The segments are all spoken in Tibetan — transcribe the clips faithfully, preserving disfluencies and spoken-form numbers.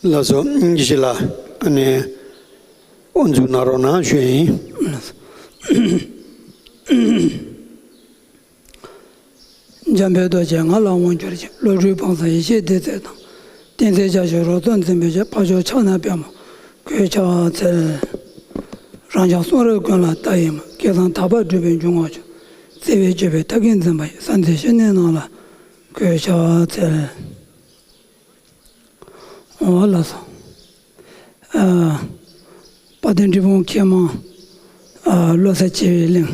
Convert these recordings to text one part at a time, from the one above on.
ལགས་སོ། ཡེ་ཤེས་ལགས། ཨ་ནི་དབུ་འཛུགས་གནང་རོགས་གནང་ཞུ་ཡིན། འཇམ་དཔལ་རྡོ་རྗེ་ང་ལ་དབང་བསྒྱུར་ཅིག་བློ་གྲོས་ཕུན་སུམ་ཡེ་ཤེས་ལྡན་རྩལ་དང་། བསྟན་འཛིན་རྒྱ་ཆེན་རོལ་སྟོན་འཛིན་པའི་ཕྱིར། འཕགས་མཆོག་ཕྱག་ན་པདྨོ་གུས་ཕྱག་འཚལ། རང་ཅག་གསུང་རབ་ཀུན་ལ་ལྟ་བའི་མ། སྐལ་བཟང་དག་པ་སྒྲུབ་པའི་འཇུག་ངོགས་ཆེན། བརྩེ་བའི་སྤྱོད་པའི་ཐབས་མཁས་འཛིན་པ་ཡི། གསང་མཛད་བཤེས་གཉེན་རྣམས་ལ་གུས་ཕྱག་འཚལ། འོ་ལགས་སོ། ཨ། དཔལ་ལྡན་འབྲས་སྤུངས་མཁས་མང་། ཨ། བློ་གསལ་བྱེ་བའི་གླིང་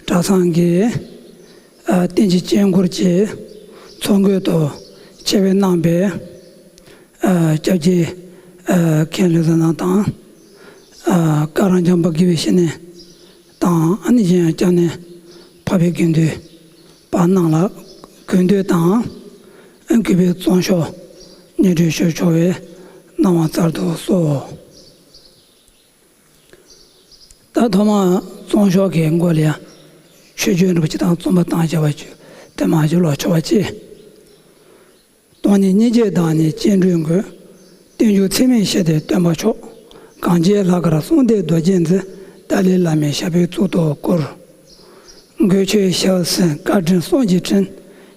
གྲྭ་ཚང་གི། ཨ། བསྟན་བཅོས་དཀྱིལ་འཁོར་གྱི་ཚོགས་མགོན་དུ་ཆེད་ཕེབས་གནང་བའི། ཨ། སྐྱབས་རྗེ། ཨ། མཁན་ལུས་རྩལ་རྣམ་དང་། ཨ། བཀའ་རང་འཇམ་དཔལ་དགེ་བའི་བཤེས་གཉེན་དང་། ཨ་ནི་གཞན་ཡང་སྐྱབས་གནས་འཕགས་པའི་དགེ་འདུན་པ་རྣམས་ལ་གུས་འདུད་དང་། ཨ། གུས་པས་བརྩོན་ཤོག་སྙན་སྒྲོན་ཞུ་ཆོག་པའི་གནང་བ་སྩལ་དུ་གསོལ། ད་ཐོག་མར་བརྩོན་ཤོག་གི་མགོ་ལ་ཡང་ཆོས་སྐྱོང་རིན་པོ་ཆེ་དང་བརྩོན་པ་དང་བཅས་པ་བཅུ་དེ་མ་བཅུ་ལོག་ཆོག་པ་ཅི། སྟོང་ཉིད་སྙིང་རྗེའི་བདག་ཉིད་སྤྱན་འདྲེན་མགོན། བསྟན་འགྱུར་ཚད་མེད་ཞི་བདེའི་སྟོན་པ་མཆོག་གངས་ཅན་ལྷ་སྐལ་གསུང་ལྡན་རྡོ་རྗེ་འཛིན། ཏཱ་ལའི་བླ་མའི་ཞབས་པད་གཙུག་ཏུ་བཀུར། མགོན་ཁྱོད་ཞབས་སེན་བཀའ་དྲིན་གསུང་གིས་དྲན།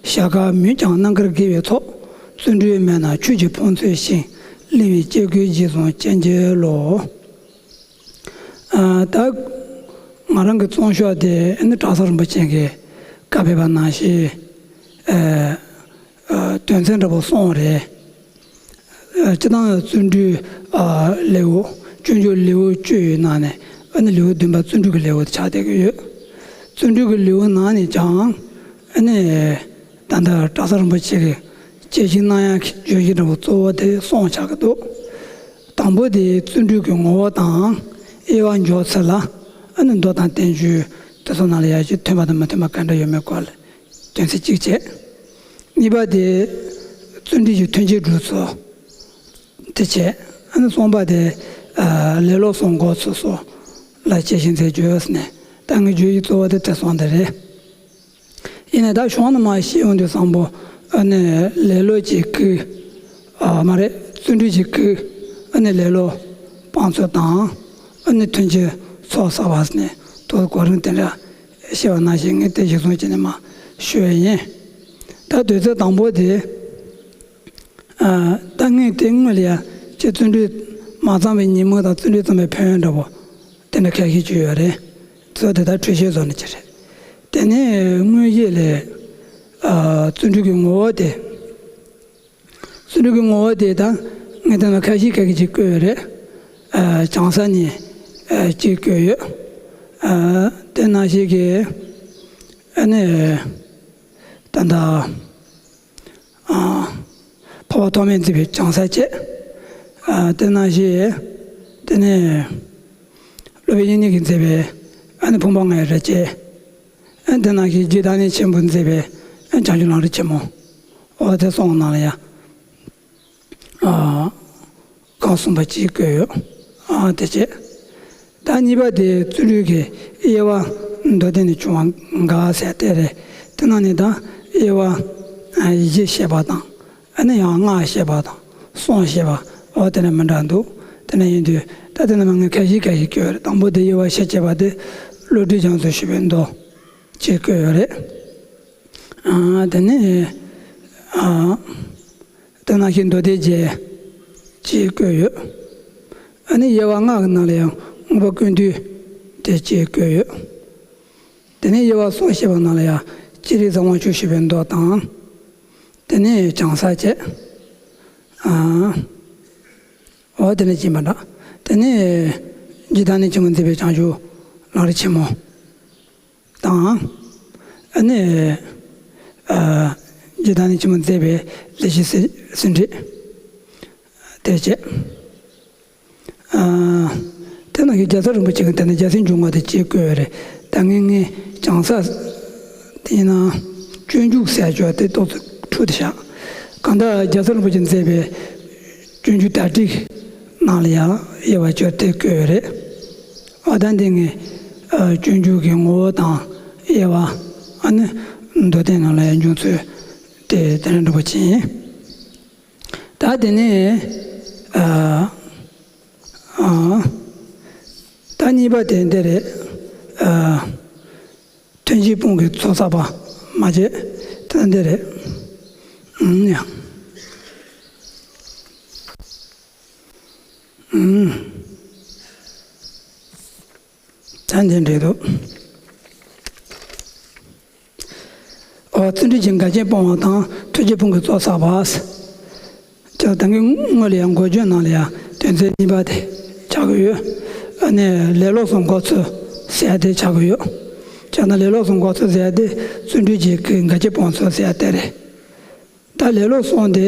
ཞྭ་སྒབ་མུན་རྐྱང་རྣམ་དཀར་དགེ་བའི་ཚོགས། བརྩོན་འགྲུས་མེད་ན་ཆོས་ཀྱི་ཕུང་མཛོད་ཞིང་། བརླིང་བའི་སྐྱེ་དགུའི་རྗེས་བཟུང་སྤྱན་གྱིས་རློབས། ཨ། ད་ང་རང་གི་བརྩོན་ཤོག་དེ་ནི་གྲྭ་ཚང་རིན་པོ་ཆེ་གིས་བཀའ་ཕེབས་པ་ནང་བཞིན། ཨ། ཨ། དོན་ཚན་འདྲ་པོ་གསུམ་རེད། ཨ། སྤྱིར་བཏང་བརྩོན་འགྲུས། ཨ། ལེའུ། སྤྱོད་འཇུག་ལེའུ་བཅུ་ཡི་ནང་ནས། ཨ་ནི་ལེའུ་བདུན་པ་བརྩོན་འགྲུས་ཀྱི་ལེའུ་དེ་ཆགས་བསྡད་ཀྱི་ཡོད། བརྩོན་འགྲུས་ཀྱི་ལེའུ་ནང་ནས་ཀྱང་། ཨ་ནི་ད་ལྟ་གྲྭ་ཚང་རིན་པོ་ཆེ་གིས་དཔྱད་ཞིབ་གནང་ཡག་གི་བརྗོད་གཞི་འདྲ་པོ་གཙོ་བོ་དེ་གསུམ་ཆགས་ཀྱི་འདུག་དང་པོ་དེ་བརྩོན་འགྲུས་ཀྱི་ངོ་བོ་དང་། དབྱེ་བ་འཇོག་ཚུལ་ལ། ཨ་ནི་མདོ་དང་བསྟན་བཅོས་དེ་ཚོ་ནང་ལ་ཡར་ཅིག་མཐུན་པ་དང་མི་མཐུན་པ་ག་འདྲ་ཡོད་མེད་སྐོར་ལ་དོན་ཚན་གཅིག་བྱས། གཉིས་པ་དེ་བརྩོན་འགྲུས་ཀྱི་མཐུན་རྐྱེན་སྒྲུབ་ཚུལ་དེ་བྱས། ཨ་ནི་གསུམ་པ་དེ། ཨ། ལེ་ལོ་གསུམ་འགོག་ཚུལ་སོགས་ལ་དཔྱད་ཞིབ་མཛད་རྒྱུ་ཡོད་ཟེར་ནས། ད་ངའི་བརྗོད་གཞི་གཙོ་བོ་དེ་དེ་གསུམ་དེ་རེད། ཡིན་ནའི་ད་གཞུང་ནས་མར་བཤད་ཡོང་དུས་བཟང་པོ། ཨ་ནི་ལེ་ལོ་གཅིག་བསྐུལ། ཨ། མ་རེད། བརྩོན་འགྲུས་གཅིག་བསྐུལ། ཨ་ནི་ལེ་ལོ་སྤང་ཚུལ་དང་། ཨ་ནི་མཐུན་རྐྱེན་ཚོགས་བསགས་པ་ཟེར་ནས་དེ་གོ་རིམ་དེ་འདྲ་བཤད་པ་ནང་བཞིན་ངས་དེ་གཞིར་བཟུང་བྱས་ནས་མར་ཞུ་ཡས་ཡིན། ད་དོན་ཚན་དང་པོ་དེ། ཨ། ད་ངས་དེ་སྔོན་ལ་ཡ་ཁྱེད་བརྩོན་འགྲུས་མ་བརྩམས་པའི་ཉེས་དམིགས་དང་བརྩོན་འགྲུས་བརྩམས་པའི་ཕན་ཡོན་འདྲ་པོ་དེ་འདྲ་ཁ་ཤས་ཅིག་ཡོད་རེད། ཚོ་དེ་དག་འགྲེལ་བཤད་བཟོ་ནས་ཅི་རེད། དེ་ནས་དངོས་གཞི་ལས། ཨ། བརྩོན་འགྲུས་ཀྱི་ངོ་བོ་དེ། བརྩོན་འགྲུས་ཀྱི་ངོ་བོ་དེ་དང་ངས་དེ་ནང་ཁ་ཤས་ཁ་ཤས་ཅིག་བཀོད་ཡོད་རེད། ཨ། བྱང་ས་ནས། ཨ། ཅིག་བཀོད་ཡོད། ཨ། དེ་ནང་བཞིན་གྱི། ཨ་ནི། ད་ལྟ། ཨ། འཕགས་པ་ཐོགས་མེད་མཛད་པའི་བྱང་ས་བཅས། ཨ། དེ་ནང་བཞིན། དེ་ནས་སློབ་དཔོན་དབྱིག་གཉེན་གྱིས་མཛད་པའི། ཨ་ནི་ཕུང་པོ་ལྔའི་རི་བཅས། ཨ། དེ་ནང་བཞིན་རྗེ་བདག་ཉིད་ཆེན་པོས་མཛད་པའི། ཨ། བྱང་ཆུབ་ལམ་རིམ་ཆེན་མོ། འོ་དེ་གསུམ་ནང་ལ་ཡ། ཨ། གང་གསུངས་པ་ཅིག་བཀོད་ཡོད། ཨ། དེ་བྱས། ད་གཉིས་པ་དེ་བརྩོན་འགྲུས་ཀྱི་དབྱེ་བ་མདོ་སྡེ་ནས་བྱུང་བ་འགའ་ཟེར་དེ་རེད། དེ་ནང་ནས་ད་དབྱེ་བ་བཞི་བཤད་པ་དང་། ཨ་ནི་ཡང་ལྔ་བཤད་པ་དང་གསུམ་བཤད་པ། འོ་དེ་འདྲ་མི་འདྲ་འདུག་དེ་འདྲ་ཡིན་དུས་ད་དེ་ནང་ངས་ཁ་ཤས་ཁ་ཤས་བཀོད་ཡོད་རེད། དང་པོ་དེ་དབྱེ་བ་བཞི་བྱས་པ་དེ་བློ་གྲོས་རྒྱ་མཚོས་ཞུས་པའི་མདོ་ཅེས་བཀོད་ཡོད་རེད། ཨ། དེ་ནས། ཨ། དེ་ནང་བཞིན་མདོ་སྡེ་རྒྱས་ཅེས་བཀོད་ཡོད། ཨ་ནི་དབྱེ་བ་ལྔ་གི་ནང་ལ་ཡང་མངོན་པ་ཀུན་བཏུས་དེ་ཅེས་བཀོད་ཡོད། དེ་ནས་དབྱེ་བ་གསུམ་བཤད་པ་ནང་ལ་ཡང་སྤྱིར་རིགས་གསུམ་དབང་ཕྱུག་ཞུས་པའི་མདོ་དང་། དེ་ནས་བྱང་ས་བཅས། ཨ། འོ་དེ་ནས་སྦྱིན་པ་འདྲ། དེ་ནས་རྗེ་བདག་ཉིད་ཆེན་པོས་མཛད་པའི་བྱང་ཆུབ་ལམ་རིམ་ཆེན་མོ། དང་། ཨ་ནི། ཨ། རྗེ་བདག་ཉིད་ཆེན་པོས་མཛད་པའི་ལེགས་བཤད་སེང་། སེང་བྲིས་དེ་བཅས། ཨ། དེ་ནང་གི་རྒྱལ་ཚབ་རིན་པོ་ཆེ་གིས་དེ་ནི་རྒྱལ་སྲས་འཇུག་ངོགས་དེ་ཅེས་བཀོད་ཡོད་རེད། ད་ངས་ངས་བྱང་ས་དེ་ཡིན་ན་སྤྱོད་འཇུག་ཟེར་ཡག་དེ་ཏོག་ཙམ་འཁྲུལ་ཏེ་བཞག་གང་ལྟར་རྒྱལ་ཚབ་རིན་པོ་ཆེས་མཛད་པའི། སྤྱོད་འཇུག་དར་ཊིཀ་ནང་ལ་ཡང་དབྱེ་བ་བཅུ་དེ་བཀོད་ཡོད་རེད། འོ་ད་འདི་ངས། ཨ། སྤྱོད་འཇུག་གི་ངོ་བོ་དང་དབྱེ་བ། ཨ་ནི་མདོ་སྡེ་ནང་ལ་ཡང་འབྱུང་ཚུལ་དེ་དེ་འདྲ་འགྲོ་བ་ཅིག་ཡིན། ད་དེ་ནས། ཨ། ཨ། ད་གཉིས་པ་དེ་འདི་རེད། ཨ། ཐུན་གཅིག་སྤོང་གི་ཚོགས་བསགས་པ་མ་བྱས། ད་འདི་རེད། ཨུམ། ཡ། ཨུམ། ད་འདི་འདྲ་འདུག། ཨོ། བརྩོན་འགྲུས་ཀྱི་འགལ་རྐྱེན་སྤོང་བ་དང་ཐུན་གཅིག་སྤོང་གི་ཚོགས་བསགས་པ། ཅེས་ད་གིན་སྔོན་ལ་ཡང་འགོ་བརྗོད་ནང་ལ་ཡང་དོན་ཚན་གཉིས་པ་དེ་ཆགས་ཀྱི་ཡོད། ཨ་ནི་ལས་ལོག་གསུམ་འགོག་ཚུལ་ཟེར་ཡ་དེ་ཆགས་ཀྱི་ཡོད། ཅེས་ན་ལས་ལོག་གསུམ་འགོག་ཚུལ་ཟེར་ཡ་དེ་བརྩོན་འགྲུས་ཀྱི་གི་འགལ་རྐྱེན་སྤོང་ཚུལ་ཟེར་ཡ་དེ་རེད། ད་ལས་ལོག་གསུམ་དེ་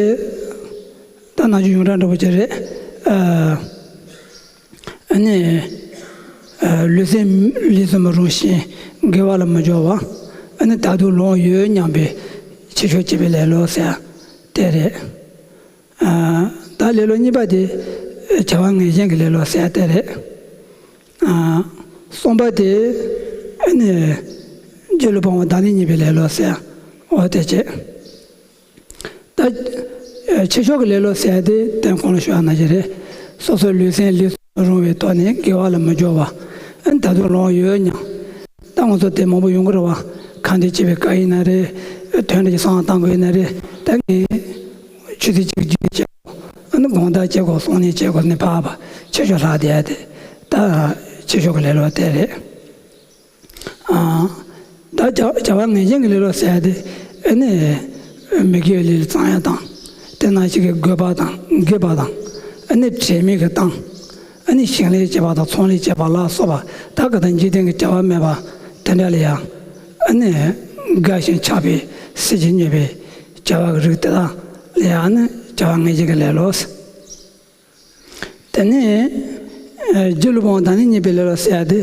ད་ནང་བཞིན་ཡོངས་གྲགས་འདྲ་པོ་ཅིག་རེད། ཨ། ཨ་ནི། ཨ། ལུས་སེམས་ལས་སུ་མི་རུང་ཞིང་དགེ་བ་ལ་མི་སྦྱོར་བ། ཨ་ནི་ད་དུང་ལོང་ཡོད་སྙམ་པའི་ཕྱིར་ཕྱོགས་གཅིག་པའི་ལས་ལོག་ཟེར་ཡ་དེ་རེད། ཨ། ད་ལས་ལོག་གཉིས་པ་དེ་བྱ་བ་ངན་ཞེན་གྱི་ལས་ལོག་ཟེར་ཡ་དེ་རེད། ཨ། གསུམ་པ་དེ་ཨ་ནི་སྒྱིད་ལུག་སྤོང་བ་བདག་ཉིད་རྙེད་པའི་ལས་ལོག་ཟེར་ཡ་འོ་དེ་བྱས། ད་ཕྱིར་ཕྱོགས་ཀྱི་ལས་ལོག་ཟེར་ཡ་དེ་དོན་གོང་ལ་ཞུ་ཡ་ནང་བཞིན་རེད། སོ་སོའི་ལུས་སེམས་ལས་སུ་རུང་བའི་ཐོག་ནས་དགེ་བ་ལ་མི་སྦྱོར་བ། ཨ་ནི་ད་དུང་ལོང་ཡོད་སྙམ། ད་ང་ཚོ་དེ་མང་པོ་ཡོང་གི་རེད་བ། ཁ་འདོན་བྱེད་པའི་སྐབས་ཡིན་ན་རེད། དོན་འདི་བསམ་བློ་བཏང་དགོས་ཡིན་ན་རེད། ད་ངས་ཆུ་ཚོད་གཅིག་རྗེས་བྱེད་དགོས། ཨ་ནི་དགོང་དག་བྱེད་དགོས། སང་ཉིན་བྱེད་དགོས་ནས་ཕར་ཕར་ཕྱིར་ཕྱོགས་ལྷག་བསྡད་ཡ་དེ་ད་ཕྱིར་ཕྱོགས་ཀྱི་ལས་ལོག་དེ་རེད། ཨ། ད་བྱ་བྱ་བ་ངན་ཞེན་གྱི་ལས་ལོག་ཟེར་ཡ་དེ་ཨ་ནི་མི་དགེ་བའི་ལས་ལ་བརྩོན་ཡ་དང་། དེ་ནང་བཞིན་གྱི་དགོད་པ་དང་འགེབས་པ་དང་། ཨ་ནི་དྲན་མེད་ཀྱི་བཏང་། ཨ་ནི་ཞིང་ལས་བྱེད་པ་དང་ཚོང་ལས་བྱེད་པ་ལ་སོགས་པ་ད་ག་དང་འཇིག་རྟེན་གྱི་བྱ་བ་མེད་པ་དེ་འདྲ་ལ་ཡང་ཨ་ནི་དགའ་ཞིང་ཆགས་པའི་སྲིད་ཀྱི་མྱོས་པའི་བྱ་བ་གི་རིགས་དེ་དག་ལ་ཡང་ཨ་ནི་བྱ་བ་ངན་ཞེན་གྱི་ལས་ལོག། དེ་ནས་སྒྱིད་ལུག་སྤོང་བ་བདག་ཉིད་རྙེད་པའི་ལས་ལོག་ཟེར་ཡ་དེ།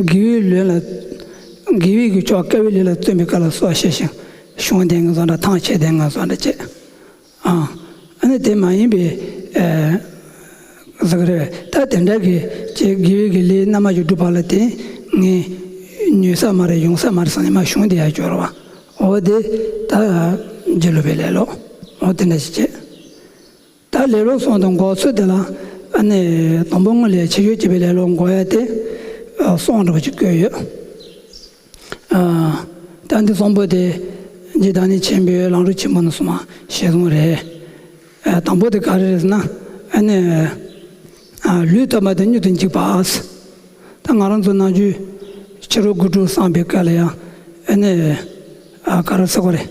དགེ་བའི་ལས་ལ། དགེ་བའི་གི་ཕྱོགས་དཀའ་བའི་ལས་ལ་བརྩོན་པའི་སྐབས་ལ་སྲོག་ཤེས་ཤིང་གཞུང་ལྡན་ངན་སོང་འདྲ་ཐང་ཆད་ལྡན་ངན་སོང་འདྲ་བྱེད། ཨ། ཨ་ནི་དེ་མ་ཡིན་པའི་ཟེར་གི་རེད། ད་དེ་འདྲ་གི་ཅིག་དགེ་བའི་གི་ལས་རྣལ་མ་ཞིག་བསྒྲུབ་པ་ལ་དེ་ངས་ཉོས་ས་མ་རེད། ཡོང་ས་མ་རེད་བསམ་ནས་མར་གཞུང་དེ་ཡར་སྐྱོར་བ། འོ་དེ་ད་སྒྱིད་ལུག་པའི་ལས་ལོག། འོ་དེ་འདྲ་ཞིག་བྱེད། ད་ལས་ལོག་གསུམ་དང་འགོག་ཚུལ་དེ་ལ་ཨ་ནི་དང་པོ་སྔོན་ལ་ཕྱིར་ཕྱོགས་གཅིག་པའི་ལས་ལོག་འགོག་ཡ་དེ་གསུམ་འདྲ་པོ་ཅིག་བཀོད་ཡོད། ཨ། ད་འདི་གསུམ་པོ་དེ་རྗེ་བདག་ཉིད་ཆེན་པོས་ལམ་རིམ་ཆེན་མོ་ནས་གསུངས་པ་ཞལ་གསུང་རེད། ཨ། དང་པོ་དེ་ག་རེ་རེད་ཟེར་ན། ཨ་ནི། ཨ། ལུས་ཐོབ་པ་དེ་མྱུར་དུ་འཇིག་པ། ད་ང་རང་ཚོ་ནམ་རྒྱུན་ཕྱི་རོལ་དགུ་ཕྲུགས་བསམ་པའི་སྐབས་ལ་ཡང་ཨ་ནི། ཨ། ག་རེ་ཟེར་དགོས་རེད།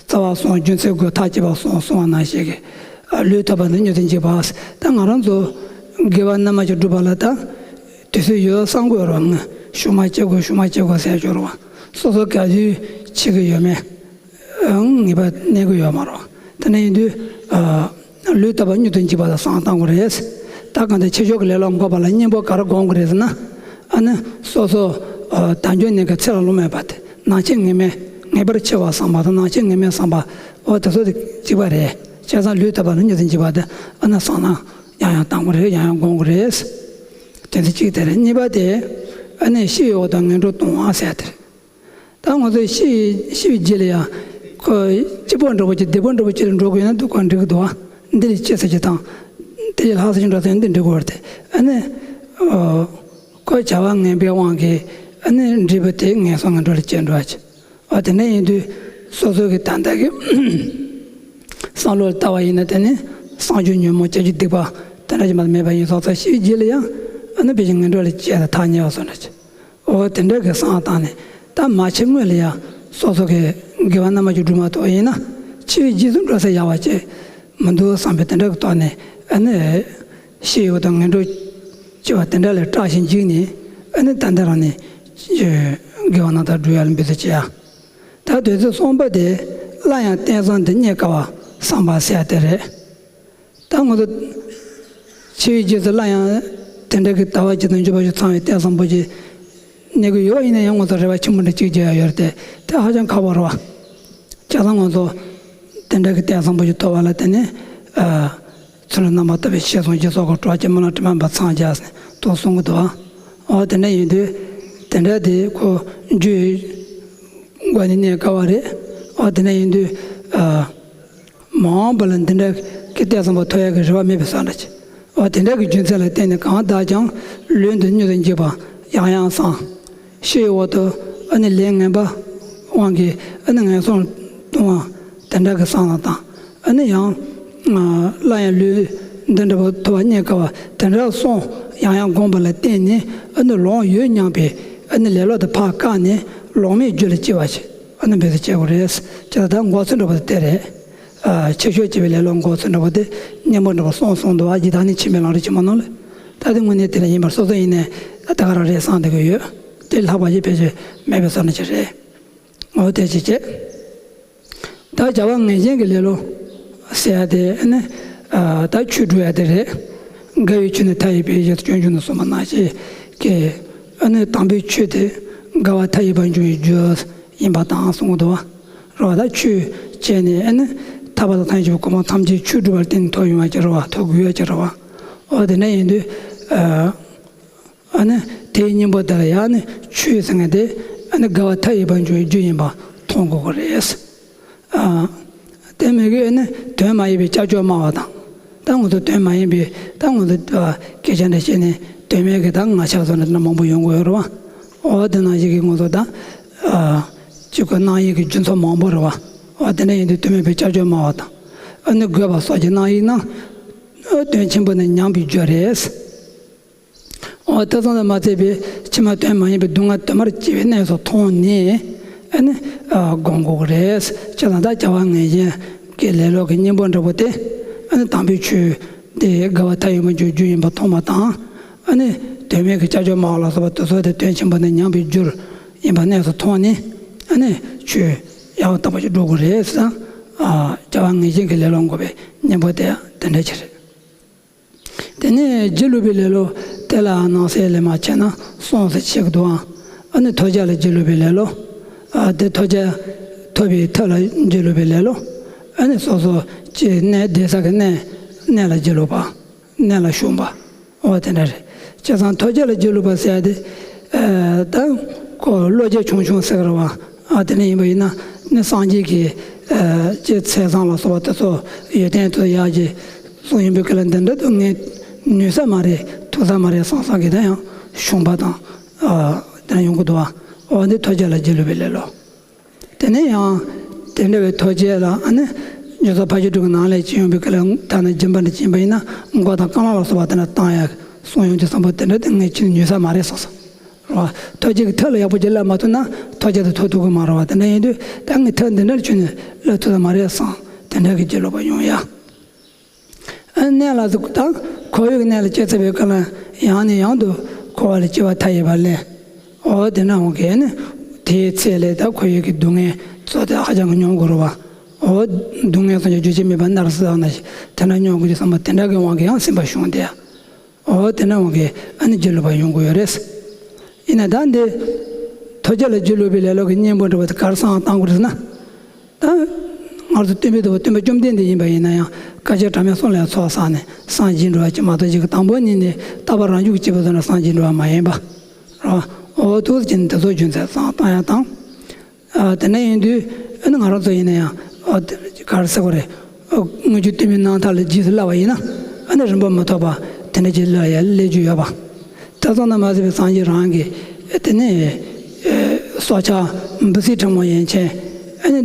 རྩ་བ་གསུམ། རྒྱུ་མཚན་དགུ། མཐའ་དཔྱད་པ་གསུམ་གསུངས་པ་ནང་བཞིན་གྱི། ཨ། ལུས་ཐོབ་པ་དེ་མྱུར་དུ་འཇིག་པ། ད་ང་རང་ཚོ་དགེ་བ་རྣལ་མ་ཞིག་བསྒྲུབ་པ་ལ་ད་དུས་ཚོད་ཡོད་བསམ་གྱི་ཡོད་རེད་བ། ང་ཤུགས་མ་བྱེད་དགོས། ཤུགས་མ་བྱེད་དགོས་ཟེར་གྱི་ཡོད་རེད་བ། སོ་སོ་ག་དུས་བྱེད་ཀྱི་ཡོད་མེད་ངེས་པ་གནས་ཀྱི་ཡོད་མ་རེད་བ། དེ་འདྲ་ཡིན་དུས། ཨ། ལུས་ཐོབ་པ་མྱུར་དུ་འཇིག་པ་ལ་བསམ་བློ་གཏོང་དགོས་རེད། ད་གང་ལྟར་ཕྱིར་ཕྱོགས་ཀྱི་ལས་ལོག་འགོག་པ་ལ་གཉེན་པོ་ག་རེ་སྒོམ་དགོས་རེད་ཟེར་ན། ཨ་ནི་སོ་སོ། ཨ། དལ་འབྱོར་གནས་ཀྱི་ཚེ་ལ་ལོང་མེད་པ་དེ། ནང་ཆོས་ངེས་མེད། ངེས་པར་འཆི་བ་བསམ་པ་དང་ནང་ཆོས་ངེས་མེད་བསམ་པ། འོ་དེ་ཚོ་དེ་གཅིག་པ་རེད། བྱས་ཙང་ལུས་ཐོབ་པ་ལ་མྱུར་དུ་འཇིག་པ་དེ་ཨ་ནི་བསམ་བློ་ཡང་ཡང་གཏོང་དགོས་རེད། ཡང་ཡང་སྒོམ་དགོས་རེད། དེ་ཚོ་གཅིག་དེ་རེད། གཉིས་པ་དེ་ཨ་ནི་ཤི་བའི་འོག་ཏུ་ངན་འགྲོར་ལྟུང་བ་ཟེར་དེ་རེད། ད་ང་ཚོས་ཤི་ཤི་བའི་རྗེས་ལ་ཡང་ཁོ་སྐྱིད་པོ་འདྲ་པོ་ཅིག་བདེ་པོ་འདྲ་པོ་ཅིག་ལ་འགྲོ་དགོས་ན་འདུག་ག་འགྲིག་གི་འདུག་བ། འདི་ལས་སྐྱིད་ས་ཅིག་དང་། དེ་ལས་ལྷག་ས་ཅིག་འགྲོ་ས་ཡིན་འདི་འགྲིག་གི་རེད་དེ། ཨ་ནི། ཨོ། ཁོ་བྱ་བ་ངན་པའི་དབང་གིས་ཨ་ནི་འབྲས་བུ་དེ་ངན་སོང་ངན་འགྲོ་ལ་སྐྱེལ་འགྲོ་བ་ཅིག། ཨ། དེ་འདྲ་ཡིན་དུས་སོ་སོ་གི་ད་ལྟ་གི་བསམ་བློ་ལ་ལྟ་བ་ཡིན་ན། དེ་ནི་བསམ་རྒྱུ་ཉོན་མོངས་བྱ་རྒྱུ་སྡིག་པ་དེ་འདྲ་ཞིག་མ་མེད་པ་ཡིན་སོང་ཙང་ཤི་བའི་རྗེས་ལ་ཡང་ཨ་ནི་ཕལ་ཆེར་ངན་འགྲོ་ལ་སྐྱེལ་ད་ཐག་ཉེ་བ་བཟོ་འདྲ་ཅིག། འོ་དེ་འདྲ་གི་བསམ་བཏང་ནས་ད་མ་འཆི་སྔོན་ལ་ཡང་སོ་སོ་གི་དགེ་བ་རྣལ་མ་ཅིག་བསྒྲུབ་མ་ཐུབ་པ་ཡིན་ན། འཆི་བའི་རྗེས་སུ་འགྲོ་ས་ཡག་པ་ཅིག་མི་འདུག་བསམ་པའི་དེ་འདྲ་གི་ཐོག་ནས། ཨ་ནི་ཤི་བའི་འོག་ཏུ་ངན་འགྲོར་སྐྱེ་བ་དེ་འདྲ་ལས་སྐྲག་ཞིང་འཇིགས་ནས། ཨ་ནི་ད་ལྟ་རང་ནས་དགེ་བ་རྣམ་དག་བསྒྲུབ་ཡ་ལ་འབད་རྩོལ་བྱེད་ཡ། ད་དེ་ཚོ་གསུམ་པ་དེ་སླར་ཡང་རྟེན་བཟང་འདི་རྙེད་དཀའ་བ་བསམ་པ་ཟེར་ཡ་དེ་རེད། ད་ང་ཚོ་འཆི་བའི་རྗེས་སུ་སླར་ཡང་དེ་འདྲ་གི་ལྟ་བ་ཅིག་དང་འཇུག་པ་ཅིག་ཚང་བའི་རྟེན་བཟང་པོ་ཅིག་གནས་ཀྱི་ཡོད་པ་ཡིན་ན་ཡང་། ང་ཚོ་རེ་བ་ཆེན་པོ་འདྲ་ཅིག་བརྗོད་ཡ་ཡོད་རེད་དེ། དེ་ཧ་ཅང་ཁག་པོ་རེད་བ། བྱས་ཙང་ང་ཚོ་དེ་འདྲ་གི་རྟེན་བཟང་པོ་ཅིག་ཐོབ་པ་ལ་དེ་ནས། ཨ། ཚུལ་རྣམ་པར་ཐར་པའི་ཞེས་གསུངས་ཀྱི་སོགས་ཀྱི་གྲོགས་ཀྱི་སྨོན་ལམ་དྲི་མ་མེད་པ་ཚང་རྒྱ་ཟེར་ནས་དུ་གསུང་གི་འདུག་བ། འོ་དེ་འདྲ་ཡིན་དུས་དེ་འདྲ་དེ་ཁོ་རྒྱུའི་སྒོ་ནས་གནས་དཀའ་བ་རེད། འོ་དེ་འདྲ་ཡིན་དུས། ཨ། མ་འོངས་པ་ལ་འདི་འདྲ་ གི་ལྟས་བཟང་པོ་ཐོབ་ཡག་གི་རེ་བ་མེད་པའི་བཟོ་འདྲ་ཅིག་འོ་དེ་འདྲ་གི་རྒྱུ་མཚན་ལ་བརྟེན་ནས་གང་ལྟར་ཀྱང་ལུས་འདི་མྱུར་དུ་འཇིག་པ་ཡང་ཡང་སང་། ཕྱིའི་འོག་ཏུ་ཨ་ནི་ལས་ངན་པ་དབང་གིས་ཨ་ནི་ངན་སོང་ལྟུང་བ་དེ་འདྲ་གི་སང་ལ་དང་། ཨ་ནི་ཡང་སླར་ཡང་ལུས་འདི་འདྲ་པོ་ཐོབ་པ་རྙེད་དཀའ་བ་དེ་འདྲ་སོང་ཡང་ཡང་བསྒོམས་པ་ལ་བརྟེན་ནས་ཨ་ནི་ལོང་ཡོད་སྙམ་པའི་ཨ་ནི་ལེ་ལོ་དེ་ཕར་བཀག་ནས་ལོང་མེད་རྒྱུ་ལ་སྐྱེ་བ་ཞིག་ཨ་ནི་འབད་དུ་བྱེད་དགོས་རེད། ཅེས་ད་འགོག་ཚུལ་འདྲ་པོ་དེ་དེ་རེད། ཨ་ཆེ་ཤོས་སྐྱེ་བའི་ལེ་ལོ་འགོག་ཚུལ་འདྲ་པོ་དེ་གཉེན་པོ་འདྲ་པོ་གསུངས་སོང་འདུག་ཨ་ཇི་ལྟར་ནི་ཕྱི་མའི་ལམ་རིམ་ཆེན་མོ་ནང་ལ། ད་དེ་དངོས་གནས་དེ་ལ་ཡིན་པར་སོ་སོ་ཡིན་ནས་ད་ག་རང་རེད་བསམ་བསྡད་ཀྱི་ཡོད། དེ་ལྷག་པ་ཞིག་ཕལ་ཆེར་མེད་པའི་བཟོ་འདྲ་ཅིག་རེད། འོ་དེ་ཅིག་བྱས། ད་བྱ་བ་ངན་ཞེན་གྱི་ལེ་ལོ་ཟེར་ཡ་དེ་ནི་ཨ་ད་ཆོས་སྒྲུབ་ཡ་དེ་རེད། དགའ་བའི་ཆོས་ནི་མཐའ་ཡས་པའི་ཞེས་སུ་སྤྱོད་འཇུག་ནས་གསུངས་པ་ནང་བཞིན་གྱི་ཨ་ནི་དམ་པའི་ཆོས་དེ་དགའ་བ་མཐའ་ཡས་པར་འབྱུང་བའི་རྒྱུ་ཡིན་པ་དང་གསུངས་འདུག་བ། རོ་ད་ཆོས་བྱས་ནས་ཨ་ནི་ཐར་པ་དང་ཐམས་ཅད་གོ་འཕང་ཐམས་ཅད་ཆོས་སྒྲུབ་པར་བརྟེན་ནས་ཐོབ་ཡོང་བ་ཅིག་རེད་བ། ཐོབ་དགོས་ཡ་ཅིག་རེད་བ། འོ་དེ་འདྲ་ཡིན་དུས་ཨ་ཨ་ནི་དེའི་སྙིང་པོ་དེ་ལ་ཡང་ནི་ཆོས་ཟེར་མཁན་དེ་ཨ་ནི་དགའ་བ་མཐའ་ཡས་པར་འབྱུང་བའི་རྒྱུ་ཡིན་པ་མཐོང་དགོས་ཀྱི་རེད། ཨ་དེ་མོ་གི་ཨ་ནི་དོན་མ་ཡིན་པའི་ཀྱག་ཀྱོག་སྨྲ་བ་དང་། ད་ང་ཚོ་དོན་མ་ཡིན་པའི་ད་ང་ཚོ་ཨ་སྐད་ཆ་འདྲ་བཤད་ནས་དོན་མེད་ཀྱི་ད་ང་ཆ་བཟོ་ནས་མང་པོ་ཡོང་གི་ཡོད་རེད་བ། འོ་དེ་ནང་བཞིན་གྱི་ང་ཚོ་ད་ཨ་གཅིག་གི་སྣང་ཡིག་གི་རྒྱུ་མཚན་མང་པོ་རེད་བ། འོ་དེ་འདྲ་ཡིན་དུས་དོན་མེད་པའི་ཀྱག་ཀྱོག་སྨྲ་བ་དང་། ཨ་ནི་རྒོད་པ་སོགས་ཀྱི་སྣང་ཡིག་རྣམས་ཨ་དོན་ཆེན་པོ་ནི་ཉམས་པའི་རྒྱུ་རེད། འོ་དེ་ཙམ་དུ་མ་ཚད་པའི་ཕྱི་མ་དོན་མ་ཡིན་པའི་སྡུག་བསྔལ་དོན་མར་སྐྱེ་བའི་གནས་སུ་མཐོང་ནས་ཨ་ནི་ཨ་སྒོམ་དགོས་ཀྱི་རེད། ཅེས་དང་ད་བྱ་བ་ངན་ཞེན་གྱི་ལེ་ལོ་གི་གཉེན་པོ་འདྲ་པོ་དེ་ཨ་ནི་དམ་པའི་ཆོས་དེ་དགའ་བ་མཐའ་ཡས་པར་འབྱུང་རྒྱུ་ཡིན་པ་མཐོང་བ་དང་། ཨ་ནི་དོན་མེད་ཀྱི་ཀྱག་ཀྱོག་སྨྲ་བ་ལ་སོགས་པ་དེ་ཚོ་དེ་དོན་ཆེན་པོ་ནི་ཉམས་པའི་རྒྱུར་ཡིན་པ་གནས་སུ་མཐོང་ནས་ཨ་ནི་ཆོས་ཡག་པོ་དག་པ་ཞིག་སྒྲུབ་དགོས་རེད་ཟེར། ཨ་བྱ་བ་ངན་ཞེན་གྱི་ལེ་ལོ་འགོག་པའི་གཉེན་པོ་དེ་དེ་འདྲ་ཅིག་རེད། དེ་ནས་སྒྱིད་ལུག་པའི་ལེ་ལོ་དེ་ལ་ནང་གསེས་ལས་མར་ཕྱེ་ན་གསུམ་ཟེར་ཕྱེ་གི་འདུག་ཨང་། ཨ་ནི་ཐོས་བྱ་ལ་སྒྱིད་ལུག་པའི་ལེ་ལོ། ཨ་དེ་ཐོས་བྱ་ཐོས་པའི་ཐོས་ལ་སྒྱིད་ལུག་པའི་ལེ་ལོ། ཨ་ནི་སོ་སོ་ཅིག་གནས་བསྡད་ས་གི་གནས་གནས་ལ་སྒྱིད་ལུག་པ། གནས་ལ་ཞུམ་པ། འོ་དེ་འདྲ་རེད། བྱས་ཙང་ཐོས་བྱ་ལ་སྒྱིད་ལུག་པ་ཟེར་ཡ་དེ། ཨ་ད་ཁོ་བློ་སྐྱེད་ཆུང་ཆུང་ཟེར་གི་རེད་བ། ཨ་དེ་འདྲ་ཡིན་པ་ཡིན་ན་ནི་སངས་རྒྱས་ཀྱི་ཨ་ཅིག་ཚེས་བཟང་ལ་སོགས་པ་དེ་ཚོ་ཡོན་ཏན་དེ་ཡག་ཅིག་གསུངས་ཡོང་པའི་སྐབས་ལ་འདི་འདྲ་དུ་ངས་ནུས་ས་མ་རེད། ཐུབ་ས་མ་རེད་བསམ་བསམ་གི་ད་ཡང་ཞུམ་པ་དང་ཨ་དེ་འདྲ་ཡོང་གི་འདུག་བ། འོ་འདི་ཐོས་བྱ་ལ་སྒྱིད་ལུག་པའི་ལེ་ལོ། དེ་ནས་ཡང་དེ་འདྲ་བའི་ཐོས་བྱ་ལ་ཨ་ནི་རྒྱུ་ཚོགས་ཕ་ཤུལ་དྲུག་གི་ནང་ལས་ཅི་ཡོང་པའི་སྐབས་ལ་ཐ་ན་སྦྱིན་པ་འདྲ་སྦྱིན་པ་ཡིན་ན་མགོ་དང་རྐང་ལག་ལ་སོགས་པ་དེ་འདྲ་བཏང་ཡག་གསུངས་ཡོང་དུས་བསམ་པ་དེ་འདྲ་དེ་ངས་ཁྱོན་ནས་ཉོས་ས་མ་རེད་བསམ་སོང་། རེད་བ། ཐོས་བྱ་གི་ཐབས་ལ་ཡག་པོ་ཅིག་བསླབ་མ་ཐུབ་ན་ཐོས་བྱ་དེ་ཐོབ་ཐུབ་ཀྱི་མ་རེད་བ། དེ་འདྲ་ཡིན་དུས་ད་ངས་ཐབས་འདི་འདྲ་ཁྱོན་ནས་བསླབ་ཐུབ་ས་མ་རེད་བསམ་དེ་འདྲ་གི་སྒྱིད་ལུག་པ་ཡོང་ཡ། ཨ་གནས་ལ་དང་འཁོར་བའི་གནས་ལ་སྐྱེས་ཚར་བའི་སྐབས་ལ་ཡང་ནས་ཡང་དུ་འཁོར་བ་ལ་སྐྱེ་བ་མཐའ་ཡས་པ་ལེན། འོ་དེ་འདྲ་འོང་གི་ནི་དེའི་ཚེ་ལས་ད་འཁོར་བའི་གི་སྡུག་བསྔལ་ཚོ་དེ་ཧ་ཅང་གི་མྱོང་དགོས་རེད་བ། འོ་སྡུག་བསྔལ་སོགས་ཀྱི་རྒྱུ་ཅན་མེད་པ་ནར་སོན་ན་དེ་འདྲ་མྱོང་དགོས་ཀྱི་བསམ་པ་དེ་འདྲ་གི་དབང་གིས་ཡང་སེམས་པ་ཞུམ་བསྡད་ཡ། འོ་དེ་འདྲ་འོང་གི་ཨ་ནི་སྒྱིད་ལུག་པ་ཡོང་གི་ཡོད་རེད། ཡིན་ན་ད་འདི་ཐོས་བྱ་ལ་སྒྱིད་ལུག་པའི་ལེ་ལོ་གི་གཉེན་པོ་འདྲ་བ་དེ་ག་རེ་བསམ་བློ་བཏང་དགོས་རེད་ཟེར་ན། ད་ང་ཚོ་སྟོན་པའི་ཐུ་བོ་སྟོན་པ་བཅོམ་ལྡན་འདས་ཡིན་པ་ཡིན་ན་ཡང་བསྐལ་ཆེན་གྲངས་མེད་གསུམ་ལ་ཚོགས་བསགས་ནས་སངས་རྒྱས་འགྲོ་བ་ཅིག་མ་གཏོགས་ཅིག་གི་དང་པོ་ཉིད་ནས་རྟག་པ་རང་བྱུང་གི་སྐྱེས་བུ་ཚོ་ལ་སངས་རྒྱས་འགྲོ་བ་མ་ཡིན་པ། རེད་བ། འོ་ཐུགས་ཀྱི་འདི་ཚོ་རྒྱུ་མཚན་བསམ་བློ་བཏང་ཡ་དང་། ཨ་དེ་འདྲ་ཡིན་དུས་ཨ་ནི་ང་རང་ཚོ་ཡིན་ན་ཡང་ཨ་དེ་ག་རེ་ཟེར་དགོས་རེད། ཨ་དངུལ་ཆུ་སྟོན་པའི་རྣམ་ཐར་ལ་རྗེས་སུ་བསླབ་པ་ཡིན་ན་ཨ་ནི་རིན་པ་མི་ཐོགས་པ་དེ་འདྲ་ཅིག་སླེབས་ཡ་སླེབས་རྒྱུ་ཡོད་པ། དེ་ཙམ་དུ་མ་ཟད་པའི་སངས་རྒྱས་རང་གིས་དེ་ནས་ཨ་སྲོག་ཆགས་འབུ་སྲིན་ཕྲ་མོ་ཡན་ཆད་ཨ་ནི་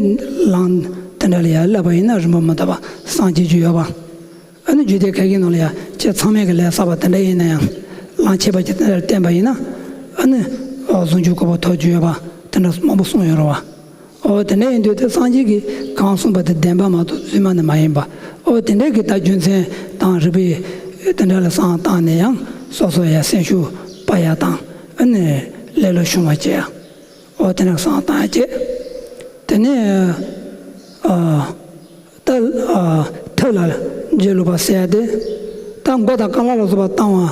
ལམ་དེ་འདྲ་ལ་ཡ་བསླབ་པ་ཡིན་ན་རིན་པ་མི་ཐོགས་པ་སངས་རྒྱས་རྒྱུ་ཡོད་པ། ཨ་ནི་རྒྱུད་སྡེ་ཁ་ཤས་ནང་ལ་ཡང་ཁྱེད་ཚང་མས་ཀྱི་ལས་བསགས་པ་དེ་འདྲ་ཡིན་ན་ཡང་། ལམ་ཁྱད་པར་ཅན་དེ་འདྲར་བསྟན་པ་ཡིན་ན། ཨ་ནི་ཨ་ཟུང་འཇུག་གི་གོ་འཕང་ཐོབ་རྒྱུ་ཡོད་པ་དེ་འདྲ་མང་པོ་གསུངས་ཡོད་རེད་བ། འོ་དེ་འདྲ་ཡིན་དུས་དེ་སངས་རྒྱས་ཀྱིས་གང་གསུངས་པ་དེ་བདེན་པ་མ་གཏོགས་རྫུན་མ་ནི་མ་ཡིན་པ། འོ་དེ་འདྲ་གི་ད་རྒྱུ་མཚན་དང་རིགས་པས་དེ་འདྲ་ལ་བསམ་བཏང་ནས་ཡང་སོ་སོ་ཡང་སེམས་ཤུགས་སྤར་ཡ་དང་ཨ་ནི་ལེ་ལོ་ཞུམ་པ་བྱེད་ཡ། འོ་དེ་འདྲ་བསམ་བཏང་ཡ་བྱེད། དེ་ནས་ཨ། ད་ཨ་ཐབས་ལ་སྒྱིད་ལུག་པ་ཟེར་ཡ་དེ། ད་མགོ་དང་རྐང་ལག་ལ་སོགས་པ་བཏང་བ་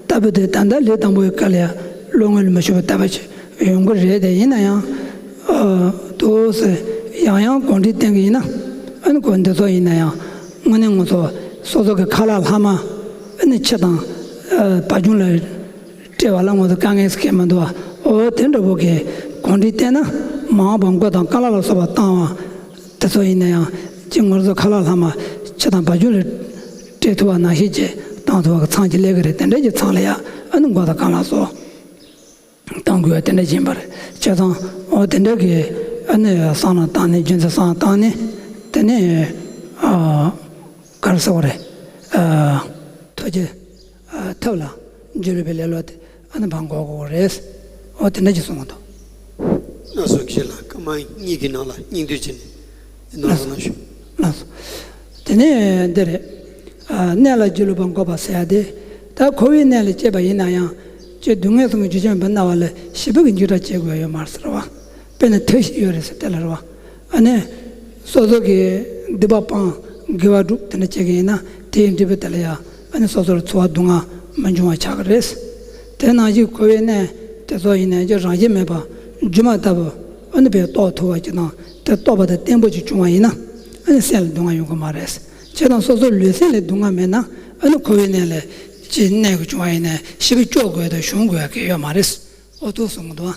ལྟ་བུ་དེ་ད་ལྟ་ལས་དང་པོའི་སྐབས་ལ་ཡང་བློ་ངོར་མི་ཆུད་པ་ལྟ་བུ་ཞིག་ཡོང་གི་རེད། དེ་ཡིན་ན་ཡང་ཨ་དུ་སེ་ཡང་ཡང་གོང་འདྲིས་བསྟན་གི་ཡིན་ན་ཨ་ནི་གོ་འདི་ཚོ་ཡིན་ན་ཡང་དངོས་གནས་ང་ཚོ་སོ་སོ་གི་ཁ་ལག་ལྷག་མ་ཨ་ནི་ཕྱི་དང་ཨ་བ་ཅུང་ལ། སྤྲད་པ་ལ་ང་ཚོ་དཀའ་ངལ་ཟེར་མཁན་མི་འདུག་བ། འོ་དེ་འདྲ་བོ་གི་གོང་འདྲིས་བལྟས་ན་མ་འོངས་པ་མགོ་དང་རྐང་ལག་ལ་སོགས་པ་བཏང་བ་དེ་ཚོ་ཡིན་ན་ཡང་ཅི་ང་ཚོ་ཁ་ལག་ལྷག་མ་ ཆུ་དང་བ་ཅུང་ལ་སྤྲད་ཐུབ་པ་ནང་བཞིན་གྱི་བཏང་ཐུབ་པ་གི་ཚང་གཅིག་སླེབས་ཀྱི་རེད། དེ་འདྲ་གྱི་ཚང་ལ་ཡ་ཨ་ནི་མགོ་དང་རྐང་ལག་སོགས་བཏང་དགོས་པ་དེ་འདྲ་ཡིན་པ་རེད། བྱས་ཙང་འོ་དེ་འདྲ་གི་ཨ་ནི་བསམ་བློ་བཏང་ནས། རྒྱུ་མཚན་བསམ་བློ་བཏང་ནས། དེ་ནས་ཨ་ག་རེ་ཟེར་དགོས་རེད། ཨ་ཐུགས་རྗེ་ཨ་ཐབས་ལ་འཇུ་བའི་ལེ་ལོ་དེ་ཨ་ནི་འབད་དགོས་ཀྱི་རེད། འོ་དེ་འདྲ་ཅིག་གསུངས་འདུག། ལགས་སོ། ཁྱེད་ལ་སྐར་མ་གཉིས་ཀྱི་ནང་ལ་སྙིང་བསྡུས་བྱས་ནས་གནང་རོགས་གནང་ཞུ། ལགས་སོ། དེ་ནས་འདི་རེད། ཨ་གནས་ལ་སྒྱིད་ལུག་པ་འགོག་པ་ཟེར་ཡ་དེ། ད་འཁོར་བའི་གནས་ལ་སྐྱེས་པ་ཡིན་ན་ཡང་། ཅིག་སྡུག་བསྔལ་གསུམ་གྱི་རྒྱུ་ཅན་པ་སྨྲ་བ་ལ་ཞེ་པོ་གི་འཇིགས་སྐྲག་སྐྱེ་དགོས་ཡ་ཡོད་མ་རེད་ཟེར་བ། དཔེར་ན་མཐའ་བཞི་ཡོད་རེད་ཟེར་དེ་ལ་རེད་བ། ཨ་ནི་སོ་སོ་གི་སྡིག་པ་སྤང་། དགེ་བ་སྒྲུབ། དེ་འདྲ་བྱེད་ཀྱི་ཡིན་ན་དེའི་འབྲས་བུ་དེ་ལ་ཡ་ཨ་ནི་སོ་སོར་ཚོར་བ་སྡུག་བསྔལ་མི་འབྱུང་བ་ཆགས་ཀྱི་རེད། དེ་ནང་བཞིན་འཁོར་བའི་གནས་དེ་ཚོ་ཡིན་ནའི་ཅིག་རང་བཞིན་མེད་པ་སྒྱུ་མ་ལྟ་བུ་ཨ་ནི་དཔེ་རྟོགས་ཐུབ་པ་ཅིག་དང་། དེ་རྟོགས་པ་དང་བརྟན་པོ་ཅིག་བྱུང་བ་ཡིན་ན་ཨ་ནི་སེམས་ལ་སྡུག་བསྔལ་ཡོང་གི་མ་རེད། བྱས་ཙང་སོ་སོའི་ལུས་སེམས་ལ་སྡུག་བསྔལ་མེད་ན་ཨ་ནི་འཁོར་བའི་གནས་ལ་ཅིག་གནས་དགོས་བྱུང་བ་ཡིན་ནའི་ཞེ་པོ་སྐྱོ་དགོས་དང་གཞུང་དགོས་ཡ་གི་ཡོད་མ་རེད། འོ་ཐུག་སོང་གི་འདུག་ཨ།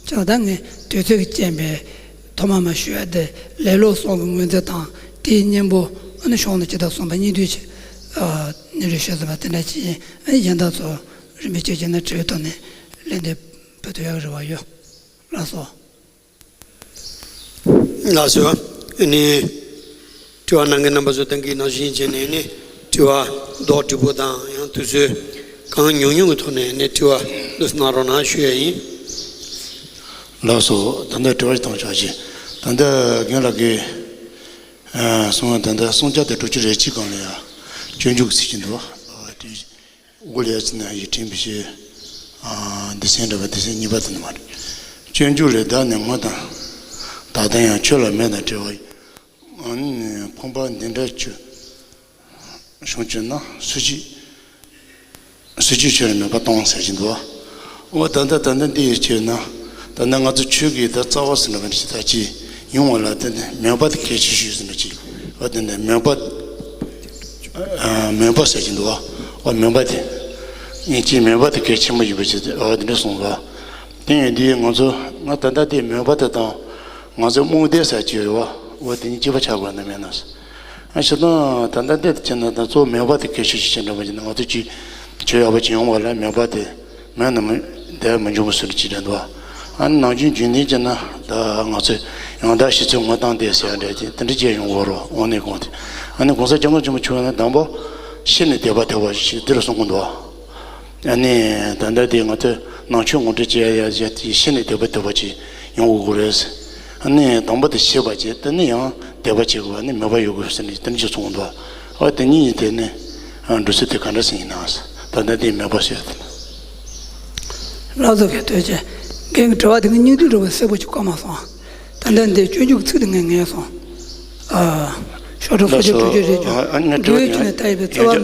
ཅག་ད་ངས་དུས་ཚོད་ཀྱི་རྐྱེན་པས་ཐོག་མ་མ་ཞུ་ཡ་དེ། ལེ་ལོ་གསུམ་གྱི་ངོས་འཛིན་དང་དེའི་གཉེན་པོ་ཨ་ནི་གཞུང་ནས་ཇི་ལྟར་གསུངས་པ་སྙིང་བསྡུས་ཀྱི་ཨ་ནི་རེ་ཞུས་ཟིན་པ་དེ་འདྲ་ཅིག་ཡིན། ཨ་ནི་གཞན་དག་ཚོ་རིམ་པས་བྱས་བྱས་ནས་དྲི་བའི་ཐོག་ནས་ལན་འདེབས་ཕུལ་ཐུབ་ཡག་གི་རེ་བ་ཡོད། ལགས་སོ། ལགས་སོ། ཨ་ནི་དྲི་བ་གནང་མཁན་རྣམ་པ་ཚོ་ད་གིན་ནང་བཞིན་བྱས་ནས་ནི་དྲི་བ་རྡོག་རྡོག་པོ་དང་ཡང་དུས་ཚོད་གང་ཉུང་ཉུང་གི་ཐོག་ནས་ནི་དྲི་བ་འདུག་སེ་གནང་རོགས་གནང་ཞུ་ཡ་ཡིན། ལགས་སོ། ད་ལྟ་དྲི་བ་ཞིག་བཏང་ཆོག་ཅིག། ད་ལྟ་རྒན་ལགས་ཀྱིས་ཨ་གསུངས་པ། ད་ལྟ་སུམ་བརྒྱ་དང་དྲུག་ཅུ་རེ་གཅིག་སྒང་ལ་ཡ་སྤྱོད་འཇུག་ཚིག་གཅིག་འདུག། ཨོ་དེ། འོ་ལས་ཡ་ཅི་ན་ཡི་དྲན་པའི་ཕྱིར། ཨ་སྡེ་ཚན་འདྲ་བ་སྡེ་ཚན་གཉིས་པ་དེ་ནི་མ་རེད། སྤྱོད་འཇུག་ལས། བདག་ནི་སྔོན་དང་ད་ལྟ་ཡང་། ཆོས་ལ་མོས་དང་བྲལ་བ་ཡི། ཨ་ནི་ཕོངས་པ་འདི་འདྲ་ཆོས་བྱུང་གྱུར་ན། སུ་གཅིག་སུ་གཅིག་ཆོས་ལ་མོས་པ་གཏོང་ཟེར་གྱི་འདུག། འོ་ད་ལྟ་ད་ལྟ་འདི་ཡི་ཆོས་ན། ད་ལྟ་ང་ཚོ་ཆོས་ཀྱི་ད་རྩ་བ་ཟེར་ན་བ་ནི་ཅི་ད་ཅི་ཡོང་བ་ལ་དེ་ནི་མོས་པ་དེ་གལ་ཆེ་ཤོས་ཟེར་ན་ཅི། འོ་དེ་ནི་མོས་པ། ཨ་མོས་པ་ཟེར་གྱི་འདུག། འོ་མོས་པ་དེ། ངེད་ཀྱི་མོས་པ་དེ་གལ་ཆེན་པོ་ཡིན་པ་ཅི། འོ་དེ་འདྲ་གསུངས་པ། དེ་ཡིན་དུས་ང་ཚོ་ང་ད་ལྟ་དེ་མོས་པ་དེ་དང་ང་ཚོ་རྨོངས་དད་ཟེར་གྱི་ཡོད་པ། འོ་དེ་གཉིས་གཅིག་པ་ཆགས་དགོས་ན་མེད་ན། ཨ་ཞེ་དང་ད་ལྟ་འདི་བྱས་ན་ད་གཙོ་བོ་མོས་པ་དེ་གལ་ཆེ་ཤོས་ཅིག་འདྲ་པོ་ཅིག་ན། ང་ཚོ་ཅིག་ཆོས་ཡག་པོ་ཅིག་ཡོང་བ་ལ་མོས་པ་དེ་མེད་ན་མི་བསྡད་མི་འཇུག་པ་སུ་རེད་ཅིག་རེད་འདུག། ཨ་ནི་ནང་བཞིན་རྒྱུན་ལྡན་བྱས་ན་ད་ང་ཚོས་ཡང་དག་ཤེས་ཚོལ་ངོ་བསྟན་ཏེ་ཟེར་ཡ་འདྲ་ཅིག་དེ་འདྲ་ཅིག་ཡོང་གི་རེད། འོང་ནས་གོང་དེ་ཨ་ནི་གོང་ས་སྐྱབས་མགོན་ཆེན་པོ་མཆོག་ནས་དང་པོ་ཤེས་ནས་དད་པ་ཐོབ་པ་ཞིག་འདིར་གསུང་གི་འདུག། ཨ་ནི་ད་ལྟ་དེ་ང་ཚོས་ནང་ཆོས་ངོ་སྤྲོད་བྱེད་ཡ་ཡ་ཡ་དེ་ཤེས་ནས་དད་པ་ཐོབ་པ་ཅིག་ཡོང་དགོས་ཀྱི་རེད། ཨ་ནི་དང་པོ་དེ་ཤེས་པ་བྱས། དེ་ནས་ཡང་དད་པ་བྱེད་དགོས་པ་ནི་མོས་པ་ཡོད་དགོས་ཟེར་ནས་དེ་འདྲ་ཅིག་གསུངས་འདུག། ཨ་དེ་གཉིས་ཡིན། དེ་ནི་འགྲོ་ཚུལ་དེ་ག་འདྲ་ཞིག་ཡིན་ན། ད་ལྟ་དེ་མོས་པ་ཟེར་ཡ་དེ། ལགས་སོ། གལ་ཐོས་ཅན། རྒན་གྱི་དྲི་བ་དེ་གི་སྙིང་བསྡུས་འདྲ་བོ་གསལ་པོ་ཅིག་བཀོད་མ་སོང་། ད་ལྟ་འདི་སྤྱོད་འཇུག་ཚིག་དེ་ངས་ངེས་སོང་། ཨ་ཤོག་གྲངས་སུམ་ཅུ་དྲུག་ཅུ་རེ་བཅུ། ལགས་སོ། ཨ་ནི་དྲི་བ་དེ་ཡང་ཡང་ཡང་ཡང་། དྲི་བ་དེ་ཡང་བསྐྱར།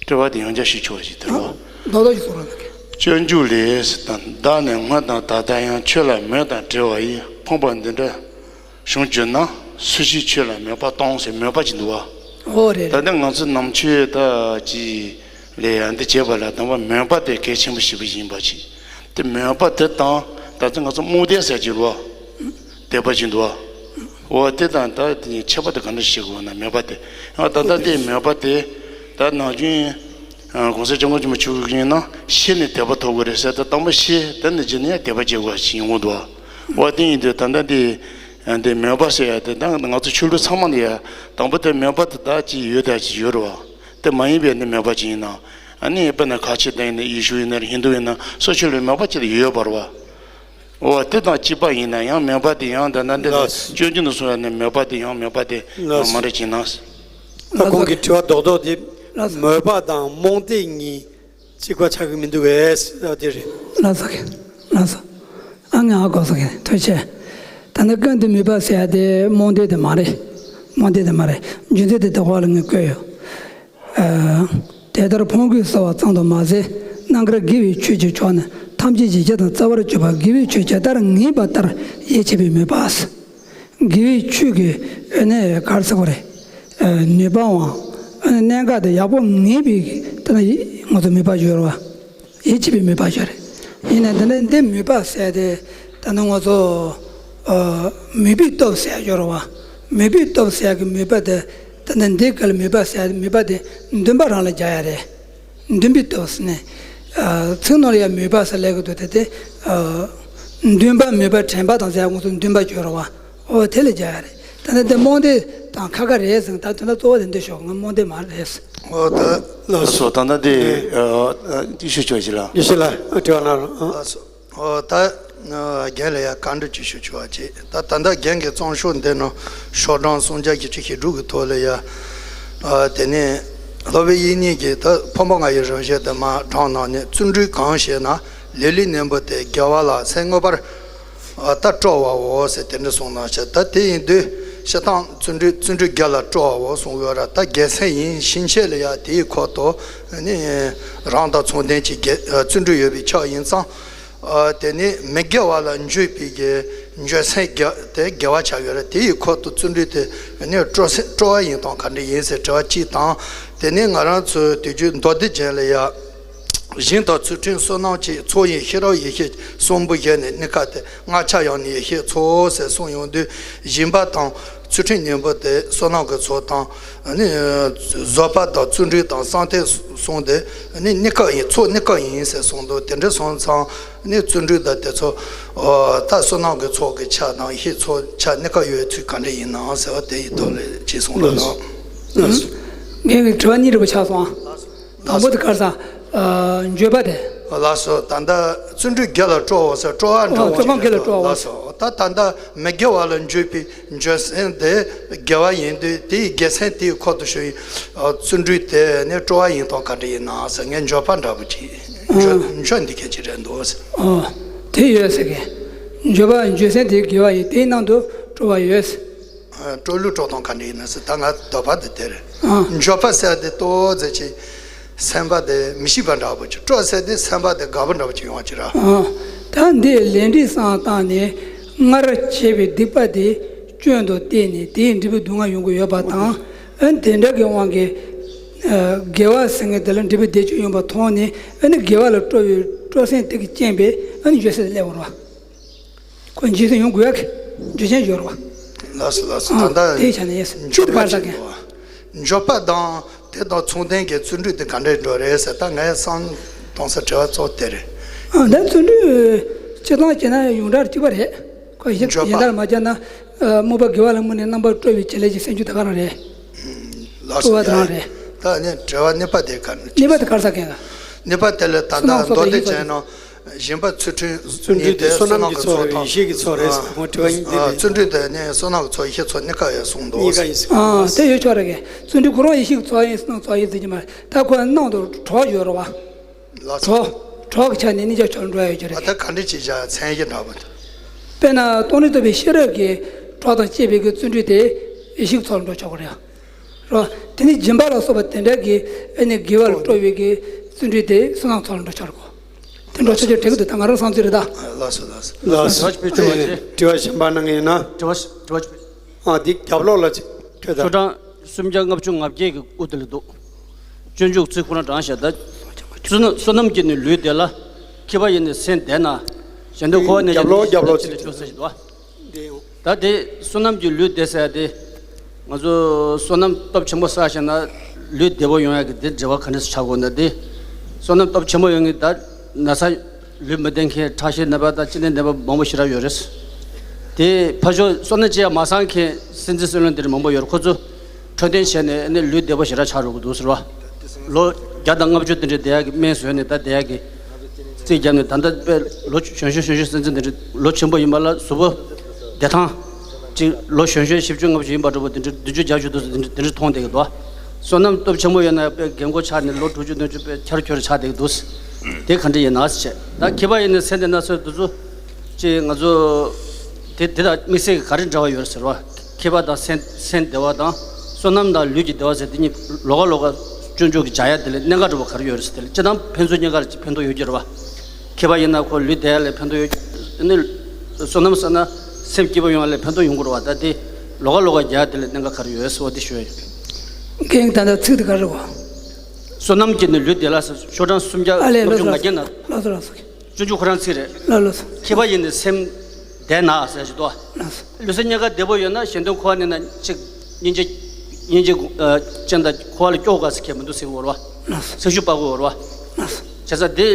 དྲི་བ་དེ་ཡང་བསྐྱར་ཞུས་ཆོག་པ་ཞིག་དེ་རེད་བ། རྡོག་རྡོག་ཅིག་གསུང་རོགས་གནང་གི། སྤྱོད་འཇུག་ལས། བདག་ནི་སྔོན་དང་ད་ལྟ་ཡང་། ཆོས་ལ་མོས་དང་བྲལ་བ་ཡི། ཕོངས་པ་འདི་འདྲ་བྱུང་གྱུར་ན། སུ་ཞིག་ཆོས་ལ་མོས་པ་གཏོང་ཟེར། མོས་པ་ཅིག་འདུག་བ། ཨོ་རེད། ད་ལྟ་ང་ཚོ་ནང་ཆོས་ད་ཅི་ལས་ཡ་འདི་བྱེད་པ་ལ་དང་པོ་མོས་པ་དེ་གལ་ཆེན་པོ་ཞེ་པོ་ཡིན་པ་ཅིག། དེ་མོས་པ་དེ་དང་ད་ལྟ་ང་ཚོ་རྨོངས་དད་ཟེར་གྱི་རེད་བ། དད་པ་ཅིག་འདུག་བ། འོ་དེ་དང་ད་དེ་གཉིས་ཁྱད་པར་དེ་ག་འདྲ་ཞིག་དགོས་ན། མོས་པ་དེ་ཡང་ད་ལྟ་དེ་མོས་པ་དེ་ད་ནམ་རྒྱུན་གོང་ས་སྐྱབས་མགོན་ཆེན་པོ་མཆོག་གིས་ཡིན་ན་ཤེས་ནས་དད་པ་ཐོབ་དགོས་རེད་ཟེར། ད་དང་པོ་ཤེས། དེ་ནས་རྗེས་ནས་ཡང་དད་པ་བྱེད་དགོས་ཞིག་ཡོང་གི་འདུག་བ། འོ་དེ་ཡིན་དུས་ད་ལྟ་དེ་འདི་མོས་པ་ཟེར་ཡ་དེ་ད་ང་ཚོ་ཆོས་ལུགས་ཚང་མ་ལ་ཡ་དང་པོ་དེ་མོས་པ་དེ་ད་ཅིག་ཡོད་ད་ཅིག་ཡོད་རེད་བ། དེ་མ་ཡིན་པའི་ནི་མོས་པ་ཅིག་ཡིན་ན། ཨ་ནི་དཔེར་ན་ཁ་ཆེ་དེ་ཡིན་ན། ཡེ་ཤུ་ཡིན་ན། ཧིན་དུ་ཡིན་ན། སོ་སོ་ལ་མོས་པ་ཅིག་ཡོད་པ་རེད་བ། འོ་དེ་དང་གཅིག་པ་ཡིན་ན་ཡང་མོས་པ་དེ་ཡང་ད་ལྟ་འདི་ལགས། སྤྱོད་འཇུག་ནས་གསུངས་ཡ་ནི་མོས་པ་དེ་ཡང་མོས་པ་དེ་ཡང་ལགས། མ་འདྲ་ཅིག་ན། ད་ཁོང་གི་དྲི་བ་རྡོག་རྡོག་དེ་ལགས། མོས་པ་དང་རྨོངས་དད་གཉིས་གཅིག་པ་ཆགས་ཀྱི་མི་འདུག་གས་ཟེར་བ་དེ་རེད། ལགས་སོ། ལགས་སོ། ཨ་ངས་ཧ་གོ་སོང་གི། ཐུགས་རྗེ་ཆེ། ད་ནི་ཀུན་ཏུ་མོས་པ་ཟེར་ཡ་དེ་རྨོངས་དད་དེ་མ་རེད། རྨོངས་དད་དེ་མ་རེད། རྒྱུ་མཚན་དེ་དེ་གོང་ལ་ངས་བཀོད་ཡོད། ཨ་དེ་ལྟར་ཕོངས་གོས་གསོལ་བ་ཙམ་དུ་མ་ཟད། རྣམ་དཀར་དགེ་བའི་ཆོས་ཀྱི་མཆོག་ནི། ཐམས་ཅད་ཀྱི་རྒྱུ་དང་རྩ་བར་གྱུར་པ། དགེ་བའི་ཆོས་ཇི་ལྟར་ངེས་པ་ལྟར། ཡིད་ཆེས་པའི་མོས་པ། དགེ་བའི་ཆོས་ཀྱི་ཨ་ནི་ག་རེ་ཟེར་དགོས་རེད། ཨ་ནུས་པའམ་ཨ་ནི་གནད་འགག་དེ་ཡག་པོ་ངེས་པའི་ད་ནི་ང་ཚོ་མོས་པ་ཡོད་རེད་བ། ཡིད་ཆེས་པའི་མོས་པ་ཡོད་རེད། ཡིན་ནའི་འདི་ནི་འདི་མོས་པ་ཟེར་དེ་ད་ནི་ང་ཚོ་ཨ་མོས་པའི་སྟོབས་ཟེར་ཡོད་རེད་བ། མོས་པའི་སྟོབས་ཟེར་གི་མོས་པ་དེ་ ད་ནི་འདི་ག་ལ་མོས་པ་ཟེར་མོས་པ་དེ་འདུན་པ་རང་ལ་སྦྱར་ཡ་རེད། འདུན་པའི་སྟོབས་ཟེར་ནས། ཚིག་ནང་ལ་ཡང་མོས་པ་ཟེར་ལབ་གི་འདུག་དེ་དེ། འདུན་པ་མོས་པ་དྲན་པ་དང་ཟེར་ཡ་ཁོང་ཚོ་འདུན་པ་བརྗོད་རོགས་བ། ཨོ་དེ་ལ་སྦྱར་ཡ་རེད། ད་ནི་དེ་རྨོངས་དད་དང་ཁ་ཁ་རེད་ཟེར། ད་དོན་དག་གཙོ་བོ་དེ་འདི་ཤོག་ང་རྨོངས་དད་མ་རེད་ཟེར། ཨོ་ད། ལགས་སོ། ད་ལྟ་དེ་ཨ་ཨ་ཅིག་ཞུ་ཆོག་ཅིག་ལ། ཡེ་ཤེས་ལགས་དྲི་བ་གནང་རོགས། ཨ། ལགས་སོ། ཨོ་ད། རྒན་ལ་ཡ་བཀའ་འདྲི་ཅིག་ཞུ་ཆོག་པ་ཅིག་ད་ད་ལྟ་རྒན་གྱི་རྩོམ་ཤོག་འདི་ནང་ཤོག་གྲངས་སུམ་བརྒྱ་བཞི་བཅུ་ཞེ་དྲུག་གི་ཐོག་ལ་ཡ། ཨ་དེ་ནས་སློབ་དཔོན་དབྱིག་གཉེན་གྱིས་ད་ཕོ་མོ་ལྔ་ཡི་རིམ་བཤད་དེ་མར་དྲངས་གནང་ནས། བརྩོན་འགྲུས་གང་བྱས་ན་ལེ་ལོའི་གཉེན་པོ་དེ། དགེ་བ་ལ་སེམས་མངོན་པར་ཨ་ད་སྤྲོ་བའོ་ཟེར་དེ་འདྲ་གསུངས་གནང་ཤག་ད་དེ་ཡིན་དུས་སྤྱིར་བཏང་བརྩོན་འགྲུས་བརྩོན་འགྲུས་དགེ་ལ་སྤྲོ་བའོ་གསུངས་ཡོད་ར། ད་དགེ་མཚན་ཡིན་ཕྱིན་ཆད་ལ་ཡ་དེའི་ཁོག་ཏུ་ནི་རང་དང་མཚུངས་ལྡན་གྱི་དགེ་ཨ་བརྩོན་འགྲུས་ཡོད་པའི་ཆ་ཡིན་ཙང་། ཨ་དེ་ནི་མི་དགེ་བ་ལ་འཇུག་པའི་གི་འཇུག་སེམས་དགེ་དེ་དགེ་བ་ཆགས་ཡོད་རེད། དེ་ཡི་ཁོག་ཏུ་བརྩོན་འགྲུས་དེ་ནི་སྤྲོ་སེམས་སྤྲོ་བ་ཡིན་སྟངས་ག་འདྲ་ཡིན་ཟེར་དྲི་བ་གཅིག་དང་། དེ་ནི་ང་རང་ཚོའི་དུས་རྒྱུན་མདོ་སྡེ་རྒྱན་ལ་ཡ། ཞིང་དང་ཚུལ་ཁྲིམས་བསོད་ནམས་ཀྱི། ཚོགས་དབྱིངས་ཤེས་རབ་ཡེ་ཤེས་གསུམ་པོ་བཞི་ནི། སྣ་ཁ་དེ་ལྔ་ཆ་ཡང་ནི་ཡེ་ཤེས་ཚོགས་ཟེར་གསུངས་ཡོང་དུས། ཞིང་པ་དང་ཚུལ་ཁྲིམས་གཉེན་པོ་དེ་བསོད་ནམས་ཀྱི་ཚོགས་དང་། ནི་བཟོད་པ་དང་བརྩོན་འགྲུས་དང་བསམ་གཏན་གསུམ་དེ་ནི་སྣ་ཁ་ཡིན། ཚོགས་སྣ་ཁ་ཡིན་ཟེར་གསུངས་འདུག་དེ་འདྲ་སོང་ཙང་ནི་བརྩོན་འགྲུས་དང་དེ་ཚོ་ད་བསོད་ནམས་ཀྱི་ཚོགས་ཀྱི་ཆ་དང་ཡེ་ཤེས་ཚོགས་ཆ་སྣ་ཁ་ཡོད་ཚུལ་ག་འདྲ་ཡིན་ནམ་ཟེར་བ་དེ་ཡི་ཐོག་ལ་ཅིག་གསུངས་རོགས་གནང་། ངས་དྲི་བ་གཉིས་འདྲ་པོ་ཆགས་སོང་ཨ། དང་པོ་དེ་ག་རེ་ཟེར། ཨ་འགྱོད་པ་དེ། ལགས་སོ། ད་ལྟ་བརྩོན་འགྲུས་དགེ་ལ་སྤྲོའོ་ཟེར། སྤྲོ་བ་འདྲ་བོ་ཅིག་རེད་འདུག་ལགས་སོ། ད་ད་ལྟ་མི་དགེ་བ་ལ་འཇུག་པའི་འཇུག་སེམས་དེ་དགེ་བ་ཡིན་དུས། དེའི་དགེ་མཚན་དེའི་ཁོག་ཏུ་ཞུགས་པའི་བརྩོན་འགྲུས་དེ་ནི་སྤྲོ་བ་ཡིན་སྟངས་ག་འདྲ་ཡིན་ནམ་ཟེར། ངས་འགྱོད་པ་འདྲ་བོ་ཅིག་འགྱོད་འགྱོད་འདི་ག་ཅིག་རེད་འདུག་ཟེར། ཨོ། དེ་ཡོད་ཟེར་གི། འགྱོད་པ་འཇུག་སེམས་དེ་དགེ་བ་ཡིན། དེའི་ནང་དུ་སྤྲོ་བ་ཡོད་ཟེར། སྤྲོ་བློ་སྤྲོ་སྟངས་ག་འདྲ་ཡིན་ན་ཟེར། ད་ང་འདོད་པ་དེ་དེ་རེད། ཨ། འགྱོད་པ་ཟེར་དེ་ཏོག་ཙམ་ཅིག་སེམས་པ་དེ་མི་སྐྱིད་པ་འདྲ་པོ་ཅིག་སྤྲོ་ཟེར་དེ་སེམས་པ་དེ་དགའ་པོ་འདྲ་པོ་ཅིག་ཡོང་བ་ཅིག་ར། ཨ། ད་འདི་ལས་འབྲས་བསམ་བཏང་ནས་སྔར་བྱས་པའི་སྡིག་པ་དེ་སྐྱོན་དུ་བལྟས་ནས་དེའི་འབྲས་བུ་སྡུག་བསྔལ་ཡོང་གི་ཡོད་པ་དང་། ཨ་དེ་འདྲ་གི་དབང་གིས་ཨ་དགེ་བ་ཟེར་མཁན་དེ་ལ་འབྲས་བུ་བདེ་སྐྱིད་ཡོང་བ་མཐོང་ནས། ཨ་ནི་དགེ་བ་ལ་སྤྲོ་བའི་སྤྲོ་སེམས་དེ་གི་རྐྱེན་པས་ཨ་ནི་འགྱོད་སེམས་སླེབས་པ་རེད་བ། ཁོ་འཇིག་རྟེན་ཡོང་དགོས་ཡག་གི་རྒྱུ་རྐྱེན་སྦྱོར་བ། ལགས་སོ་ལགས་སོ། ཨ་ད་ལྟ་དེའི་ཆ་ནས་ཡིན་ཟེར། འགྱོད་པ་ཆེ་བ། འགྱོད་པ་དང་དེ་དང་མཚུངས་ལྡན་གྱི་བརྩོན་འགྲུས་དེ་ག་འདྲས་འགྲོ་རེད་ཟེར། ད་ངས་བསམ་གཏོང་ས་དྲི་བ་གཙོ་བོ་དེ་རེད། ཨ་ད་བརྩོན་འགྲུས་སྤྱིར་བཏང་བྱས་ན་ཡོངས་གྲགས་གཅིག་པ་རེད། ཁོ་ཡི་འགྱོད་པ། ཡིན་ད་མ་བྱས་ན་ཨ་རྨོངས་པ་དགེ་བ་ལ་བསྔོས་ནས་རྣམ་པར་གྲོལ་བའི་བྱེད་ལས་ཀྱི་སེམས་རྒྱུད་ད་ག་རང་རེད། ལགས་སོ། སྤྲོ་བ་དེ་རང་རེད། ད་ནི་དྲི་བ་གཉིས་པ་དེ་ག་ནས་གཉིས་པ་དེ་ག་རེ་ཟེར་མཁན་ག་གཉིས་པ་དེ་ལ་ད་ལྟ་མདོ་སྡེ་རྒྱན་ནང་། ཞིང་པ་ཚུལ་ཁྲིམས་བརྩོན་འགྲུས་དེ་བསོད་ནམས་ཀྱི་ཚོགས་རེད། ཡེ་ཤེས་ཀྱི་ཚོགས་རེད་ཟེར། ཁོང་དྲི་བ་གཉིས་དེ་ལས། བརྩོན་འགྲུས་དེ་ནི་བསོད་ནམས་ཀྱི་ཚོགས་ཡེ་ཤེས་ཚོགས་གཉིས་ཀ་ཡོད་གསུངས་འདུག་གཉིས་ཀ་ཡིན་ཟེར། ཨ་དེ་ཡོད་ཆོག་རེད་གི། བརྩོན་འགྲུས་ཁོ་རང་ཡེ་ཤེས་ཀྱི་ཚོགས་ཡིན་ཟེར་ན་ཚོགས་ཡིན་ཟེར་གྱི་མ་རེད། ད་ཁོ་ནང་དུ་གྲོགས་ཡོད་རེད་བ། ལགས་སོ། གྲོགས་གྲོགས་ཀྱི་ཆ་ནས་གཉིས་ཆ་ཆོག་འགྲོ་ཡ་ཡོད་ཀྱི་རེད། ད་ག་འདྲ་ཅིག་བྱ་མཚན་གཞི་འདྲ་པོ་འདུག་དཔེར་ན་སྟོང་ཉིད་རྟོགས་པའི་ཤེས་རབ་ཀྱི་གྲོགས་དང་བཅས་པའི་གི་བརྩོན་འགྲུས་དེ་ཡེ་ཤེས་ཀྱི་ཚོགས་ལ་འགྲོ་ཆོག་གི་རེད། རོ། དེ་ནི་སྦྱིན་པ་ལ་སོགས་པ་དེ་འདྲ་གི་ཨ་ནི་དགེ་བ་ལ་སྤྲོ་བའི་གི་བརྩོན་འགྲུས་དེ་བསོད་ནམས་ཚོགས་ལ་འགྲོ་ཆོག་གོ། དེ་འགྲོ་ཆོག་ཆོག་དྲན་གི་འདུག་ད་ང་རང་བསམ་ཚུལ་རེད་ད། ལགས་སོ་ལགས་སོ། ལགས་སོ། དྲི་བ་ཞིག་ཕུལ་ཆོག་པ་རེད། དྲི་བ་གཞན་པ་གནང་གི་ཡོད་ན། དྲི་བ་དྲི་བ་ཞིག་ཕུལ། ཨ་འདི་རྒྱབ་ལོགས་ལ་ཅིག་ཕུལ་ད། ཤོག་གྲངས་སུམ་བརྒྱ་ལྔ་བཅུ་ང་བརྒྱད་ཀྱི་དབུ་དེ་ལ་འདུག་སྤྱོད་འཇུག་ཚིག་ཁོ་ན་དྲངས་བཞག་ད། བསོད་ནམས་བསོད་ནམས་ཀྱིས་ནི་ལུས་བདེ་ལ། མཁས་པ་ཡིས་ནི་སེམས་བདེ་ན། གཞན་དོན་འཁོར་བ་ནི་རྒྱབ་ལོགས་རྒྱབ་ལོགས་ཅིག་ལ་ཅོག་ཟེར་ཞིག་འདུག་ཨ། འདི་ཡོང་། ད་དེ་བསོད་ནམས་ཀྱི་ལུས་བདེ་ཟེར་ཡ་དེ། ང་ཚོ་བསོད་ནམས་སྟོབས་ཆེན་པོ་བསགས་ཤེ་ན་ལུས་བདེ་པོ་ཡོང་ཡ་གི་དེ་འབྲེལ་བ་ག་འདྲ་ཆགས་དགོས་ན་དེ། བསོད་ནམས་སྟོབས་ཆེན་པོ་ཡོང་གི་ད་ན་ཚ་ལུས་མི་བདེ་མཁན་ཁྲག་ཤེད་ནད་པ་དང་གཅིན་སྙི་ནད་པ་མང་པོ་ཞེ་དྲག་ཡོད་རེད། དེ་ཕར་ཕྱོགས་བསོད་ནམས་ཅི་ཡང་མ་བསགས་མཁན་སེམས་ཅན་སྲིད་བློན་དེ་འདྲ་མང་པོ་ཡོད་རེད། ཁོ་ཚོ་འཕྲོད་བསྟེན་བྱས་ནས་ནི་ལུས་བདེ་པོ་ཞེ་དྲག་ཆགས་འགྲོ་གི་འདུག་ཟེར་བ། ལོ་བརྒྱ་དང་ལྔ་བཅུ་དེ་འདྲའི་བསྡད་ཡག་གི་སྨན་ཟོས་ནས་ད་བསྡད་ཡག་གི་རྩིས་བརྒྱབ་ནས་ད་ལྟ་དཔེ་ལོ་གཞོན་གཞོན་གཞོན་གཞོན་སེམས་ཅན་དེ་འདྲ་ལོ་ཆེན་པོ་ཡིན་པ་ལ་གཟུགས་པོ་བདེ་ཐང་ཅིག་ལོ་གཞོན་གཞོན་བཞི་བཅུ་ལྔ་བཅུ་ཡིན་པ་འདྲ་པོ་དེ་འདྲ་བདུན་ཅུ་བརྒྱད་ཅུ་འདུག་ཟེར་དེ་འདྲ་དེ་འདྲ་མཐོང་བསྡད་ཀྱི་འདུག་བསོད་ནམས་སྟོབས་ཆེན་པོ་ཡོད་ན་དཔེ་རྒན་གོག་ཆགས་ནས་ལོ་དྲུག་ཅུ་བདུན་ཅུ་དཔེ་འཁྱར་འཁྱོར་ཆགས་བསྡད་ཀྱི་འདུག་དེ་ག་འདྲ་ཡིན་ན་ཟེར་བྱས། ད་མཁས་པ་ཡིས་ནི་སེམས་བདེ་ན་ཟེར་དུས་ཚོད་ཅིག་ང་ཚོ་དེ་དེ་དང་དམིགས་བསལ་གྱི་ག་རེ་འབྲེལ་བ་ཡོད་རེད་ཟེར་བ། མཁས་པ་དང་སེམས་སེམས་བདེ་བ་དང་བསོད་ནམས་དང་ལུས་ཀྱི་བདེ་བ་ཟེར་དེ་གཉིས་ལོགས་ཀ་ལོགས་ཀ་སྤྱོད་འཇུག་གི་སྦྱར་ཡ་དེ་ལ་གནད་འགག་འདྲ་པོ་ག་རེ་ཡོད་རེད་ཟེར། དེ་ལ་སྤྱིར་བཏང་ཕན་ཚུན་གཉིས་ཀར་ཕན་ཐོགས་ཡོད་ཀྱི་རེད་བ། མཁས་པ་ཡིན་ན་ཁོ་ལུས་བདེ་ཡ་ལ་ཕན་ཐོགས་ཡོད་ཀྱི་ནི་བསོད་ནམས་བསགས་ན་སེམས་སྐྱིད་པོ་ཡོང་ཡ་ལ་ཕན་ཐོགས་ཡོང་གི་རེད་བ། ད་དེ་ལོགས་ཀ་ལོགས་ཀ་སྦྱར་ཡ་དེ་ལ་གནད་འགག་ག་རེ་ཡོད་ཟེར་བ་དེ་ཞུ་ཡ་ཡིན། རྒན་ད་ལྟ་ཚིག་དེ་ག་རེ་རེད་བ། བསོད་ནམས་ཀྱིས་ནི་ལུས་བདེ་ལ་ཟེར། ཤོག་གྲངས་སུམ་བརྒྱ་ཨ་ལས་ལྔ་བཅུ་ལགས་སོ་ང་བརྒྱད་ན། ལགས་སོ་ལགས་སོ། སྤྱོད་འཇུག་ཁོ་རང་ཚིག་རེད། ལགས་ལགས་སོ། མཁས་པ་ཡིས་ནི་སེམས་བདེ་ན་ཟེར་ཞིག་འདུག་ལགས་སོ། ལུས་སེམས་གཉིས་ཀ་བདེ་པོ་ཡོད་ན་གཞན་དོན་འཁོར་བ་ནི་ན་ཅིག་སྙིང་རྗེ་ སྙིང་རྗེ་ཅན་དང་འཁོར་བ་ལ་སྐྱོ་ག་ཟེར་མཁན་མི་འདུག་ཟེར་གི་ཡོད་རེད་བ། སེམས་ཤུགས་སྤར་གི་ཡོད་རེད་བ། བྱས་ཙང་དེ་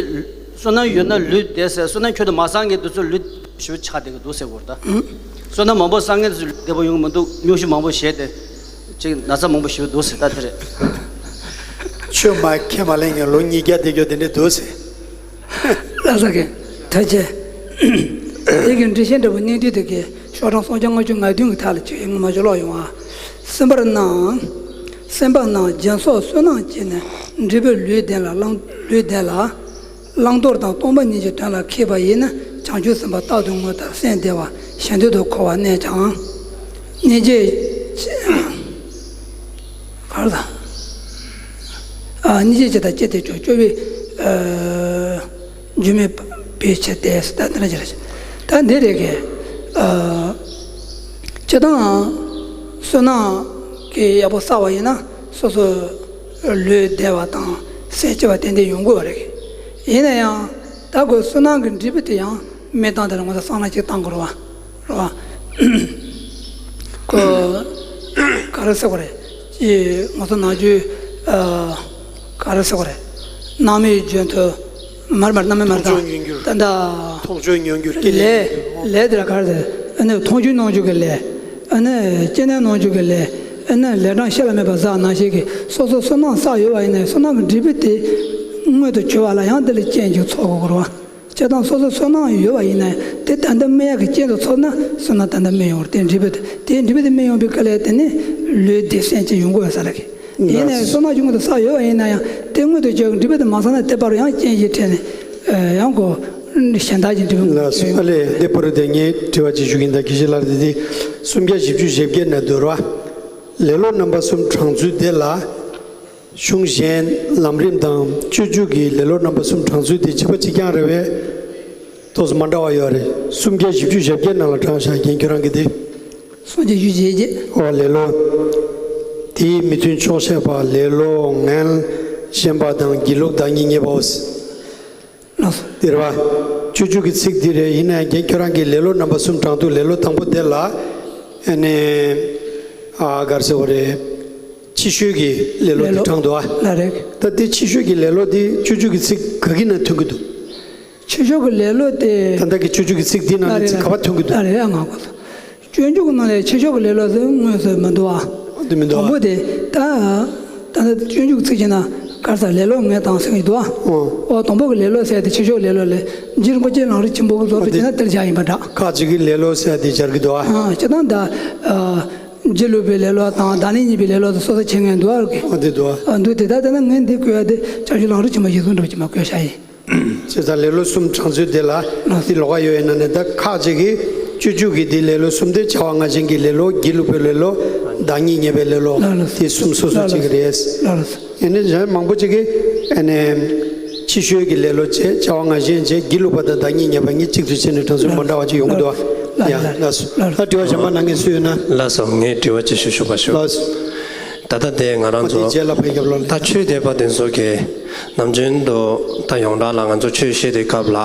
བསོད་ནམས་ཡོད་ན་ལུས་བདེ་ཟེར། བསོད་ནམས་ཁྱོན་དུ་མ་བསགས་མཁན་དེ་ཚོ་ལུས་ཞེ་པོ་ཆགས་བསྡད་ཀྱི་འདུག་ཟེར་གི་ཡོད་རེད་ད། བསོད་ནམས་མང་པོ་བསགས་མཁན་དེ་ཚོ་ལུས་བདེ་པོ་ཡོང་གི་མི་འདུག་སྨྱོ་ཤུལ་མང་པོ་བཞེས་ཏེ་ཅིག་ན་ཚ་མང་པོ་ཞེ་པོ་འདུག་ཟེར། ད་དེ་རེད། ཆོས་མ་ཁས་མ་ལེན་མཁན་ལོ་ཉིས་བརྒྱ་དེ་གྱོད་དེ་འདྲས་འདུག་ཟེར། ལགས་སོ་གི། ཐུགས་རྗེ་ཆེ། དེ་གི་འགྲེལ་བཤད་འདྲ་པོ་གནད་བསྡུས་དེ་གི་ཤོག་གྲངས་སུམ་བརྒྱ་ལྔ་བཅུ་ང་བདུན་གི་ཐད་ལ་ཅིག་ངོ་མ་ཅིག་ཀློག་ཡོང་ཨ། གསན་པར་གནང་། གསན་པར་གནང་། སྦྱིན་སོགས་བསོད་ནམས་ཀྱིས་ནི་འབྲས་བུ་ལུས་བདེ་ལ་བླང་ལུས་བདེ་ལ། བླང་དོར་དང་སྟོང་པ་ཉིད་ཀྱི་དོན་ལ་མཁས་པ་ཡིས་ནི་བྱང་ཆུབ་སེམས་དཔའ་རྟག་ཏུ་མངོན་དང་སེམས་བདེ་བ་གཞན་དོན་དུ་འཁོར་བར་གནས་ཀྱང་། སྙིང་རྗེ་ག་རེ་དང་། ཨ། སྙིང་རྗེ་ཅན་དང་བཅས་ཏེ་སྐྱོ་སྐྱོ་བའི། ཨ། རྒྱུ་མེད་པའི་ཕྱིར་ཏེ། ད་འདི་འདྲ་ཅིག་རེད། ད་འདི་རེད་གི། ཨ། སྤྱིར་བཏང་བསོད་ནམས་ཀྱི་ཡག་པོ་བསགས་པ་ཡིན་ན་སོ་སོ་ལུས་བདེ་བ་དང་སེམས་སྐྱིད་པ་ཏན་ཏན་ཡོང་གི་ཡོད་རེད་གི། ཡིན་ན་ཡང་ད་གོ་བསོད་ནམས་ཀྱི་འབྲས་བུ་དེ་ཡང་མི་བཏང་དེ་ལ་ངོ་ཚ་བསམ་བློ་ཅིག་བཏང་དགོས་རེད་བ། རེད་བ། ཁོ་ག་རེ་ཟེར་དགོས་རེད། ཅེས་ང་ཚོ་ནམ་རྒྱུན། ཨ། ག་རེ་ཟེར་དགོས་རེད། སྣང་མེད་རྒྱུན་མཐོང་། མར་མར་སྣང་མེད་མར་མཐོང་ཆོས་མྱོང་འགྱུར། ད་ད། མཐོང་ཆོས་མྱོང་འགྱུར་སྐྱེ་ལས། ལས་དེ་ལ་ག་རེ་ཟེར། ཨ་ནི་མཐོང་ཆོས་མྱོང་འགྱུར་གྱི་ལས། ཨ་ནི་སྐྱེ་གནས་མྱོང་འགྱུར་གྱི་ལས། ཨ་ནི་ལས་གྲངས་བཤད་ལ་མེད་པ་བསགས་ནང་བཞིན་གྱི་སོ་སོ་བསོད་ནམས་བསགས་ཡོད་པ་ཡིན་ན་བསོད་ནམས་ཀྱི་འབྲས་བུ་དེ་མངོན་དུ་གྱུར་པ་ལ་ཡང་དེ་ལ་རྐྱེན་གྱིས་ཚོགས་དགོས་རེད་བ། སྤྱིར་བཏང་སོ་སོ་བསོད་ནམས་ཡོད་པ་ཡིན་ན་དེ་ད་ལྟ་སྨིན་ཡག་གི་རྐྱེན་དུ་ཚོགས་ན་བསོད་ནམས་ད་ལྟ་སྨིན་ཡོང་བར་དེ་འབྲས་བུ་དེ་དེ་འབྲས་བུ་དེ་སྨིན་ཡོང་བའི་སྐབས་ལ་དེ་ནི་ལུས་བདེ་སེམས་སྐྱིད་ཡོང་གི་ཡོད་ས་རེད། ཡིན་ན་ཡང་བསོད་ནམས་ཀྱི་མངོན་དུ་བསགས་ཡོད་པ་ཡིན་ན་ཡང་དེ་མངོན་དུ་གྱུར་གྱི་འབྲས་བུ་དེ་མ་བསགས་ན་དེ་བར་ཡང་རྐྱེན་གྱིས་འཕྲད་ནས་ཡང་གོ་གཞན་དག་གི་འབྲས་བུ་ལ་སོགས། ཨ་ལས་འདི་བར་དུ་ངས་དྲི་བ་ཅིག་ཞུ་གི་ཡིན། ད་དགེ་བཤེས་ལགས་དེ་དེ་སུམ་བརྒྱ་བཞི་བཅུ་ཞེ་བརྒྱད་ནས་བསྡུར་བ། ལེ་ལོ་རྣམ་པ་གསུམ་དྲངས་ཚུལ་དེ་ལ། གཞུང་གཞན་ལམ་རིམ་དང་སྤྱོད་འཇུག་གི་ལེ་ལོ་རྣམ་པ་གསུམ་དྲངས་ཚུལ་དེ་གཅིག་པ་གཅིག་རྐྱང་རེད་པས། ཏོག་ཙམ་མ་འདྲ་བ་ཡོད་རེད། སུམ་བརྒྱ་བཞི་བཅུ་ཞེ་བརྒྱད་ནང་ལ་དྲངས་བཞག་རྒན་ཁྱོད་རང་གིས་དེ། སུམ་བརྒྱ་བཞི་བཅུ་ཞེ་བརྒྱད། ཨོ་ལེ་ལོ། དེའི་མི་མཐུན་ཕྱོགས་བཤད་པ། ལེ་ལོ་ངན་ཞེན་པ་དང་སྒྱིད་ལུག་བདག་ཉིད་བརྙས་པའོ། ལགས་སོ། འདིར་བ། སྤྱོད་འཇུག་གི་ཚིག་འདི་རེད། ཡིན་ན་ཡང་རྒན་ཁྱོད་རང་གིས་ལེ་ལོ་རྣམ་པ་གསུམ་དྲངས་འདུག་ལེ་ལོ་དང་པོ་དེ་ལ། ཨ་ནི། ཨ། ག་རེ་ཟེར་དགོས་རེད། ཕྱི་བཤོལ་གྱི་ལེ་ལོ་ལེ་དེ་ལོ། དྲངས་འདུག་ཨ། ལགས་རེད། ད་དེ་ཕྱི་བཤོལ་གྱི་ལེ་ལོ་དེ་སྤྱོད་འཇུག་གི་ཚིག་ག་གི་ནང་ཐོན་གྱི་འདུག་ཕྱི་བཤོལ་གྱི་ལེ་ལོ་དེ། ད་ལྟ་གི་སྤྱོད་འཇུག་གི་ཚིག་འདི་ནང་ནས་ཚིག་ག་པར་ཐོན་གྱི་འདུག་ལགས་རེད། ཨ། ང་གོ་སོང་། སྤྱོད་འཇུག་ནང་ལས་ཕྱི་བཤོལ་གྱི་ལེ་ལོ་ཟེར་དངོས་སུ་མི་འདུག་ཨ། འདི་མི་འདུག་ཨ། དང་པོ་དེ་ད། ད་ལྟ་སྤྱོད་འཇུག་ཚིག་བྱས་ན་ག་རེ་ཟེར། ལེ་ལོ་ངན་དང་ཟེར་གྱི་འདུག་ཨ། ཨོ། ཨོ། དང་པོ་གི་ལེ་ལོ་ཟེར་དེ་ཕྱི་བཤོལ་ལེ་ལོ་ལས་རྗེ་རིན་པོ་ཆེ་ལམ་རིམ་ཆེན་པོ་གི་ལོ་ཚོ་བྱས་ན་དེར་བཞག་ཡིན་པ་འདྲ། ཁ་ཅིག་གིས་ལེ་ལོ་ཟེར་དེ་སྦྱར་གྱི་འདུག་ཨ། ཨ། སྤྱིར་བཏང་ད། ཨ། སྒྱིད་ལུག་པའི་ལེ་ལོ་དང་བདག་ཉིད་བརྙས་པའི་ལེ་ལོ་དེ་སོ་སོ་བྱེད་མཁན་འདུག་ཨ། ཨོ། འདི་འདུག་ཨ། ཨ། འདུག་དེ་ད་ལྟ་ན་ངས་འདི་བཀོད་ཡ་དེ་བྱང་ཆུབ་ལམ་རིམ་ཆེན་མོ་གཞིར་བཟུང་འདྲ་པོ་ཅིག་མ་བཀོད་བཞག་ཡིན། བྱས་ཙང་ལེ་ལོ་གསུམ་དྲངས་ཚུལ་དེ་ལ་དེ་ལོགས་ཀ་ཡོད་ཡིན་ན་ནི། ད་ཁ་ཅིག་གིས་སྤྱོད་འཇུག་གི་དེ་ལེ་ལོ་གསུམ་དེ་བྱ་བ་ང་བཞིན་གྱི་ལེ་ལོ། སྒྱིད་ལུག་པའི་ལེ་ལོ། བདག་ཉིད་བརྙས་པའི་ལེ་ལོ། ལགས་ལགས། དེ་གསུམ་སོ་སོ་ལགས་གཅིག་རེད། ལགས་ལགས། ཡིན་ནའི་གཞན་མང་པོ་ཅིག་གིས་ཨ་ནི་ཕྱི་བཤོལ་གྱི་ལེ་ལོ་བྱས། བྱ་བ་ང་བཞིན་བྱས། སྒྱིད་ལུག་པ་དང་བདག་ཉིད་བརྙས་པ་གཉིས་གཅིག་ཏུ་བྱས་ནས་དྲངས་ཚུལ་མ་འདྲ་བ་ཅིག་ཡོང་གི་འདུག་ཨ། ལགས་ཡ། ལགས་ལགས་སོ། ལགས་སོ། ད་དྲི་བ་གཞན་པ་གནང་མཁན་སུ་ཡོད་ན། ལགས་སོ། ངས་དྲི་བ་ཅིག་ཞུ་ཆོག་པ་ཞུ། ལགས་སོ། ད་ལྟ་དེ་ང་རང་ཚོ། ཨ། དེ་རྗེས་ལ་ཕ་གི་སྐྱབས་ལ། ད་ཆོས་དད་པ་དེ་ཚོ་གིས་ནམ་རྒྱུན་དུ་ད་ཡོངས་གྲགས་ལ་ང་ཚོ་ཆོས་བཤད་དུས་སྐབས་ལ།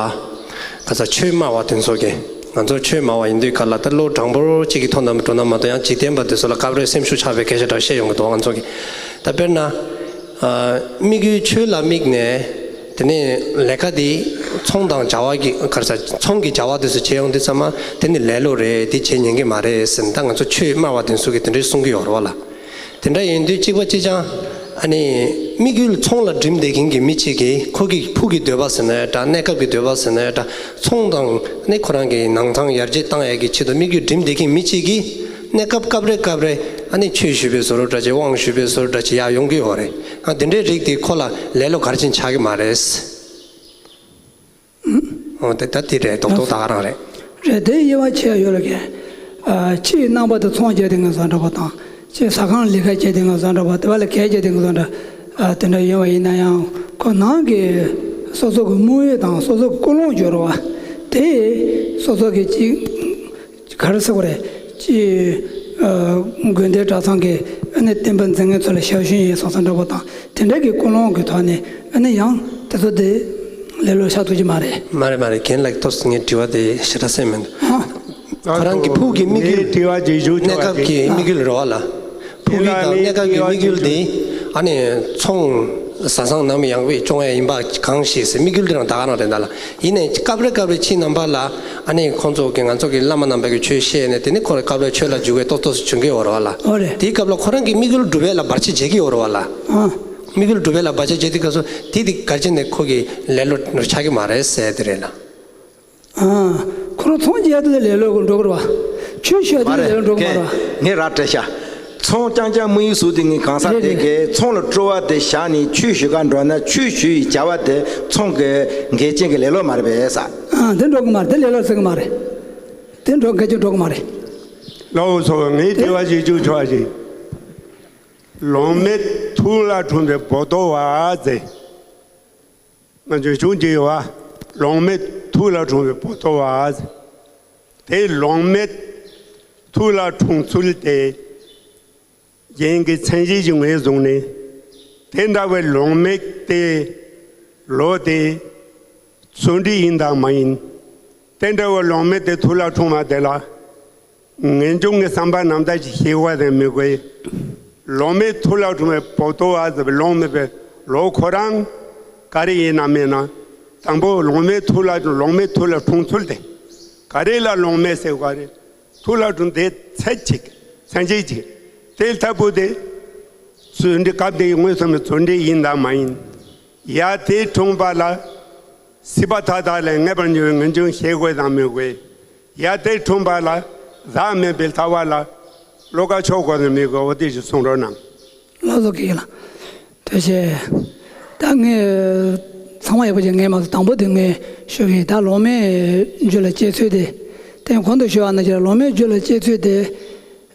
ག་ས་ཆོས་སྨྲ་བ་དེ་ཚོ་གིས། ང་ཚོ་ཆོས་སྨྲ་བ་ཡིན་དུས་ག་ལ་ད་བློ་དྲང་པོ་གཅིག་གི་ཐོག་ནས་འགྲོ་ན་མ་གཏོགས། ཡང་འཇིག་རྟེན་པ་དེ་ཚོ་ལ་སྐབས་རེ་སེམས་ཤུགས་ཆག་པའི་སྐད་ཆ་འདྲ་བཤད་ཡོང་གི་འདུག་ང་ཚོ་གིས། ད་དཔེར་ན། ཨ། དམིགས་ཡུལ་ཆོས་ལ་དམིགས་ནས། དེ་ནས་ལས་ཀ་དེ་ཚོང་དང་བྱ་བ་གི་ག་རེ་ཟེར། ཚོང་གི་བྱ་བ་དེ་ཚོ་བྱེད་ཡོང་དུས་ཙམ་པ། དེ་ནི་ལེ་ལོ་རེད། དེ་བྱེད་ཉན་གི་མ་རེད་ཟེར་ནས། ད་ང་ཚོ་ཆོས་སྨྲ་བ་དེ་ཚོ་གིས་དེ་འདྲའི་གསུང་གི་ཡོད་རེད་བ་ལ། དེ་འདྲ་ཡིན་དུས་གཅིག་པ་གཅིག་རྐྱང་། ཨ་ནི་དམིགས་ཡུལ་ཚོང་ལ་འགྲིམ་བསྡད་མཁན་གྱི་མི་གཅིག་གིས་ཁོ་གི་ཕུགས་ཀྱི་འདོད་པ་ཟེར་ན་འདྲ། གནས་སྐབས་ཀྱི་འདོད་པ་ཟེར་ན་འདྲ། ཚོང་དང་ནི་ཁོ་རང་གི་ནང་ཚང་ཡར་རྒྱས་བཏང་ཡག་གི་ཆེད་དུ་དམིགས་ཡུལ་འགྲིམ་བསྡད་མཁན་མི་གཅིག་གིས་གནས་སྐབས་སྐབས་རེ་སྐབས་རེ་ཨ་ནི་ཆོས་ཞུ་བའི་བཟོ་འདྲ་བྱས། དབང་ཞུ་བའི་བཟོ་འདྲ་བྱས་ཡར་ཡོང་གི་ཡོད་རེད། ཨ། དེ་འདྲའི་རིགས་དེ་ཁོ་ལ་ལེ་ལོ་ག་རེ་བྱས་ནས་ཆགས་ཀྱི་མ་རེད། ཨོ། དེ་ད་དེ་རེད། རྡོག་རྡོག་ད་ག་རང་རེད། རེད། དེ་དབྱེ་བ་ཕྱེ་ཡ་ཡོད་ལ་གས། ཨ། ཕྱིའི་རྣམ་པ་དེ་ཚོང་བྱས་དེ་ངན་བཟོ་འདྲ་པོ་དང་། ཕྱིའི་ཟ་ཁང་ལས་ཀ་བྱས་དེ་ངན་བཟོ་འདྲ་པོ། དེ་བ་ལ་གས་བྱས་དེ་ངན་བཟོ་འདྲ། ཨ། དེ་འདྲ་ཡོད་པ་ཡིན་ན་ཡང་། ཁོ་ནང་གི་སོ་སོ་གི་དམིགས་ཡུལ་དང་སོ་སོ་གི་ཀུན་སློང་སྦྱོར་བ་དེ། སོ་སོ་གི་ཅིག་ག་རེ་ཟེར་དགོས་རེད། ཅིག་ཨ། དགོན་སྡེ་གྲྭ་ཚང་གི་ཨ་ནི་བསྟན་པ་འཛིན་མཁན་ཚོ་ལ་ཞབས་ཞུ་ཡིན་བསམ་བསམ་འདྲ་པོ་དང་། དེ་འདྲ་གི་ཀུན་སློང་གི་ཐོག་ནས་ཨ་ནི་ཡང་དེ་ཚོ་དེ་ལེ་ལོ་ཆགས་ཐུབ་ཀྱི་མ་རེད། མ་རེད་མ་རེད། རྒན་ལགས་ཏོག་ཙམ་ངའི་དྲི་བ་དེ་ཞེ་དྲག་གསན་མི་འདུག་ཨ། ཁོ་རང་གི་ཕུགས་ཀྱི་དམིགས་ཡུལ། ངའི་དྲི་བ་ཅིག་ཞུ་ཆོག་གནས་སྐབས་ཀྱི་དམིགས་ཡུལ་རེད་བ་ལ། ཁོར་ཡུག་དང་གནས་སྐབས་ཀྱི་དམིགས་ཡུལ་དེ་ཨ་ནི་ཚོང་བཟའ་ཚང་ནམ་ཡང་སྦེ་སྐྱོང་ཡ་ཡིན་པ་གང་ཞིག་ཟེར་དམིགས་ཡུལ་དེ་རང་ད་ག་རང་རེད་ད་ལ། ཡིན་ནའི་སྐབས་རེ་སྐབས་རེ་ཕྱིའི་རྣམ་པ་ལ་ཨ་ནི་ཁོང་ཚོ་གི་ང་ཚོ་གི་བླ་མ་རྣམ་པ་གི་ཆོས་བཤད་ནས་དེ་ནི་ཁོ་རེ་སྐབས་རེ་ཆོས་ལ་འཇུག་པའི་ཏོག་ཏོག་བྱུང་གི་ཡོད་རེད་བ་ལ། ཨོ་རེད། དེའི་སྐབས་ལ་ཁོ་རང་གི་དམིགས་ཡུལ་སྒྲུབ་པ་ལ་བར་ཆད་བྱེད་ཀྱི་ཡོད་རེད་བ་ལ། ཨ། དམིགས་ཡུལ་སྒྲུབ་པ་ལ་བར་ཆད་བྱེད་དུས་སྐབས་སུ་དེ་དེ་ག་རེ་བྱས་ནས་ཁོ་གི་ལེ་ལོ་ཆགས་ཀྱི་མ་རེད་ཟེར་དེ་རེད་ལ། ཨ། ཁོ་རང་ཚོང་རྒྱག་དུས་ལེ་ལོ་འགྲོ་གི་རེད་བ། ཆོས་ཞུ་དུས་མ་ལེ་ལོ་རེད། འགྲོ་གི་མ་རེད་བ། ངས་ར་སྤྲད་ཤག་ཚོང་རྐྱང་རྐྱང་དམིགས་ཡུལ་བཟུང་དེ་ངས་གང་ཟག་རེད་དེ་རེད། གའི་ཚོང་ལ་སྤྲོ་བ་དེ་བཞག་ནས་ཆོས་ཞུ་ག་འགྲོ་ན་ཆོས་ཞུ་ཡི་བྱ་བ་དེ་ཚོང་གི་འགལ་རྐྱེན་གྱི་ལེ་ལོ་མ་རེད་པས་ས། ཨ། དེ་འགྲོ་གི་མ་རེད། དེ་ལེ་ལོ་ཟེར་གི་མ་རེད། དེ་འགྲོ་འགལ་རྐྱེན་འགྲོ་གི་མ་རེད། ལགས་སོ། ངས་དེ་དྲི་བ་ཞིག་བཅུག་ཆོག་ཅིག་ལོང་མེད་ཐུགས་ལ་འཁྲུངས་པའི་བོ་དོ་བ་ཟེར། ང་ཚོས་བྱུང་གི་ཡོད་བ། ལོང་མེད་ཐུགས་ལ་འཁྲུངས་པའི་བོ་དོ་བ། དེ་ལོང་མེད་ཐུགས་ལ་འཁྲུངས་ཚུལ་དེ། རྒྱན་གྱི་མཚན་གཞི་ཞིག་ངོས་བཟུང་ནས། དེ་འདྲ་བའི་ལོང་མེད་དེ། ལོ་དེ། བརྩོན་འགྲུས་ཡིན་དང་མ་ཡིན། དེ་འདྲ་བའི་ལོང་མེད་དེ་ཐུགས་ལ་འཁྲུངས་པ་དེ་ལ། ངེས་འབྱུང་གི་བསམ་པ་རྣམ་དག་ཅིག་ཤེས་དགོས་དང་མི་དགོས། ལོང་མེད་ཐུགས་ལ་འཁྲུངས་པའི་བོ་དོ་བ་ཟེར་བའི་ལོང་མེད་པའི་ལོ་ཁོ་རང་ག་རེ་ཡིན་ན་མིན་ན། དང་པོ་ལོང་མེད་ཐུགས་ལ་ལོང་མེད་ཐུགས་ལ་འཁྲུངས་ཚུལ་དེ། ག་རེ་ལ་ལོང་མེད་ཟེར་བ་རེད། ཐུགས་ལ་འཁྲུངས་དེ་ཚད་ཅིག་མཚན་གཞི་ཅིག་དེ་ལྟ་བུ་དེ། བརྩོན་འགྲུས་སྐབས་དེའི་མངོན་སུམ་པའི་བརྩོན་འགྲུས་ཡིན་དང་མ་ཡིན། ཡ་དེ་འཁྲུངས་པ་ལ། སྲིད་པ་མཐའ་དག་ལས་ངེས་པར་འབྱུང་བའི་ངེས་འབྱུང་ཤེས་དགོས་དང་མི་དགོས། ཡ་དེ་འཁྲུངས་པ་ལ་བདག་མེད་པའི་ལྟ་བ་ལ་བློ་ཁ་ཕྱོགས་དགོས་དང་མི་དགོས། འོ་དེ་ཞིག་གསུང་རོགས་གནང་། ལགས་སོ། དགེ་ལགས། ཐུགས་རྗེ་ཆེ། ད་ངས་ཚང་མ་ཡག་པོ་ཅིག་ངས་མ་གཏོགས་དང་པོ་དེ་ངས་ཞུ་གི་ཡིན། ད་ལོང་མེད་རྒྱུད་ལ་སྐྱེ་ཚུལ་དེ། དེ་གོང་དུ་ཞུ་བ་ནང་བཞིན་ལོང་མེད་རྒྱུད་ལ་སྐྱེ་ཚུལ་དེ།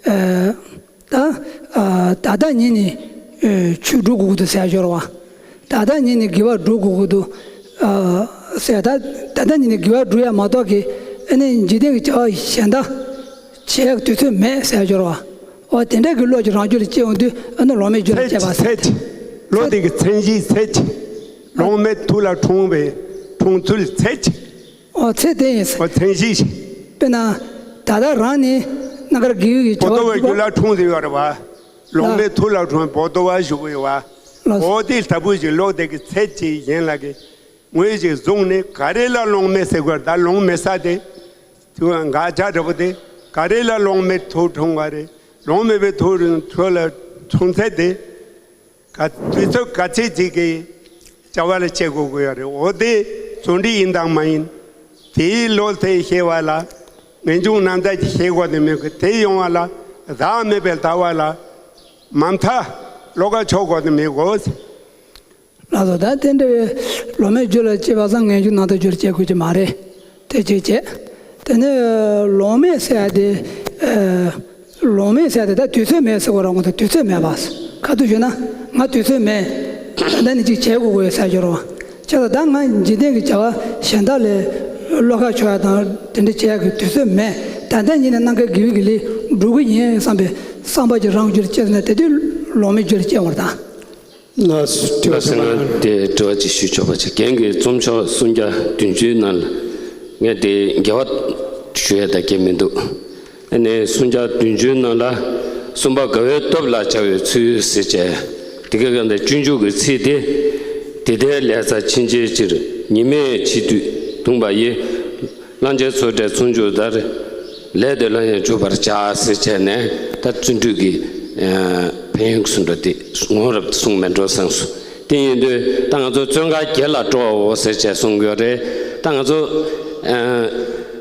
ཨ། ད་ཨ་ད་ལྟ་ཉིད་ནས་ཨ་ཆོས་སྒྲུབ་དགོས་ཀྱི་འདུག་ཟེར་ཡ་སྦྱོར་བ། ད་ལྟ་ཉིད་ནས་དགེ་བ་སྒྲུབ་དགོས་ཀྱི་འདུག་ཨ་ཟེར། ད་ད་ལྟ་ཉིད་ནས་དགེ་བ་སྒྲུབ་ཡ་མ་གཏོགས་ཀྱི་ཨ་ནི་འཇིག་རྟེན་གྱི་བྱ་བ་གཞན་དག་བྱེད་ཡ་དུས་ཚོད་མེད་ཟེར་ཡ་སྦྱོར་བ། འོ་དེ་འདྲ་གི་བློ་ཅིག་རང་རྒྱུད་ལ་སྐྱེ་ཡོང་དུས་ཨ་ནི་ལོང་མེད་རྒྱུད་ལ་སྐྱེས་པ་ཟེར། ཚད་ཅིག་བློ་དེ་གི་མཚན་གཞི་ཚད་ཅིག་ལོང་མེད་ཐུགས་ལ་འཁྲུངས་པའི་འཁྲུངས་ཚུལ་ཚད་ཅིག་འོ་ཚེ་དེ་ཡིན་ཟེར། འོ་མཚན་གཞི་ཞིག་དཔེར་ན། ད་ལྟ་རང་ནི་གནའ་མཁར་དགེ་བའི་གི་བྱ་བ་བོ་ཏོ་བའི་སྒྲུབ་རྒྱུད་ལ་འཁྲུངས་ཟེར་ཡོད་རེད་བ། ལོང་མེད་ཐུགས་ལ་འཁྲུངས་བོ་ཏོ་བ་བཞུགས་ཡོད་བ། ལགས་སོ། འོ་དེ་ལྟ་བུ་ཞིག་ལོག་དེ་གི་ཚད་ཅིག་གཞན་ལ་གི་ངོས་ཞིག་བཟུང་ནས་ག་རེ་ལ་ལོང་མེད་ཟེར་དགོས་ད་ལོང་མེད་ས་དེ། དུ་འགག་ཆ་འདྲ་པོ་དེ་ག་རེ་ལ་ལོང་མེད་ཐུགས་འཁྲུངས་བ་རེད། ལོང་མེད་པའི་ཐུགས་ཐུགས་ལ་འཁྲུངས་ཚད་དེ། ག་དུས་ཚོད་ག་ཚད་ཅིག་གི་བྱ་བ་ལ་བྱེད་དགོས་ཀྱི་ཡོད་རེད། འོ་དེ་བརྩོན་འགྲུས་ཡིན་དང་མ་ཡིན། དེའི་བློ་དེ་ཤེས་པ་ལ་ངེས་འབྱུང་རྣམ་དག་ཅིག་ཤེས་དགོས་དེ་མོད་ཀྱི་དེ་ཡོང་བ་ལ་བདག་མེད་པའི་ལྟ་བ་ལ་མ་མཐའ་བློ་ཁ་ཕྱོགས་དགོས་དེ་མི་དགོས། ལགས་སོ། ད་དེ་འདྲ་བའི་ལོང་མེད་རྒྱུད་ལ་སྐྱེས་པ་སང་ངེས་འབྱུང་རྣམ་དག་རྒྱུད་ལ་སྐྱེ་དགོས་ཀྱི་མ་རེད། དེ་གཅིག་བྱས། དེ་ནས་ལོང་མེད་ཟེར་ཡ་དེ། ཨ། ལོང་མེད་ཟེར་ཡ་དེ་ད་དུས་ཚོད་མེད་ཟེར་བ་རང་གོ་ད་དུས་ཚོད་མེད་པ། ཁ་ཐུག་ཞུས་ན་ང་དུས་ཚོད་མེད། ད་ནི་ཅིག་བྱེད་དགོས་དགོས་ཟེར་སྦྱོར་བ། བྱས་ཙང་ད་ང་འཇིག་རྟེན་གྱི་བྱ་བ་གཞན་དག་ལས་བློ་ཁ་ཕྱོགས་ཡ་དང་དེ་འདྲ་བྱེད་ཡ་གི་དུས་ཚོད་མེད། ད་ལྟ་ཉིད་ནས་གནམ་མཁའི་དགེ་བའི་གི་ལས་སྒྲུབ་ཀྱི་ཡིན་བསམ་པའི་བསམ་པ་ཅིག་རང་རྒྱུད་ལ་སྐྱེས་ན་དེ་དུས་ལོང་མེད་རྒྱུད་ལ་སྐྱེ་བར་ད། ལགས་སོ། དྲི་བ་ལགས་སོ། ང་དེ་དྲི་བ་ཅིག་ཞུ་ཆོག་པ་ཅིག་རྒན་གྱིས་རྩོམ་ཆོག་སུམ་བརྒྱ་བདུན་ཅུའི་ནང་ལ་ངས་དེ་འགལ་བ་ཞུ་ཡ་ད་གལ་མི་འདུག་ཨ་ནི་སུམ་བརྒྱ་བདུན་ཅུའི་ནང་ལ་གསུམ་པ་དགའ་བའི་སྟོབས་ལ་བྱ་བའི་ཚུལ་ཟེར་བྱས་དེ་ག་ག་འདི་སྤྱོད་འཇུག་གི་ཚིག་དེ། དེ་ལྟའི་ལས་རྩ་ཕྱིན་ཆད་ཕྱིར། ཉི་མས་འཆི་དུས་གདུངས་པ་ཡི། བླང་བྱའི་ཚོགས་བྲལ་ཚོགས་འཇུག་ལྟར། ལས་དེ་ལ་ཡང་འཇུག་པར་བྱ་ཟེར་བྱས་ནས་ད་བརྩོན་འགྲུས་ཀྱི་ཕན་ཡོན་གྱི་ཟུང་འབྲེལ་དེ་ངོ་མ་གསུངས་མེད་འགྲོ་བསམས་སོང་། དེ་ཡིན་དུས་ད་ང་ཚོ་བརྩོན་འགྲུས་བརྒྱད་ལ་སྤྲོ་བའོ་ཟེར་བྱས་གསུང་གི་ཡོད་རེད། ད་ང་ཚོ་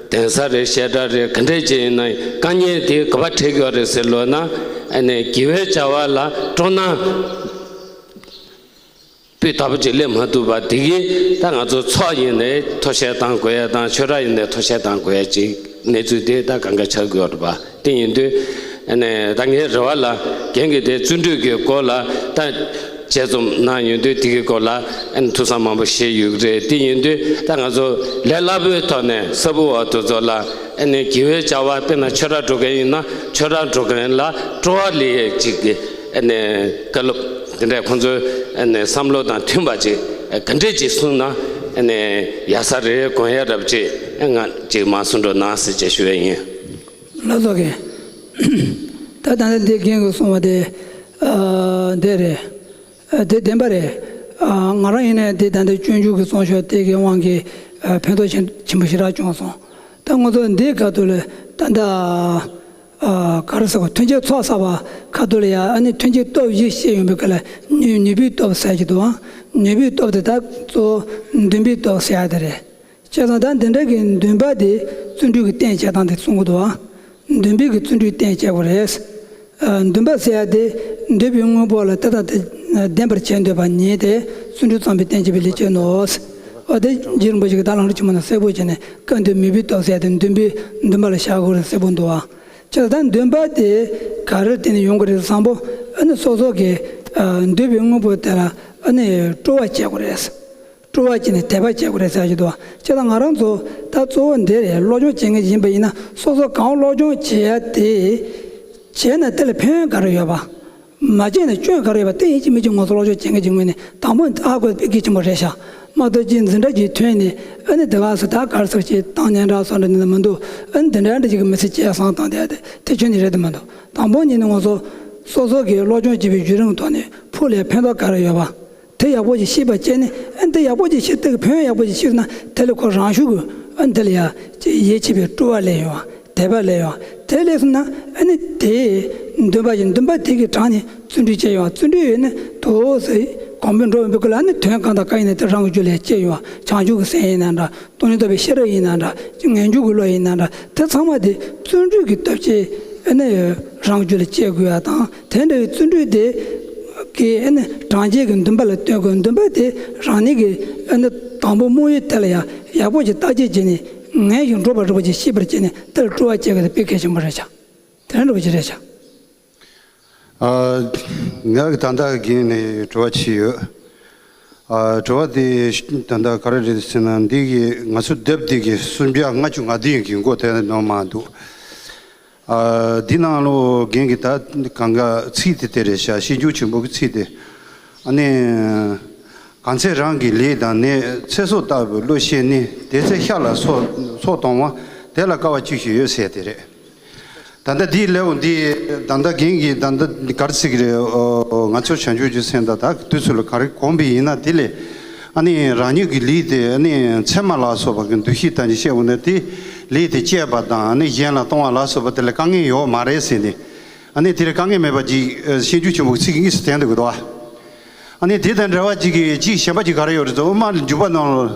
གདན་ས་རེད་བཤད་གྲྭ་རེད་ག་འདྲས་ཅིག་ཡིན་ན་དཀའ་ངལ་དེ་ག་པར་འཕྲད་ཀྱི་ཡོད་རེད་ཟེར་ལབ་ན་ཨ་ནི་དགེ་བའི་བྱ་བ་ལ་སྤྲོ་སྣང་། སྤུས་དག་པོ་ཅིག་སླེབས་མ་ཐུབ་པ་དེ་གིས་ད་ང་ཚོ་ཚོགས་ཡིན་ནའི་མཐོ་བཤད་གཏང་དགོས་ཡ་དང་ཆོས་གྲྭ་ཡིན་ནའི་མཐོ་བཤད་གཏང་དགོས་ཡ་ཅིག་གནས་ཚུལ་དེ་ད་གང་ག་ཆགས་ཀྱི་ཡོད་རེད་པ། དེ་ཡིན་དུས་ཨ་ནི་ད་ངའི་རེ་བ་ལ་རྒན་གྱིས་དེ་བརྩོན་འགྲུས་ཀྱི་སྐོར་ལ་ད་དཔྱད་རྩོམ་གནང་ཡོང་དུས་དེ་གི་སྐོར་ལ་ཨ་ནི་ཐུགས་བསམ་མང་པོ་བཞེས་ཡོད་ཀྱི་རེད། དེ་ཡིན་དུས་ད་ང་ཚོ་ལས་སླ་པོའི་ཐོག་ནས་གསར་བུ་བ་དེ་ཚོ་ལ་ཨ་ནི་དགེ་བའི་བྱ་བ་དཔེར་ན་ཆོས་གྲྭ་འགྲོ་མཁན་ཡིན་ན་ཆོས་གྲྭ་འགྲོ་མཁན་ལ་སྤྲོ་བ་སླེབས་ཡ་ཅིག་གི་ཨ་ནི་བཀའ་སློབ་དེ་འདྲས་ཁོང་ཚོའི་ཨ་ནི་བསམ་བློ་དང་མཐུན་པ་ཅིག་ག་འདྲས་ཅིག་གསུངས་ན་ཨ་ནི་ཡག་ས་རེད་དགོངས་ཡ་རབ་ཅིག་ང་ཅིག་མར་གསུང་རོགས་གནང་ཟེར་ཅིག་ཞུ་ཡ་ཡིན། ལགས་སོ་རྒན། ད་ད་ལྟ་འདི་རྒན་གྱིས་གསུངས་པ་དེ་ ཨ། འདི་རེད། ཨ། དེ་བདེན་པ་རེད། ཨ། ང་རང་ཡིན་ནའི་དེ་ད་ལྟ་སྤྱོད་འཇུག་གི་རྩོམ་ཤོག་དེ་གི་དབང་གིས། ཨ། ཕན་ཐོགས་ཆེན་ཆེན་པོ་ཞེ་དྲག་བྱུང་སོང་། ད་ང་ཚོ་འདིའི་ཁ་ཐུག་ལ་ད་ལྟ། ཨ། ག་རེ་ཟེར་དགོས། ཐུན་བཅད་ཚོགས་བསགས་པ་ཁ་ཐུག་ལ་ཡ། ཨ་ནི་ཐུན་བཅད་སྟོབས་བཞི་བཤད་ཡོང་བའི་སྐབས་ལ་ནུས་ནུས་པའི་སྟོབས་ཟེར་གྱི་འདུག། ཨ། ནུས་པའི་སྟོབས་དེ་ད་གཙོ་བོ་འདུན་པའི་སྟོབས་ཟེར་ཡ་དེ་རེད། བྱས་ཙང་ད་འདི་འདྲ་གི་འདུན་པ་དེ་བརྩོན་འགྲུས་ཀྱི་རྟེན་བྱེད་སྟངས་དེ་གསུང་གི་འདུག། ཨ། འདུན་པའི་གི་བརྩོན་འགྲུས་རྟེན་བྱེད་དགོས་རེད། ཨ། འདུན་པ་ཟེར་ཡ་དེ་འདོད་པའི་དངོས་པོ་ལ་དེ་དང་དེ་ལྡན་པར་བྱེད་འདོད་པ་ཉིད་དེ་བརྩོན་འགྲུས་བརྩམས་པའི་རྟེན་བྱེད་པའི་ལས་ཀྱི་ནོ། འོ་དེ་རྗེ་རིན་པོ་ཆེ་གིས་ད་ལམ་རིམ་ཆེན་མོ་ནང་གསལ་པོ་བྱས་ནས། སྐབས་འདིར་མོས་པའི་སྟོབས་ཟེར་ཡ་དེ་འདུན་པའི་འདུན་པ་ལ་བཞག་དགོས་རེད་གསལ་པོ་འདུག། ཨ། བྱས་ཙང་ད་འདུན་པ་དེ་ག་རེར་བརྟེན་ནས་ཡོང་གི་རེད། བཟང་པོ། ཨ་ནི་སོ་སོ་གི། ཨ། འདོད་པའི་དངོས་པོ་དེ་ལ། ཨ་ནི་སྤྲོ་བ་བསྐྱེད་དགོས་རེད། སྤྲོ་བ་བསྐྱེད་ནས་དད་པ་བསྐྱེད་དགོས་རེད་ཟེར་གྱི་འདུག། བྱས་ཙང་ང་རང་ཚོ་ད་གཙོ་བོ་འདི་རེད། སློབ་སྦྱོང་བྱེད་མཁན་ཡིན་པ་ཡིན་ན། སོ་སོ་གང་སློབ་སྦྱོང་བྱེད་ཡ་དེ་བྱས་ན་དེ་ལ་ཕན་ཡོན་ག་རེ་ཡོད་པ། མ་བྱས་ན་སྐྱོན་ག་རེ་ཡོད་པ། དེ་ཡིན་གཅིག་མིན་གཅིག་ང་ཚོ་སློབ་སྦྱོང་བྱེད་མཁན་གྱི་ངོས་ནས་དང་པོ་ཨ་དགོས་དཔེ་གལ་ཆེན་པོ་རེད་ཤག། མ་གཏོགས་ཅིག་འཛིན་གྲྭ་ཅིག་ཐོན་ནས། ཨ་ནི་དེ་ག་སོ་ད་ག་རེ་ཟེར། ཅིག་བཏང་སྙན་གྲགས་སོགས་འདྲ་འདི་ལ་མི་འདུག། ཨ་ནི་དེ་འདྲ་འདྲ་ཅིག་གི་མི་ཚེ་སྐྱེལ་བསམ་བཏང་བསྡད་དེ། དེ་ཁྱོན་ནས་རེད་དེ་མི་འདུག། དང་པོ་ཉིད་ནས་ང་ཚོ་སོ་སོ་གིས་སློབ་སྦྱོང་བྱེད་པའི་བརྒྱུད་རིམ་ཐོག་ནས་ཕུགས་ལ་ཕན་ཐོགས་ག་རེ་ཡོད་པ། དེ་ཡག་པོ་ཅིག་ཤེས་པ་བྱས་ནས། ཨ་ནི་དེ་ཡག་པོ་ཅིག་ཤེས། དེ་གི་ཕན་ཡོན་ཡག་པོ་ཅིག་ཤེས་ན། དེ་ལས་ཁོ་རང་ཤུགས་ཀྱིས། ཨ་ནི་དེ་ལ་ཡ་ཅིག་ཡིད་ཆེས་པའི་སྤྲོ་བ་སླེབས་ཡོང་བ། དད་པ་སླེབས་ཡོང་བ། དེ་སླེབས་སོང་ན། ཨ་ནི་དེ་འདུན་པ་ཞིག། འདུན་པ་དེ་གི་དྲངས་ནས་བརྩོན་འགྲུས་བྱེད་ཡོང་བ། བརྩོན་འགྲུས་ཡོད་ན་དོ་ཟེར་གོང་འཕེལ་འགྲོ་འོང་པའི་སྐོར་ལ། ཨ་ནི་དོན་གང་དང་གང་ཡིན་ན་དེ་རང་གི་རྒྱུད་ལ་སྐྱེ་ཡོང་བ། བྱང་ཆུབ་ཀྱི་སེམས་ཡིན་ན་འདྲ། སྟོང་ཉིད་རྟོགས་པའི་ཤེས་རབ་ཡིན་ན་འདྲ། ངེས་འབྱུང་གི་བློ་ཡིན་ན་འདྲ། དེ་ཚང་མ་དེ་བརྩོན་འགྲུས་ཀྱི་སྟོབས་ཀྱིས། ཨ་ནི་རང་རྒྱུད་ལ་སྐྱེ་དགོས་ཡ་དང་། དེ་འདྲ་བའི་བརྩོན་འགྲུས་དེ་གིས། ཨ་ནི་དྲང་བྱེད་ཀྱི་འདུན་པ་ལ་བརྟེན་དགོས། འདུན་པ་དེ་རང་ཉིད་ཀྱིས། ཨ་ནི་དང་པོ་དམིགས་ཡུལ་དེ་ལ་ཡ་ཡག་པོ་ཅིག་བརྟག་དཔྱད་བྱས་ནས། ངན་ཞིག་འགྲོ་བ་རིག་པ་ཅིག་ཤེས་པར་བྱས་ནས། དེ་ལ་སྤྲོ་བ་སྐྱེ་དགོས། དེ་དཔེ་གལ་ཆེན་པོ་རེད་ཤག། དེ་འདྲ་བ་ཅིག་རེད་ཤག། ཨ། ང་གི་ད་ལྟ་རྒན་ནས་དྲི་བ་ཅིག་ཡོད། ཨ། དྲི་བ་དེ་ད་ལྟ་ག་རེ་རེད་ཟེར་ན། འདི་གི་ང་ཚོ་དེབ་འདི་གི་སུམ་བརྒྱ་ལྔ་བཅུ་ང་བདུན་གྱི་མགོ་དེ་ནང་མར་འདུག། ཨ། འདི་ནང་ལོ་རྒན་གྱིས་ད་གང་ག་ཚིག་དེ་དེ་རེད་ཤག། ཤེས་འཇུག་ཆེན་པོ་གི་ཚིག་དེ། ཨ་ནི། གང་ཚེ་རང་གི་ལས་དང་ནི། ཚེ་སྲོག་ལྟ་བུའི་བློ་ཤེས་ནི། དེ་ཚེ་ཤ་ལ་སོགས་སོགས་གཏོང་བ། དེ་ལ་དཀའ་བ་ཅི་ཞིག་ཡོད་ཟེར་དེ་རེད། ད་ལྟ་འདིའི་ལེའུ་འདི་ད་ལྟ་རྒན་གྱིས་ད་ལྟ་ག་རེ་ཟེར་གྱི་རེད། ཨོ། ང་ཚོ་བྱང་ཆུབ་ཀྱི་སེམས་དང་ད་དུས་ཚོད་ལ་ག་རེ་གོམས་པ་ཡིན་ན། དེ་ལས་ཨ་ནི་རང་ཉིད་ཀྱི་ལུས་དེ་ཨ་ནི་མཚན་མ་ལ་སོགས་པ་གི་འདུ་ཤེས་དང་ནི་བཤད་འོང་ན། དེ་ལུས་དེ་བཅད་པ་དང་། ཨ་ནི་གཞན་ལ་གཏོང་བ་ལ་སོགས་པ་དེ་ལ་དཀའ་ངལ་ཡོད་མ་རེད་ཟེར་ནས། ཨ་ནི་དེ་ལ་དཀའ་ངལ་མེད་པ་ཅིག། ཨ། ཤེས་འཇུག་ཆེན་པོ་གི་ཚིག་གིས་དངོས་སུ་བསྟན་འདུག་གི་འདུག། ཨ་ནི་དེ་དང་འབྲེལ་བ་ཅིག་གི་ཅིག་གཞན་པ་ཅིག་ག་རེ་ཡོད་རེད་ཟེར། དབུ་མ་འཇུག་པ་ནང་ལ་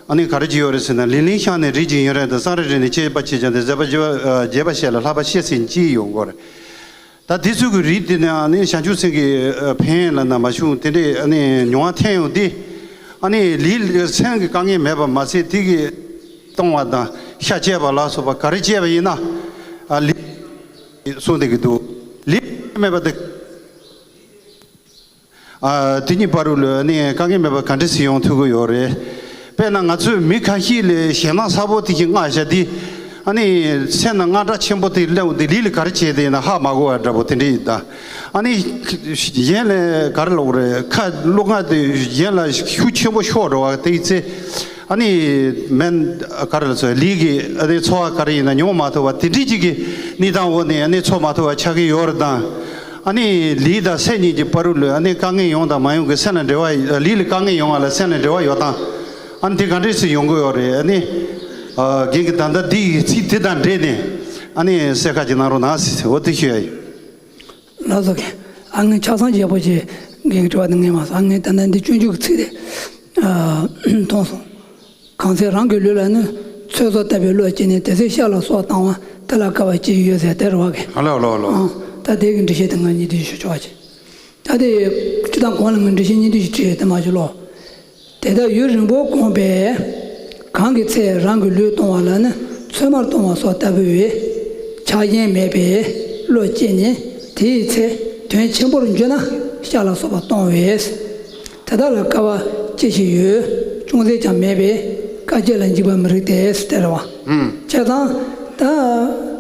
ཨ་ནི་ག་རེ་ཅིག་ཡོད་རེད་ཟེར་ན། ལིང་ལིང་ཤང་ནས་རིགས་ཀྱི་ཡུན་རིང་དང་། སཾ་རིགས་རིགས་ནས་བཅས་པ་ཆེ་ཆུང་དང་། མཛད་པ་རྒྱས་པ་རྒྱས་པ་བཤད་ལ། ལྷག་པ་བཤད་ཟིན་ཅིག་ཡོང་གི་རེད། ད་དེ་ཚོ་གི་རིགས་དེ་ནི་ཨ་ནི་བྱང་ཆུབ་སེམས་ཀྱི་ཕན་ཡོན་ལ་ན་མ་ཞུགས། དེ་འདྲའི་ཨ་ནི་མྱོང་བ་ཐོན་ཡོང་དུས། ཨ་ནི་ལུས་ལ་སེམས་ཀྱི་དཀའ་ངལ་མེད་པ་མ་ཟད། དེ་གི་གཏོང་བ་དང་ཤ་བཅད་པ་ལ་སོགས་པ་ག་རེ་བྱས་པ་ཡིན་ན། ཨ། ལུས་གསུངས་བསྡད་ཀྱི་འདུག། ལུས་མེད་པ་དེ། ཨ། དེ་གཉིས་བར་དུ་ལ་ནི་དཀའ་ངལ་མེད་པ་ག་འདྲ་ཞིག་ཡོང་ཐུབ་ཀྱི་ཡོད་རེད། དཔེར་ན་ང་ཚོས་མི་ཁ་ཤས་ལ་ཞེད་སྣང་ཚ་པོ་དེ་ཞིག་མངའ་བཞག་དུས། ཨ་ནི་སེམས་ནང་དངངས་སྐྲག་ཆེན་པོ་དེ་སླེབས་འོང་དུས། ལུས་ལ་ག་རེ་བྱས་ཏེ་ཡིན་ན་ཧ་མ་གོ་བ་འདྲ་པོ་དེ་འདྲ་ཡིན་ད། ཨ་ནི་གཞན་ལ་ག་རེ་ལབ་དགོས་རེད། ཁ་རླུང་ཁ་དེ་གཞན་ལ་ཤུགས་ཆེན་པོ་ཤོར་འགྲོ་བ་དེའི་ཚེ། ཨ་ནི་མེད། ག་རེ་ལ་ཚོ་ལུས་ཀྱི་ཨ་ནི་ཚོར་བ་ག་རེ་ཡིན་ན་མྱོང་མ་ཐུབ་པ་དེ་འདྲ་ཅིག་གི་གནས་སྟངས་འོག་ནས་ཨ་ནི་ཚོར་མ་ཐུབ་པ་ཆགས་ཀྱི་ཡོད་རེད་དང་། ཨ་ནི་ལུས་དང་སེམས་གཉིས་ཀྱི་བར་དུ་ལ་ཨ་ནི་དཀའ་ངལ་ཡོང་དང་མ་ཡོང་གི་སེམས་ལ་འབྲེལ་བ། ལུས་ལ་དཀའ་ངལ་ཡོང་བ་ལ་སེམས་ལ་འབྲེལ་བ་ཡོད་དང་། ཨ་ནི་དེ་ག་འདྲས་སེ་ཡོང་གི་ཡོད་རེད། ཨ་ནི་རྒན་གྱིས་ད་ལྟ་འདི་ཡི་ཚིག་དེ་དང་འབྲེལ་ནས་ཨ་ནི་གསལ་ཁ་ཅིག་གནང་རོགས་གནང་ཟེར། འོ་དེ་ཞུ་ཡ་ཡིན། ལགས་སོ། ཨ། ངས་ཆ་ཚང་ཡག་པོ་ཞིག་རྒན་གྱི་དྲི་བ་དེ་ངས་མ་སོང་། ཨ། ངས་ད་ལྟ་འདི་སྤྱོད་འཇུག་གི་ཚིག་དེ། ཨ། མཐོང་སོང་། གང་ཚེ་རང་གི་ལུས་ལ་ནི། ཚེ་སྲོག་ལྟ་བུའི་བློ་སྐྱེས་ནས། དེ་ཚེ་ཤ་ལ་སོགས་གཏོང་བ། དེ་ལ་དཀའ་བ་ཅི་ཡོད་ཟེར་དེ་རེད་བ་གི། ཨ་ལོ་ལོ་ལོ། ཨ། ད་དེ་གི་འགྲེལ་བཤད་དེ་ང་གཉིས་དུས་ཞུ་ཆོག་ཅིག། ད་དེ་སྤྱིར་བཏང་གོང་ལ་ངས་འགྲེལ་བཤད་གཉིས་དུས་ཞིག་བྲིས་ཡོད་དེ་མ་ཞུ་ལོ། དེ་ལྟར་ཡུན་རིང་པོ་གོམས་པས། གང་གི་ཚེ་རང་གི་ལུས་གཏོང་བ་ལ་ནི། ཚོད་མར་གཏོང་བ་སོགས་ལྟ་བུའི་ཆགས་ཞེན་མེད་པའི་བློ་སྐྱེས་ནས། དེའི་ཚེ་དོན་ཆེན་པོར་འགྱུར་ན་ཤ་ལ་སོགས་པ་གཏོང་བས། དེ་དག་ལ་དཀའ་བ་ཅི་ཞིག་ཡོད། ཅུང་ཟད་ཀྱང་མེད་པས་དཀའ་སྤྱད་ལ་འཇིགས་པ་མི་རིགས་ཏེ། དེ་རེད་བ། ཨུམ། བྱས་ཙང་ད་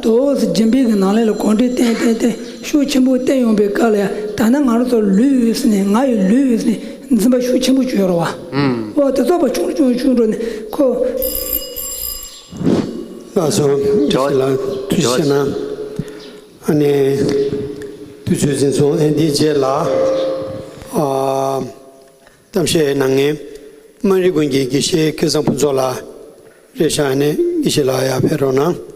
དོ་སྦྱིན་པའི་གི་ནང་ལས་ལ་གོ་འདྲི་བསྟན་བསྟན་བསྟན་ཤུགས་ཆེན་པོ་བསྟན་ཡོང་པའི་སྐབས་ལ་ཡ། ད་ནི་ང་རང་ཚོ་ལུས་ཡོད་ཟེར་ནས། ང་ཡི་ལུས་ཡོད་ཟེར་ནས། འཛིན་པ་ཤུགས་ཆེན་པོ་བྱོས་རོ་བ། ཨུམ། འོ་དེ་ཚོགས་པ་ཆུང་རུ་ཆུང་རུ་ཆུང་རུ་ནས་ཁོ། ལགས་སོ། དྲི་བ། ལགས། ཐུགས་རྗེ་གནང་། ཨ་ནི། དུས་ཚོད་འཛིན་སོང་། ཨེ་འདིའི་རྗེས་ལ་ཨ་གཏམ་བཤད་གནང་མཁན་སྨན་རི་དགོན་གྱི་དགེ་བཤེས་སྐལ་བཟང་ཕུན་ཚོགས་ལགས་རེད་ཤག་ནས་དགེ་བཤེས་ལགས་ཡར་ཕེབས་རོགས་གནང་།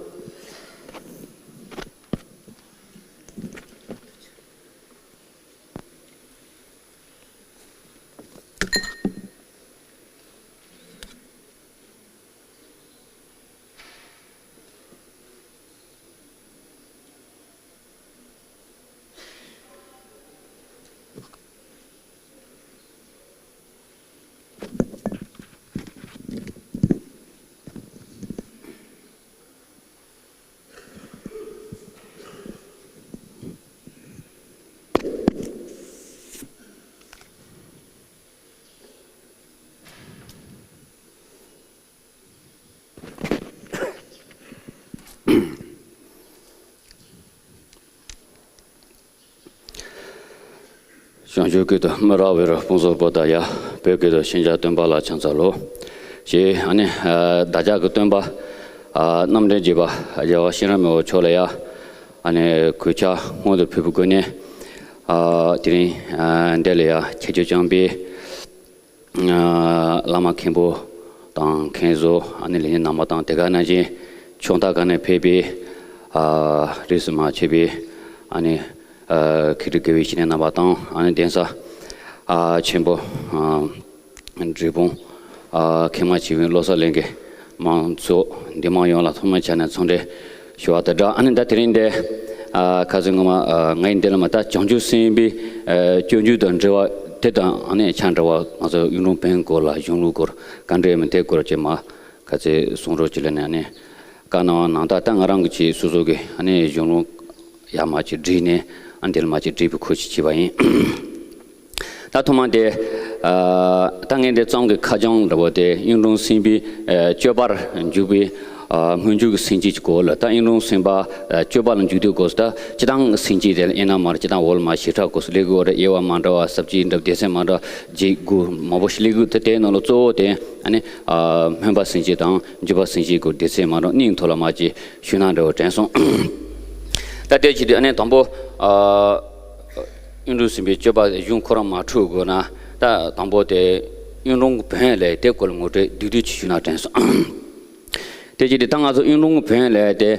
བྱང་ཆུབ་ཀྱི་ཏུ་མི་ར་བེ་ར་སྤོང་ཟོར་པོ་ད་ཡ་བོད་ཀྱི་ཏུ་ཤིན་ཅང་སྟོན་པ་ལ་ཆང་ཚ་ལོ། ཞེས་ཨ་ནི་བདག་ཅག་གི་སྟོན་པ་རྣམ་འདྲེན་རྒྱས་པ་རྒྱལ་བ་ཤེས་རབ་མི་བོ་མཆོག་ལ་ཡ་ཨ་ནི་གུས་ཕྱག་སྔོན་དུ་ཕུལ་བའི་སྒོ་ནས་དེ་རིང་འདི་ལ་ཡ་ཁྱད་ཆོས་ཅན་པའི། བླ་མ་མཁན་པོ་དང་མཁན་བཟོ་ཨ་ནི་ལས་སྣེ་རྣམ་པ་དང་དེ་ག་ནང་བཞིན་ཕྱོགས་མཐའ་ཁག་ནས་ཕེབས་པའི་རིས་སུ་མ་ཆད་པའི་ཨ་ནི་མཁས་གྲུབ་དགེ་བའི་བཤེས་གཉེན་རྣམ་པ་དང་ཨ་ནི་གདན་ས་ཆེན་པོ་འབྲས་སྤུངས་མཁས་མང་ཆེ་བའི་བློ་གསར་གླིང་གི་མང་ཚོགས་འདི་མང་ཡོངས་ལ་ཐོག་མའི་ཆ་ནས་འཚམས་འདྲི་ཞུ་བ་དང་སྦྲགས། ཨ་ནི་ད་དེ་རིང་འདི་ཁ་སང་ངོ་མ་ངའི་འདི་ལ་མ་ད་བྱང་ཆུབ་སེམས་དཔའི་སྤྱོད་འཇུག་དང་འབྲེལ་བ་དེ་དང་ཨ་ནི་ཆ་འདྲ་བ་ང་ཚོ་གཡུང་དྲུང་བོན་སྐོར་ལ་གཞུང་ལུགས་སྐོར་ག་འདྲ་ཡོད་མེད་དེ་སྐོར་ཅིག་མ་ཁ་ཚེ་གསུང་རོགས་ཅིག་ལ་ནས་ཨ་ནི་བཀའ་གནང་བ་ནང་ད་ད་ང་རང་གི་ཆེད་སོ་སོ་གི་ཨ་ནི་གཞུང་ལུགས་ཡར་མར་ཅིག་བསྒྲིགས་ནས་ཨ་འདི་ལ་མ་ཅིག་བསྒྲིགས་པའི་ཁུལ་ཅིག་བྱས་པ་ཡིན། ད་ཐོག་མ་དེ། ད་ངས་འདི་རྩོམ་གྱི་ཁ་བྱང་འདྲ་བོ་དེ་གཡུང་དྲུང་སེམས་དཔའི་སྤྱོད་པར་འཇུག་པའི་སྔོན་འཇུག་གི་སེམས་བསྐྱེད་ཀྱི་སྐོར་ལ། ད་གཡུང་དྲུང་སེམས་དཔའ་སྤྱོད་པ་ལ་འཇུག་དུས་སྐོར་སུ་ད་སྤྱིར་བཏང་གི་སེམས་བསྐྱེད་དེ་ལ་ཨེ་ན་མར་སྤྱིར་བཏང་འོག་ལ་མར་ཞེ་དྲག་སྐོར་སུ་ལས་ཀྱི་འོག་ར་དབྱེ་བ་མ་འདྲ་བ་ས་བཅད་འདྲ་བ་སྡེ་ཚན་མ་འདྲ་བ་བརྗེ་དགོས་མང་པོ་ཞིག་ལས་ཀྱི་འདུག་ད་དེའི་ནང་ལ་གཙོ་བོ་དེ་ཨ་ནི་སྨོན་པ་སེམས་བསྐྱེད་དང་འཇུག་པ་སེམས་བསྐྱེད་སྐོར་སྡེ་ཚན་མ་འདྲ་བ་གཉིས་ཐོག་ལ་མར་ཅིག་ཞུས་ན་འདྲ་བོ་དྲན་སོང་། ད་དེ་བྱེད་དུས་ཨ་ནི་དང་པོ་གཡུང་དྲུང་སེམས་དཔའི་སྤྱོད་པ་གཞུང་ཁོ་རང་མ་འཁྲུག་དགོས་ན་ད་དང་པོ་དེ་གཡུང་དྲུང་གི་བོན་ལས་དེ་སྐོར་ལ་ངོ་སྤྲོད་བསྡུས་བསྡུས་ཅིག་ཞུས་ན་དྲན་སོང་། དེ་བྱེད་དུས་ད་ང་ཚོ་གཡུང་དྲུང་གི་བོན་ལས་དེ་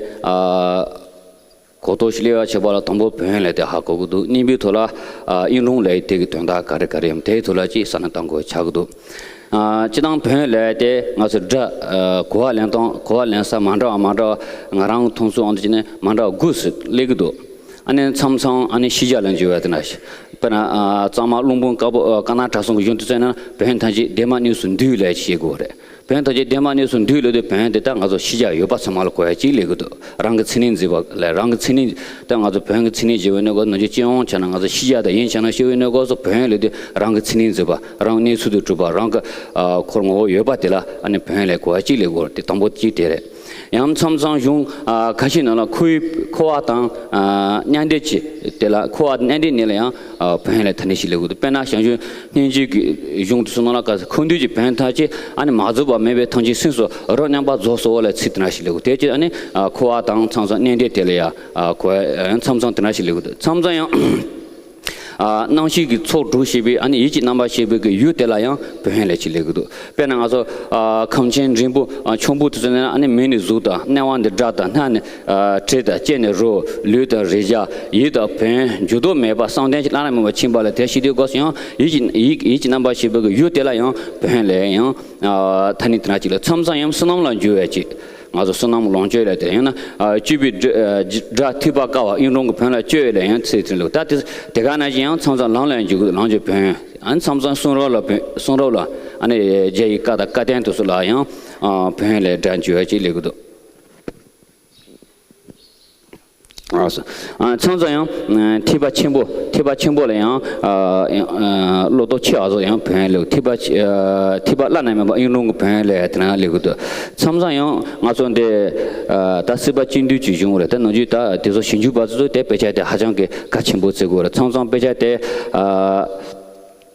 གོ་རྟོགས་ཤིག་སླེབས་པ་བྱེད་པ་ལ་དང་པོ་བོན་ལས་དེ་ཧ་གོ་གི་འདུག་གཉིས་པའི་ཐོག་ལ་གཡུང་དྲུང་ལས་དེ་གི་དོན་དག་ག་རེ་ག་རེ་ཡིན་དེའི་ཐོག་ལ་ཅིག་བསམ་བློ་གཏང་དགོས་ཆགས་ཀྱི་འདུག་ཨ་སྤྱིར་བཏང་བོན་ལས་དེ་ང་ཚོ་སྒྲ་ཨ་གོ་བ་ལེན་སྟངས་གོ་བ་ལེན་ས་མ་འདྲ་བ་མ་འདྲ་བ་ང་རང་མཐོང་ཚུལ་འོང་དུ་བྱས་ནས་མ་འདྲ་བ་དགུ་ཙམ་སླེབས་ཀྱི་འདུག་ཨ་ནི་མཚམས་མཚམས་ཨ་ནི་ཤེས་བྱ་ལ་འཇུག་པ་དེ་འདྲ་ཞིག་དཔེར་ན་ཨ་གཙང་མ་ཀློང་སྤུན་དཀར་པོ་ཨ་དཀར་ནག་གྲྭ་ཚང་གི་གཞུང་དུ་བཙལ་ན་བོན་ཐམས་ཅད་ལྡན་མ་གནས་སུ་འདུས་ལས་ཞེས་དགོས་པ་རེད། བོན་ཐམས་ཅད་ལྡན་མ་གནས་སུ་འདུས་ལས་དེ་བོན་དེ་དག་ང་ཚོ་ཤེས་བྱ་ཡོད་པ་ཚང་མ་ལ་གོ་ཡ་གཅིག་སླེབས་ཀྱི་འདུག་རང་གི་མཚན་ཉིད་འཛིན་པ་ལས་རང་གི་མཚན་ཉིད་དེ་ང་ཚོ་བོན་གྱི་མཚན་ཉིད་ཅེས་པའི་གནས་སྐབས་ནང་བཞིན་སྤྱི་ཡོངས་ཆ་ནས་ང་ཚོ་ཤེས་བྱ་དང་ཡིན་ཆ་ནས་ཤེས་པའི་གནས་སྐབས་སུ་བོན་ལས་དེ་རང་གི་མཚན་ཉིད་འཛིན་པ་རང་གནས་ཚུལ་དུ་གྲུབ་པ་རང་གི་ཨ་འཁོར་ངོ་བོ་ཡོད་པ་དེ་ལ་ཨ་ནི་བོན་ལས་གོ་ཡ་གཅིག་སླེབས་ཀྱི་འདུག་དེ་དང་པོ་གཅིག་དེ་རེད། ཡང་མཚམས་མཚམས་གཞུང་ཨ་ཁ་ཤས་ནང་ལ་འཁོར་བའི་འཁོར་བ་དང་ཨ་མཉམ་འདྲེས་ཀྱི་དེ་ལ་འཁོར་བ་མཉམ་འདྲེས་ནས་ལ་ཡང་ཨ་བོན་ལས་ཐ་སྙད་ཞིག་སླེབས་ཀྱི་འདུག་དཔེར་ན་བྱང་ཆུབ་སྙིང་རྗེ་གི་གཞུང་དེ་ཚོ་ནང་ལ་ག་འཁོར་འདས་ཀྱི་བོན་ཐམས་ཅད་ཨ་ནི་མ་རྫོགས་པ་མེད་པའི་ཐམས་ཅད་སེམས་སུ་རོ་མཉམ་པར་རྫོགས་སོ་ལ་ཚིག་དེ་འདྲ་ཞིག་སླེབས་ཀྱི་འདུག་དེ་ཅི་ཨ་ནི་ཨ་འཁོར་བ་དང་མཚམས་མཚམས་མཉམ་འདྲེས་དེ་ལ་ཡང་ཨ་གོ་ཡང་མཚམས་མཚམས་དེ་འདྲ་ཞིག་སླེབས་ཀྱི་འདུག་མཚམས་མཚམས་ཡང་། ཨ་རྣམ་ཤེས་ཀྱི་ཚོགས་དྲུག་ཞེས་པའི་ཨ་ནི་ཡིད་ཀྱི་རྣམ་པར་ཤེས་པའི་གི་ཡུལ་དེ་ལ་ཡང་བོན་ལས་ཅིག་སླེབས་ཀྱི་འདུག་དཔེར་ན་ང་ཚོ་ཨ་ཁམས་ཆེན་འབྲིང་པོ་ཨ་ཆེན་པོ་དེ་ཚོ་ནས་ཨ་ནི་མིག་ནི་གཟུགས་དང་རྣ་བ་ནི་སྒྲ་དང་སྣ་ནི་ཨ་དྲི་དང་ལྕེ་ནི་རོ་ལུས་དང་རེག་བྱ་ཡིད་དང་བོན་འགྱུར་ལྡོག་མེད་པ་བསམ་གཏན་གྱི་བླ་ན་མེད་པར་ཕྱིན་པ་ལ་དེ་ཤེས་དུས་སྐབས་སུ་ཡང་ཡིད་ཀྱི་ཡིད་ཡིད་ཀྱི་རྣམ་པར་ཤེས་པའི་གི་ཡུལ་དེ་ལ་ཡང་བོན་ལས་ཡང་ཨ་ཐ་སྙད་དེ་འདྲ་ཅིག་ལ་མཚམས་མཚམས་ཡང་བསོད་ནམས་ལ་འགྱུར་བའི་ཅིག་ང་ཚོ་བསོད་ནམས་ལོངས་སྤྱོད་ལས་དེ་ཡང་ན་ཨ་སྤྱོད་པའི་སྒྲ་སྒྲ་ཐོས་པ་དཀའ་བ་གཡུང་དྲུང་གི་བོན་ལ་སྤྱོད་ལས་ཡང་ཚིག་དེ་ལུགས་ད་དེ་དེ་ག་ནང་བཞིན་ཡང་མཚམས་མཚམས་ལམ་ལ་འཇུག་ལམ་གྱི་བོན་ཨ་མཚམས་མཚམས་གསུང་རབ་ལ་བོན་གསུང་རབ་ལ་ཨ་ནི་རྒྱ་ཡི་བཀའ་དང་བཀའ་བསྟན་དེ་ཚོ་ལ་ཡང་ཨ་བོན་ལས་སྒྲ་འཇུག་པ་ཅིག་སླེབས་ཀྱི་འདུག་ཨ་མཚམས་མཚམས་ཡང་ཐེག་པ་ཆེན་པོ་ཐེག་པ་ཆེན་པོ་ལ་ཡང་ཨ་ཨ་བློ་ལྡོག་ཆེ་བ་ཚོ་ཡང་བོན་ལས་ཐེག་པ་ཆེ་ཨ་ཐེག་པ་བླ་ན་མེད་པ་གཡུང་དྲུང་གི་བོན་ལས་དེ་ན་སླེབས་ཀྱི་འདུག་མཚམས་མཚམས་ཡང་ང་ཚོ་འདི་ཨ་ད་སྲིད་པ་གཅིག་འདུས་ཀྱི་གཞུང་རེད། ད་ནང་བཞིན་ད་དེ་ཚོ་ཞིབ་འཇུག་པ་ཚོ་དེ་དཔེ་ཆ་དེ་ཧ་ཅང་གི་གལ་ཆེན་པོ་བརྩི་དགོས་རེད། མཚམས་མཚམས་དཔེ་ཆ་དེ་ཨ་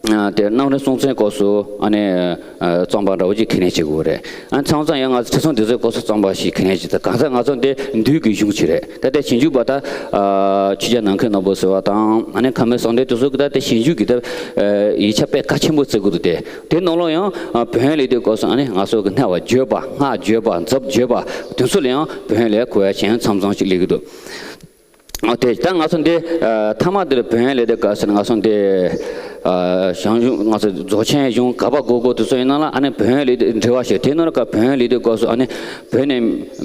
དེ་རྣམ་རིག་སྲོང་བཙན་སྐབས་སུ་ཨ་ནི་རྩོམ་པ་འདྲ་བོ་ཅིག་ཁས་ལེན་བྱེད་དགོས་རེད། ཨ་ནི་མཚམས་མཚམས་ཡང་ང་ཚོ་ཁྲི་སྲོང་ལྡེ་བཙན་སྐབས་སུ་རྩོམ་པ་ཞིག་ཁས་ལེན་བྱེད། ད་གང་ཟག་ང་ཚོ་འདི་འདུས་ཀྱི་གཞུང་ཅིག་རེད། ད་ལྟའི་ཞིབ་འཇུག་པ་ད་ཆོས་རྒྱལ་ནམ་མཁའི་ནག་པོ་ཟེར་བ་དང་ཨ་ནི་ཁ་སྨྲས་གསང་བདེ་དེ་ཚོ་གི་ད་ལྟའི་ཞིབ་འཇུག་གི་ད་ཡིག་ཆ་དཔེ་གལ་ཆེན་པོ་བརྩི་དགོས་འདུག་སྟེ། དེ་ནང་ལོགས་ཡང་བོན་ལབ་དུས་སྐབས་སུ་ཨ་ནི་ང་ཚོ་གི་སྨྲ་བ་བརྗོད་པ་སྔགས་བརྗོད་པ་མཛུབ་བརྗོད་པ་དེ་ཚོ་ལ་ཡང་བོན་ལབ་གོ་ཡ་ཅན་མཚམས་མཚམས་ཤིག་སླེབས་ཀྱི་འདུག་ཨ་དེ་ད་ང་ཚོ་འདི་ཨ་མཐའ་མ་འདིར་བོན་ལབ་དུས་སྐབས་སུ་ང་ཚོ་འདི་ཨ་ཞང་ཞུང་ང་ཚོ་རྫོགས་ཆེན་གཞུང་ག་པ་གོ་གོ་དེ་ཚོ་ཡིན་ན་ལ་ཨ་ནི་བོན་ལབ་དུས་འགྲེལ་བ་ཞིག་དེ་ནང་ལ་ཀ་བོན་ལབ་དུས་སྐབས་སུ་ཨ་ནི་བོན་ནི་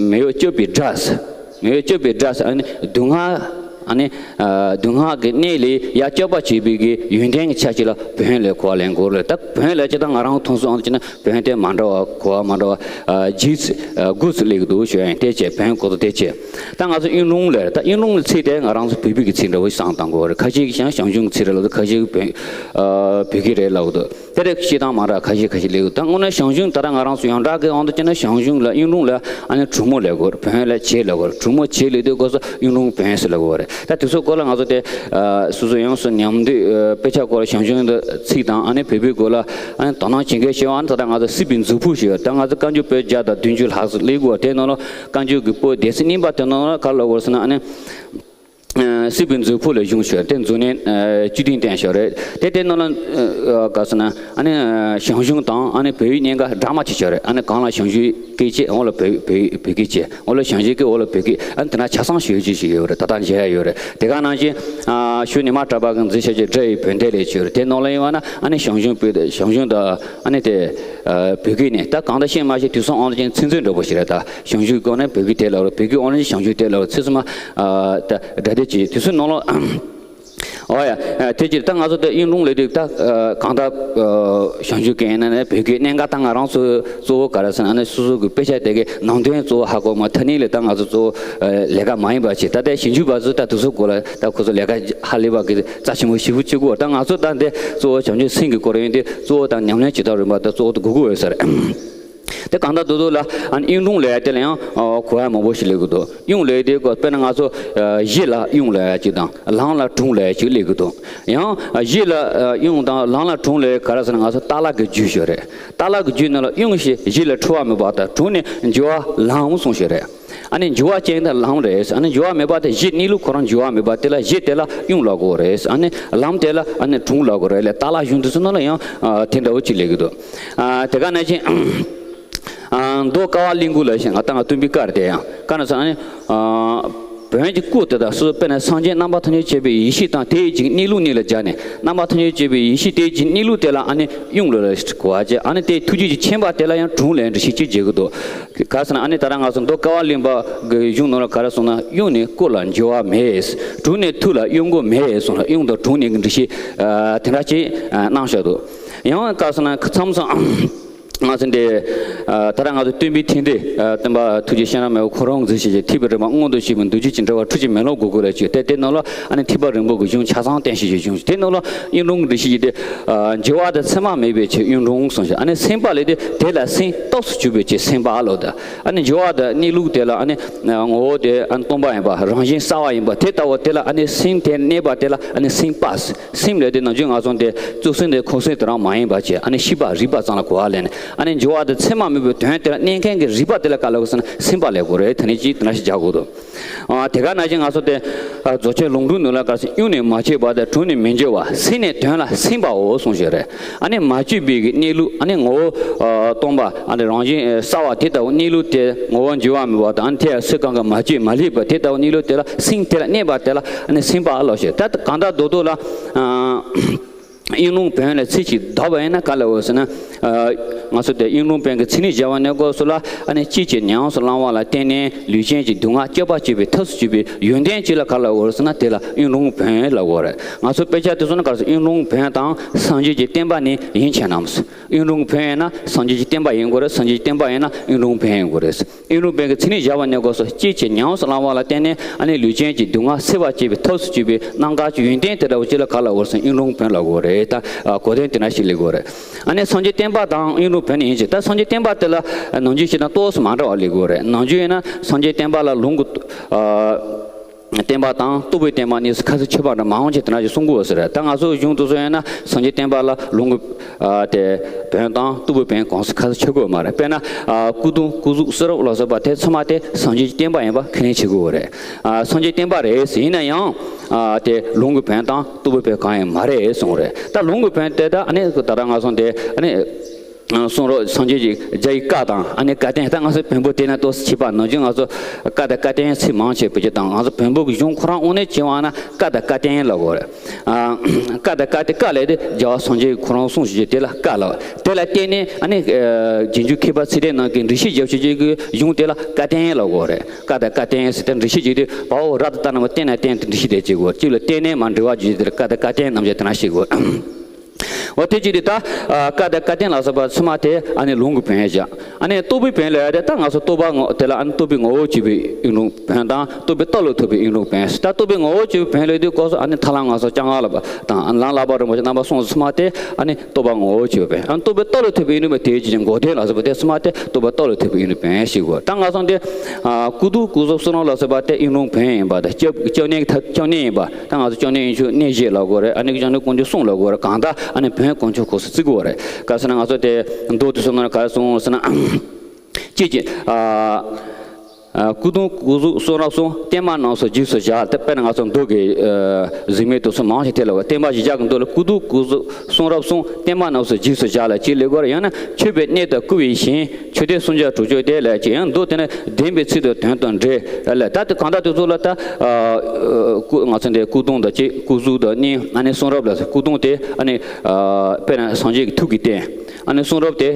མེ་ཡོས་སྐྱོབ་པའི་སྒྲ་ཟེར། མེ་ཡོས་སྐྱོབ་པའི་སྒྲ་ཟེར། ཨ་ནི་སྡུག་བསྔལ་ཨ་ནི་ཨ་སྡུག་བསྔལ་གྱི་གནས་ལས་ཡར་སྐྱོབ་པ་བྱེད་པའི་གི་ཡོན་ཏན་གྱི་ཆ་ཅིག་ལ་བོན་ལབ་གོ་བ་ལེན་དགོས་རེད། ད་བོན་ལབ་ཅིག་ད་ང་རང་མཐོང་སོང་ཨང་ཅིག་ན་བོན་དེ་མ་འདྲ་བ་གོ་བ་མ་འདྲ་བ་ཨ་ཇི་སི་ཨ་དགུ་སུ་སླེབས་ཀྱི་འདུག་ཞུ་ཡ་ཡིན། དེ་བྱས་བོན་གོ་ཚོ་དེ་བྱས། ད་ང་ཚོ་གཡུང་དྲུང་ལབ་ད་གཡུང་དྲུང་ལབ་ཚིག་དེ་ང་རང་ཚོ་བོད་པའི་གི་ཚིག་འདྲ་བོ་ཞིག་བསམ་བཏང་དགོས་རེད། ཁ་ཤས་ཀྱིས་ཀྱང་ཞང་ཞུང་གི་ཚིག་རེད་ལབ་འདུག་ཁ་ཤས་ཀྱིས་བོད་ཨ་བོད་སྐད་རེད་ལབ་འདུག་དེ་རེད་བཤད་སྟངས་མ་འདྲ་ཁ་ཤས་ཁ་ཤས་སླེབས་འདུག་ད་དངོས་གནས་ཞང་ཞུང་ད་ལྟ་ང་རང་ཚོ་ཡོངས་གྲགས་ཀྱི་དབང་དུ་བྱས་ན་ཞང་ཞུང་ལ་གཡུང་དྲུང་ལ་ཨ་ནི་གྲུ་མོ་ལབ་དགོས་རེད། བོན་ལ་བྱེད་ལབ་དགོས་རེད། གྲུ་མོ་བྱེད་ལབ་དུས་སྐབས་སུ་གཡུང་དྲུང་བོན་ཟེར་ལབ་དགོས་རེད། ད་དེ་ཚོ་སྐོར་ལ་ང་ཚོ་དེ་ཨ་སོ་སོ་ཡོངས་སུ་ཉམས་འདུས་ཨ་དཔེ་ཆ་སྐོར་ལ་ཞང་ཞུང་གི་ཚིག་དང་ཨ་ནི་བོད་པའི་སྐོར་ལ་ཨ་ནི་དོ་སྣང་བྱེད་མཁན་ཞེས་པ་ཨ་ནི་ད་ལྟ་ང་ཚོ་སྲིད་པའི་མཛོད་ཕུག་ཞེས་ད་ང་ཚོ་བཀའ་འགྱུར་པོད་བརྒྱ་དང་བདུན་ཅུ་ལྷག་ཙམ་སླེབས་དགོས། དེ་ནང་ལ་བཀའ་འགྱུར་གྱི་པོད་སྡེ་སྲིད་གཉིས་པ་དེ་ནང་ལ་ག་རེ་ལབ་དགོས་ཟེར་ན་ཨ་ནི། ཨ་སྲིད་པའི་མཛོད་ཕུག་ལ་བཞུགས་ཞོར་དེ་མཛོད་གནས་ཨ་བཅུ་བདུན་བསྟན་ཞོར་རེད། དེ་དེ་ནང་ལ་ཨ་ག་ཟེར་ན་ཨ་ནི་ཞང་ཞུང་དང་ཨ་ནི་བོད་ཡིག་གཉིས་ཀ་འདྲ་མ་བྱེད་ཞོར་རེད། ཨ་ནི་གང་ལ་ཞང་ཞུང་སྐད་བྱས་འོ་ལ་བོད་བོད་བོད་སྐད་བྱས་འོ་ལ་ཞང་ཞུང་སྐད་འོ་ལ་བོད་སྐད་ཨ་ནི་དེ་འདྲ་ཆ་ཚང་ཞེ་པོ་ཅིག་ཞིག་ཡོད་རེད། ད་ལྟ་མཇལ་ཡ་ཡོད་རེད། དེ་ག་ནང་བཞིན་ཨ་ཞུ་ཉི་མ་གྲགས་པ་གིས་མཛད་བཞག་རྒྱུ་སྒྲ་ཡི་བོན་སྡེ་ལབ་ཅིག་ཡོད་རེད། དེ་ནང་ལ་ཡིན་པ་ན་ཨ་ནི་ཞང་ཞུང་བོད་ཞང་ཞུང་དང་ཨ་ནི་དེ་ཨ་བོད་སྐད་ནས་ད་གང་ལྟར་བཤད་མ་བཤད་དུས་སང་ཨང་ལ་ཅན་ཚིག་མཛོད་འདྲ་པོ་ཞིག་རེད། ད་ཞང་ཞུང་གི་སྐོར་ནས་བོད་སྐད་དེ་ལབ་རེད། བོད་སྐད་ཨང་ལ་ཅན་ཞང་ཞུང་དེ་ལབ་རེད། ཚིག་གསུམ་མ་ཨ་ད་སྒྲ་སྡེབ་ཅིག་དུས་སུ་ནང་ལོགས་ཨོ་ཡ་ཨ་དེ་ཅིག་ད་ང་ཚོ་ད་གཡུང་དྲུང་ལབ་དུས་ད་ཨ་གང་ལྟར་ཨ་ཞང་ཞུང་སྐད་ཡིན་ན་ནས་བོད་སྐད་གནད་འགག་ད་ང་རང་ཚོ་གཙོ་བོ་ག་རེ་ཟེར་ན་ནས་སོ་སོ་གི་དཔེ་ཆ་དེ་གའི་ནང་དོན་གཙོ་བོ་ཧ་གོ་མ་ཐ་སྙད་ལ་ད་ང་ཚོ་གཙོ་བོ་ཨ་ལས་ཀ་མ་ཡིན་པ་ཅིག་ད་ལྟའི་ཞིབ་འཇུག་པ་ཚོ་ད་དུས་སུ་གོ་ལ་ད་ཁོ་ཚོ་ལས་ཀ་ཧ་ལས་པ་གི་རྩ་ཆེན་པོ་ཞེ་པོ་ཅིག་གོ་ད་ང་ཚོ་ད་འདི་གཙོ་བོ་བྱང་ཆུབ་སེམས་ཀྱི་སྐོར་ཡིན་ཏེ་གཙོ་བོ་ད་ཉམས་ལེན་བྱེད་སྟངས་རིམ་པ་ད་གཙོ་བོ་ད་དགོས་དགོས་ཡོད་ས་རེད། དེ་གང་ལྟར་དོ་དོ་ལ་ཨ་ནི་གཡུང་དྲུང་ལབ་ཡ་དེ་ལ་ཡང་ཨ་གོ་ཡ་མང་པོ་ཞིག་སླེབས་ཀྱི་འདུག་གཡུང་ལབ་ཡ་དེ་གོ་དཔེར་ན་ང་ཚོ་ཨ་གཞི་ལ་གཡུང་ལབ་ཡ་ཅིག་དང་ལམ་ལ་དྲུང་ལབ་ཡ་ཅིག་སླེབས་ཀྱི་འདུག་ཡང་ཨ་གཞི་ལ་ཨ་གཡུང་དང་ལམ་ལ་དྲུང་ལབ་ཡ་ག་རེ་ཟེར་ན་ང་ཚོ་ཏཱ་ལ་གི་རྒྱུད་ཞིག་རེད། ཏཱ་ལ་གི་རྒྱུད་ནང་ལ་གཡུང་ཞེས་གཞི་ལ་འཁྲུལ་བ་མེད་པ་དང་དྲུང་ནས་འགྱུར་བ་ལམ་གསུངས་ཞིག་རེད། ཨ་ནི་འགྱུར་བ་ཅན་དེ་ལམ་རེད། ཨ་ནི་འགྱུར་བ་མེད་པ་དེ་གཞི་གནས་ལུགས་ཁོ་རང་འགྱུར་བ་མེད་པ་དེ་ལ་གཞི་དེ་ལ་གཡུང་ལབ་དགོས་རེད། ཨ་ནི་ལམ་དེ་ལ་ཨ་ནི་དྲུང་ལབ་དགོས་རེད་ལས་ཏཱ་ལ་གཞུང་དེ་ཚོ་ནང་ལ་ཡང་ཨ་དེ་འདྲ་བོ་ཅིག་སླེབས་ཀྱི་འདུག་ཨ་དེ་ག་ནང་བཞིན་ཨ་མདོ་ཀ་བ་གླིང་དགུ་ལ་བཞིན་ང་ད་ང་སྟོན་པའི་བཀའ་རེད་དེ་ཡང་བཀའ་ན་ཚོ་ཨ་ནི་ཨ་བོན་གྱི་སྐུ་དེ་དག་སོ་སོ་དཔེར་ན་སངས་རྒྱས་རྣམ་པར་ཐམས་ཅད་མཁྱེན་པའི་ཡེ་ཤེས་དང་དེའི་རྒྱུད་གནས་ལུགས་གཉིས་ལ་སྦྱར་ནས་རྣམ་པར་ཐམས་ཅད་མཁྱེན་པའི་ཡེ་ཤེས་དེའི་རྒྱུད་གནས་ལུགས་དེ་ལ་ཨ་ནི་གཡུང་ལབ་ལ་གོ་བ་བྱས། ཨ་ནི་དེའི་ཐུགས་རྒྱུད་ཀྱི་མཁྱེན་པ་དེ་ལ་ཡང་དྲུང་ལབ་འགྲེལ་བཤད་ཅིག་བྱེད་ཀྱི་འདུག་ག་ཟེར་ན་ཨ་ནི་ད་ལྟ་ང་ཚོ་མདོ་ཀ་བ་གླིང་པ་གི་གཞུང་ནང་ལ་ག་རེ་གསུངས་ན་གཡུང་ནི་སྐུ་ལ་འགྱུར་བ་མེད། དྲུང་ནི་ཐུགས་ལ་གཡོ་འགུལ་མེད་གསུངས་ལ་གཡུང་དང་དྲུང་ནི་འགྲེལ་བཤད་ཨ་དེ་འདྲ་ཅིག་ཨ་གནང་བཞག་འདུག་ཡང་ག་ཟེར་ན་མཚམས་མཚམས་ང་ཚོ་འདི་ཨ་ད་ལྟ་ང་ཚོ་སྟོན་པའི་ཐེག་མདས་ཨ་སྟོན་པ་ཐུགས་རྗེ་ཅན་རྣམ་དབྱེ་བ་ཁོ་རང་མཛད་བཞག་པའི་ཐེག་པའི་རིམ་པ་མངོན་དུ་བྱེད་པའི་མདོ་རྒྱུད་ཀྱི་འགྲེལ་པ་ཁྲུས་ཀྱི་མེ་ལོང་དགུ་དགུ་ལ་བརྗོད་དེ་དེ་ནང་ལ་ཨ་ནི་ཐེག་པ་རིམ་པ་གི་གཞུང་ཆ་ཚང་བསྟན་བཞག་པའི་གཞུང་དེ་ནང་ལ་གཡུང་དྲུང་འགྲེལ་བཤད་ཀྱི་དེ་ཨ་འགྱུར་བ་དང་མཚན་མ་མེད་པའི་ཕྱིར་གཡུང་དྲུང་གསུངས་ཤིང་། ཨ་ནི་སེམས་དཔའ་ལབ་དེ་དེ་ལ་སེམས་རྟོགས་སུ་གྱུར་པའི་ཕྱིར་སེམས་དཔའ་ལོ། ད་ཨ་ནི་འགྱུར་བ་དང་གནས་ལུགས་དེ་ལ་ཨ་ནི་ངོ་བོ་དེ་ཨ་ནི་སྟོང་པ་ཡིན་པ་རང་བཞིན་གསལ་བ་ཡིན་པ་དེ་ལྟ་བུ་དེ་ལ་ཨ་ནི་སེམས་དེ་གནས་པ་དེ་ལ་ཨ་ནི་སེམས་དཔའ། སེམས་ལབ་དེ་ནམ་རྒྱུན་ང་ཚོ་འདི་གཙོ་སེམས་དེ་ཁོག་སེམས་དེ་རང་མ་ཡིན་པ་བྱས་ཨ་ནི་ཤེས་པ་རིག་པ་ཙམ་ལ་གོ་བ་ལེན་ནས་ཨ་ནི་འགྱུར་བ་དང་མཚན་མ་མེད་པའི་དོན་དེ་ལ་གནས་མཁན་གྱི་རིག་པ་དེ་ལ་ག་ལབ་དགོས་ཟེར་ན་སེམས་དཔའ་ལབ་དགོས་རེད། དེ་ནས་ཅིག་དེ་འདྲ་ཞིག་རྒྱག་དགོས་འདུག་ཨ་དེ་ག་ནང་བཞིན་ང་ཚོ་དེ་ཨ་རྫོགས་ཆེན་ལུང་དྲུག་ནང་ལ་ག་ཟེར་གཡུང་ནི་མ་བཅོས་པ་དང་དྲུང་ནི་མི་འགྱུར་བ་སེམས་ནི་དོན་ལ་སེམས་པའོ་གསུངས་ཤིག་རེད། ཨ་ནི་མ་བཅོས་པའི་གི་གནས་ལུགས་ཨ་ནི་ངོ་བོ་ཨ་སྟོང་པ་ཨ་ནི་རང་བཞིན་གསལ་བ་དེ་ལྟ་བུ་གནས་ལུགས་དེ་ངོ་བོ་འགྱུར་བ་མེད་པ་དང་ཨ་ནི་དེ་ཡང་ཚེ་གང་གི་མ་བཅོས་མ་ལྷོད་པ་དེ་ལྟ་བུ་གནས་ལུགས་དེ་ལ་སེམས་དེ་ལ་གནས་པ་དེ་ལ་ཨ་ནི་སེམས་དཔའ་ལབ་ཤིག་ད་གང་ལྟར་མདོར་བསྡུས་ལ་ཨ། གཡུང་དྲུང་བོན་ལ་ཚིག་གཅིག་བརྡབས་པ་ཡིན་ན་ག་ལ་འོས་ཟེར་ན། ཨ་ང་ཚོ་དེ་གཡུང་དྲུང་བོན་གྱི་མཚན་ཉིད་སྦྱར་བ་ནས་སྐབས་སུ་ལ་ཨ་ནི་ལྕེ་གཅིག་ཉམས་སུ་བླང་བ་ལ་བརྟེན་ནས་ལུས་ཅན་གྱི་སྡུག་བསྔལ་སྐྱོབ་པར་བྱེད་པའི་ཐབས་སུ་གྱུར་པའི་ཡོན་ཏན་གཅིག་ལ་ག་ལ་འོས་ཟེར་ན་དེ་ལ་གཡུང་དྲུང་བོན་ལབ་དགོས་རེད། ང་ཚོ་དཔེ་ཆ་དེ་ཚོ་ནི་ག་རེ་ཟེར་གཡུང་དྲུང་བོན་དང་སངས་རྒྱས་ཀྱི་བསྟན་པ་ནི་ཡིན་ཕྱིར་ནམ། གཡུང་དྲུང་བོན་ཡིན་ན་སངས་རྒྱས་ཀྱི་བསྟན་པ་ཡིན་དགོས་རེད། སངས་རྒྱས་ཀྱི་བསྟན་པ་ཡིན་ན་གཡུང་དྲུང་བོན་ཡིན་དགོས་རེད། གཡུང་དྲུང་བོན་གྱི་མཚན་ཉིད་སྦྱར་བ་ནས་སྐབས་སུ་ལྕེ་གཅིག་ཉམས་སུ་བླང་བ་ལ་བརྟེན་ནས་ཨ་ནི་ལུས་ཅན་གྱི་སྡུག་བསྔལ་སེལ་བར་བྱེད་པའི་ཐབས་སུ་གྱུར་པའི་རྣམ་དཀར་གྱི་ཡོན་ཏན་དེ་འདྲ་བོ་ཅིག་ལ་ག་ལ་འོས་ཟེར་ན་གཡུང་དྲུང་བོན་ལབ་དགོས་རེད། ད་གོ་དོན་དེ་འདྲ་ཞིག་སླེབས་དགོས་རེད། ཨ་ནི་སངས་རྒྱས་བསྟན་པ་དང་གཡུང་དྲུང་བོན་ཡིན་ཅིང་ད་སངས་རྒྱས་བསྟན་པ་དེ་ལ་ནམ་རྒྱུན་བྱས་ན་ཏོག་ཙམ་མ་འདྲ་བ་སླེབས་དགོས་རེད། ནམ་རྒྱུན་ཡིན་ན་སངས་རྒྱས་བསྟན་པ་ལ་ལུང་གི་ཨ། བསྟན་པ་དང་རྟོགས་པའི་བསྟན་པ་གཉིས་སུ་ཁ་གསལ་ཕྱེ་བ་འདྲ་མང་ཆེ་དེ་འདྲ་ཞིག་གསུང་གི་ཡོད་ས་རེད། ད་ང་ཚོ་གཞུང་དུ་སོང་ཡིན་ན་སངས་རྒྱས་བསྟན་པ་ལ་ལུང་གི་ཨ་དེ་བོན་དང་རྟོགས་པའི་བོན་གང་སུ་ཁ་གསལ་ཕྱེ་དགོས་མ་རེད། དཔེར་ན་ཨ་སྐུ་གདུང་སྐུ་གཟུགས་གསུང་རབ་ལ་སོགས་པ་དེ་ཚང་མ་དེ་སངས་རྒྱས་ཀྱི་བསྟན་པ་ཡིན་པ་ཁས་ལེན་བྱེད་དགོས་རེད། ཨ་སངས་རྒྱས་བསྟན་པ་རེད་ཟེར་ཡིན་ན་ཡང་ཨ་དེ་ལུང་གི་བོན་དང་རྟོགས་པའི་བོན་གང་ཡང་མ་རེད་གསུངས་རེད། ད་ལུང་གི་བོན་དེ་ད་ཨ་ནི་ད་ལྟ་ང་ཚོ་འདི་ཨ་ནི། གསུང་རབ་སངས་རྒྱས་ཀྱི་རྒྱ་ཡི་བཀའ་དང་ཨ་ནི་བཀའ་བསྟན། ད་ང་ཚོ་བོན་པོ་དེ་ན་ཏོག་ཙམ་ཕྱེད་པ་ནང་བཞིན་ང་ཚོ་བཀའ་དང་བཀའ་བསྟན་ཚིག་མང་ཆེ་བོད་ཀྱི་དང་ང་ཚོ་བོན་པོ་གི་གཞུང་ཁོ་རང་དབང་ནས་བྱེད་པ་ན་བཀའ་དང་བཀའ་བསྟན་ལབ་དགོས་རེད། ཨ་བཀའ་དང་བཀའ་བསྟན། བཀའ་ལབ་དེ་རྒྱལ་བ་སངས་རྒྱས་ཀྱིས་ཁོ་རང་གསུངས་ཞུ་རྒྱུ་དེ་ལ་བཀའ་ལབ། དེ་ལ་བརྟེན་ནས་ཨ་ནི་རྗེས་འཇུག་མཁས་པ་ཚིག་དོན་ནང་གི་འགྲེལ་བཤད་རྒྱབ་བྱེད་ཀྱི་གཞུང་དེ་ལ་བཀའ་བསྟན་ལབ་དགོས་རེད། བཀའ་དང་བཀའ་བསྟན་ཟེར་ཏེ་འགྲེལ་བཤད་བྱེད་དུས་བ་འོ་ར་ད་ལྟ་ན་མ་བསྟན་ན་བསྟན་དེ་འགྲེལ་བཤད་དེ་བྱེད་དགོས། གཅིག་ལ་བསྟན་ནས་མ་འགྲེལ་བ་བརྗོད་དེ་ལ་བཀའ་དང་བཀའ་བསྟན་རྣམ་བཤད་དེ་ན་བཤད་དགོས། འོ་དེ་གཅིག་དེ་ད་ཨ་བཀའ་དང་བཀའ་བསྟན་ལ་སོགས་པ་ཚང་མ་དེ་ཨ་ནི་ལུང་གི་བོན་བཞག་ཨ་ནི་རྟོགས་པའི་བོན་ལ་ཡ་དེ་ད་ང་ཚོ་རྟོགས་པ་ངོ་དེ་ལ་ཨ་ནི་རྟོགས་པའི་ངོ་བོ་གཅིག་པའི་དབྱིངས་རུམ་བོན་དང་རྟོགས་པའི་རྟོགས་ལ་ཐུག་པའི་དབྱིངས་རུམ་བོན་ཟེར། ད་རྟོགས་པའི་ངོ་བོ་གཅིག་པའི་བོན་ལ་དེ་སྐོར་སོགས་ཨ་ནི་ཐར་ལམ་ང་ཚོ་སྤྱན་སྔ་ལ་བ་དང་ལམ་བསླབ་པ་རིན་པོ་ཆེ་རྣམ་པ་གསུམ་ཚང་མ་དེ་ཨ་ནི་རྟོགས་པ་ངོ་བོ་གཅིག་པའི་བོན། ཨ་ནི་རྟོགས་པའི་རྟོགས་ལ་ཐུག་པའི་དབྱིངས་རུམ་དེ་གཅིག་ཅིང་འགོག་བདེན་ལ་སོགས་པ་དེ་ཚང་མ་དེ་རྟོགས་པའི་རྟོགས་ལ་ཐུག་པའི་དབྱིངས་རུམ་བོན་ཞིག་གོ། ད་ང་ཚོ་འདི་ཨ་སྐུ་གདུང་སྐུ་གཟུགས་གསུང་རབ་ལ་སོགས་པ་དེ་དབྱིངས་རུམ་བོན་ཡིན་པ་དང་སྐྱབས་སྐྱབས་གནས་ཀྱི་ཐབས་སྐྱབས་གནས་ཡིན་པ། ད་ང་ཚོ་སྐྱབས་གནས་དབྱིངས་ཆོས་གནས་བཞི་ལབ་དགོས་རེད། ཨ་ནི་སྐྱབས་གནས་ཀུན་གྱི་གསུང་ལབ་དགོས་རེད། གང་ལྟར་ཨ་ནི་བོན་དཀོན་མཆོག་གོ་སུ་བརྩི་དགོས་རེད། ག་ཟེར་ན་ང་ཚོ་དེ་མདོ་དེ་ཚོ་ནང་ག་རེ་གསུངས་ཟེར་ན། གཅིག་གཅིག་ཨ་ཨ་སྐུ་གདུང་སྐུ་གཟུགས་གསུང་རབ་གསུམ། བསྟན་མ་རྣམས་སུ་རྗེས་སུ་བཞག་དེ་དཔེར་ན་ང་ཚོ་མདོ་གི་ཨ་གཟེངས་མེད་དུ་སུ་མང་ཞིག་དེ་ལ་བ་བསྟན་པ་བཞི་བརྒྱ་གི་མདོ་ལ་སྐུ་གདུང་སྐུ་གཟུགས་གསུང་རབ་གསུམ། བསྟན་མ་རྣམས་སུ་རྗེས་སུ་བཞག་ལ་གཅིག་ལབ་དགོས་རེད། ཡང་ན་མཆོད་པའི་གནས་དང་བསྐུལ་བའི་ཞིང་། མཆོད་རྟེན་གསུམ་བརྒྱ་དྲུག་ཅུ་དེ་ལ་གཅིག་ཡང་མདོ་དེ་ནི་བདེན་པའི་ཚིག་དང་དོན་དང་འབྲེལ་ལ། ད་དེ་གང་ལྟར་དེ་ཚོ་ལ་ད་ཨ་སྐུ་ང་ཚོ་འདི་སྐུ་གདུང་དང་གཅིག་སྐུ་གཟུགས་དང་གཉིས། ཨ་ནི་གསུང་རབ་ལ་སྐུ་གདུང་དེ་ཨ་ནི་ཨ་དཔེར་ན་སངས་རྒྱས་ཀྱི་ཐུགས་ཀྱི་རྟེན། ཨ་ནི་གསུང་རབ་དེ་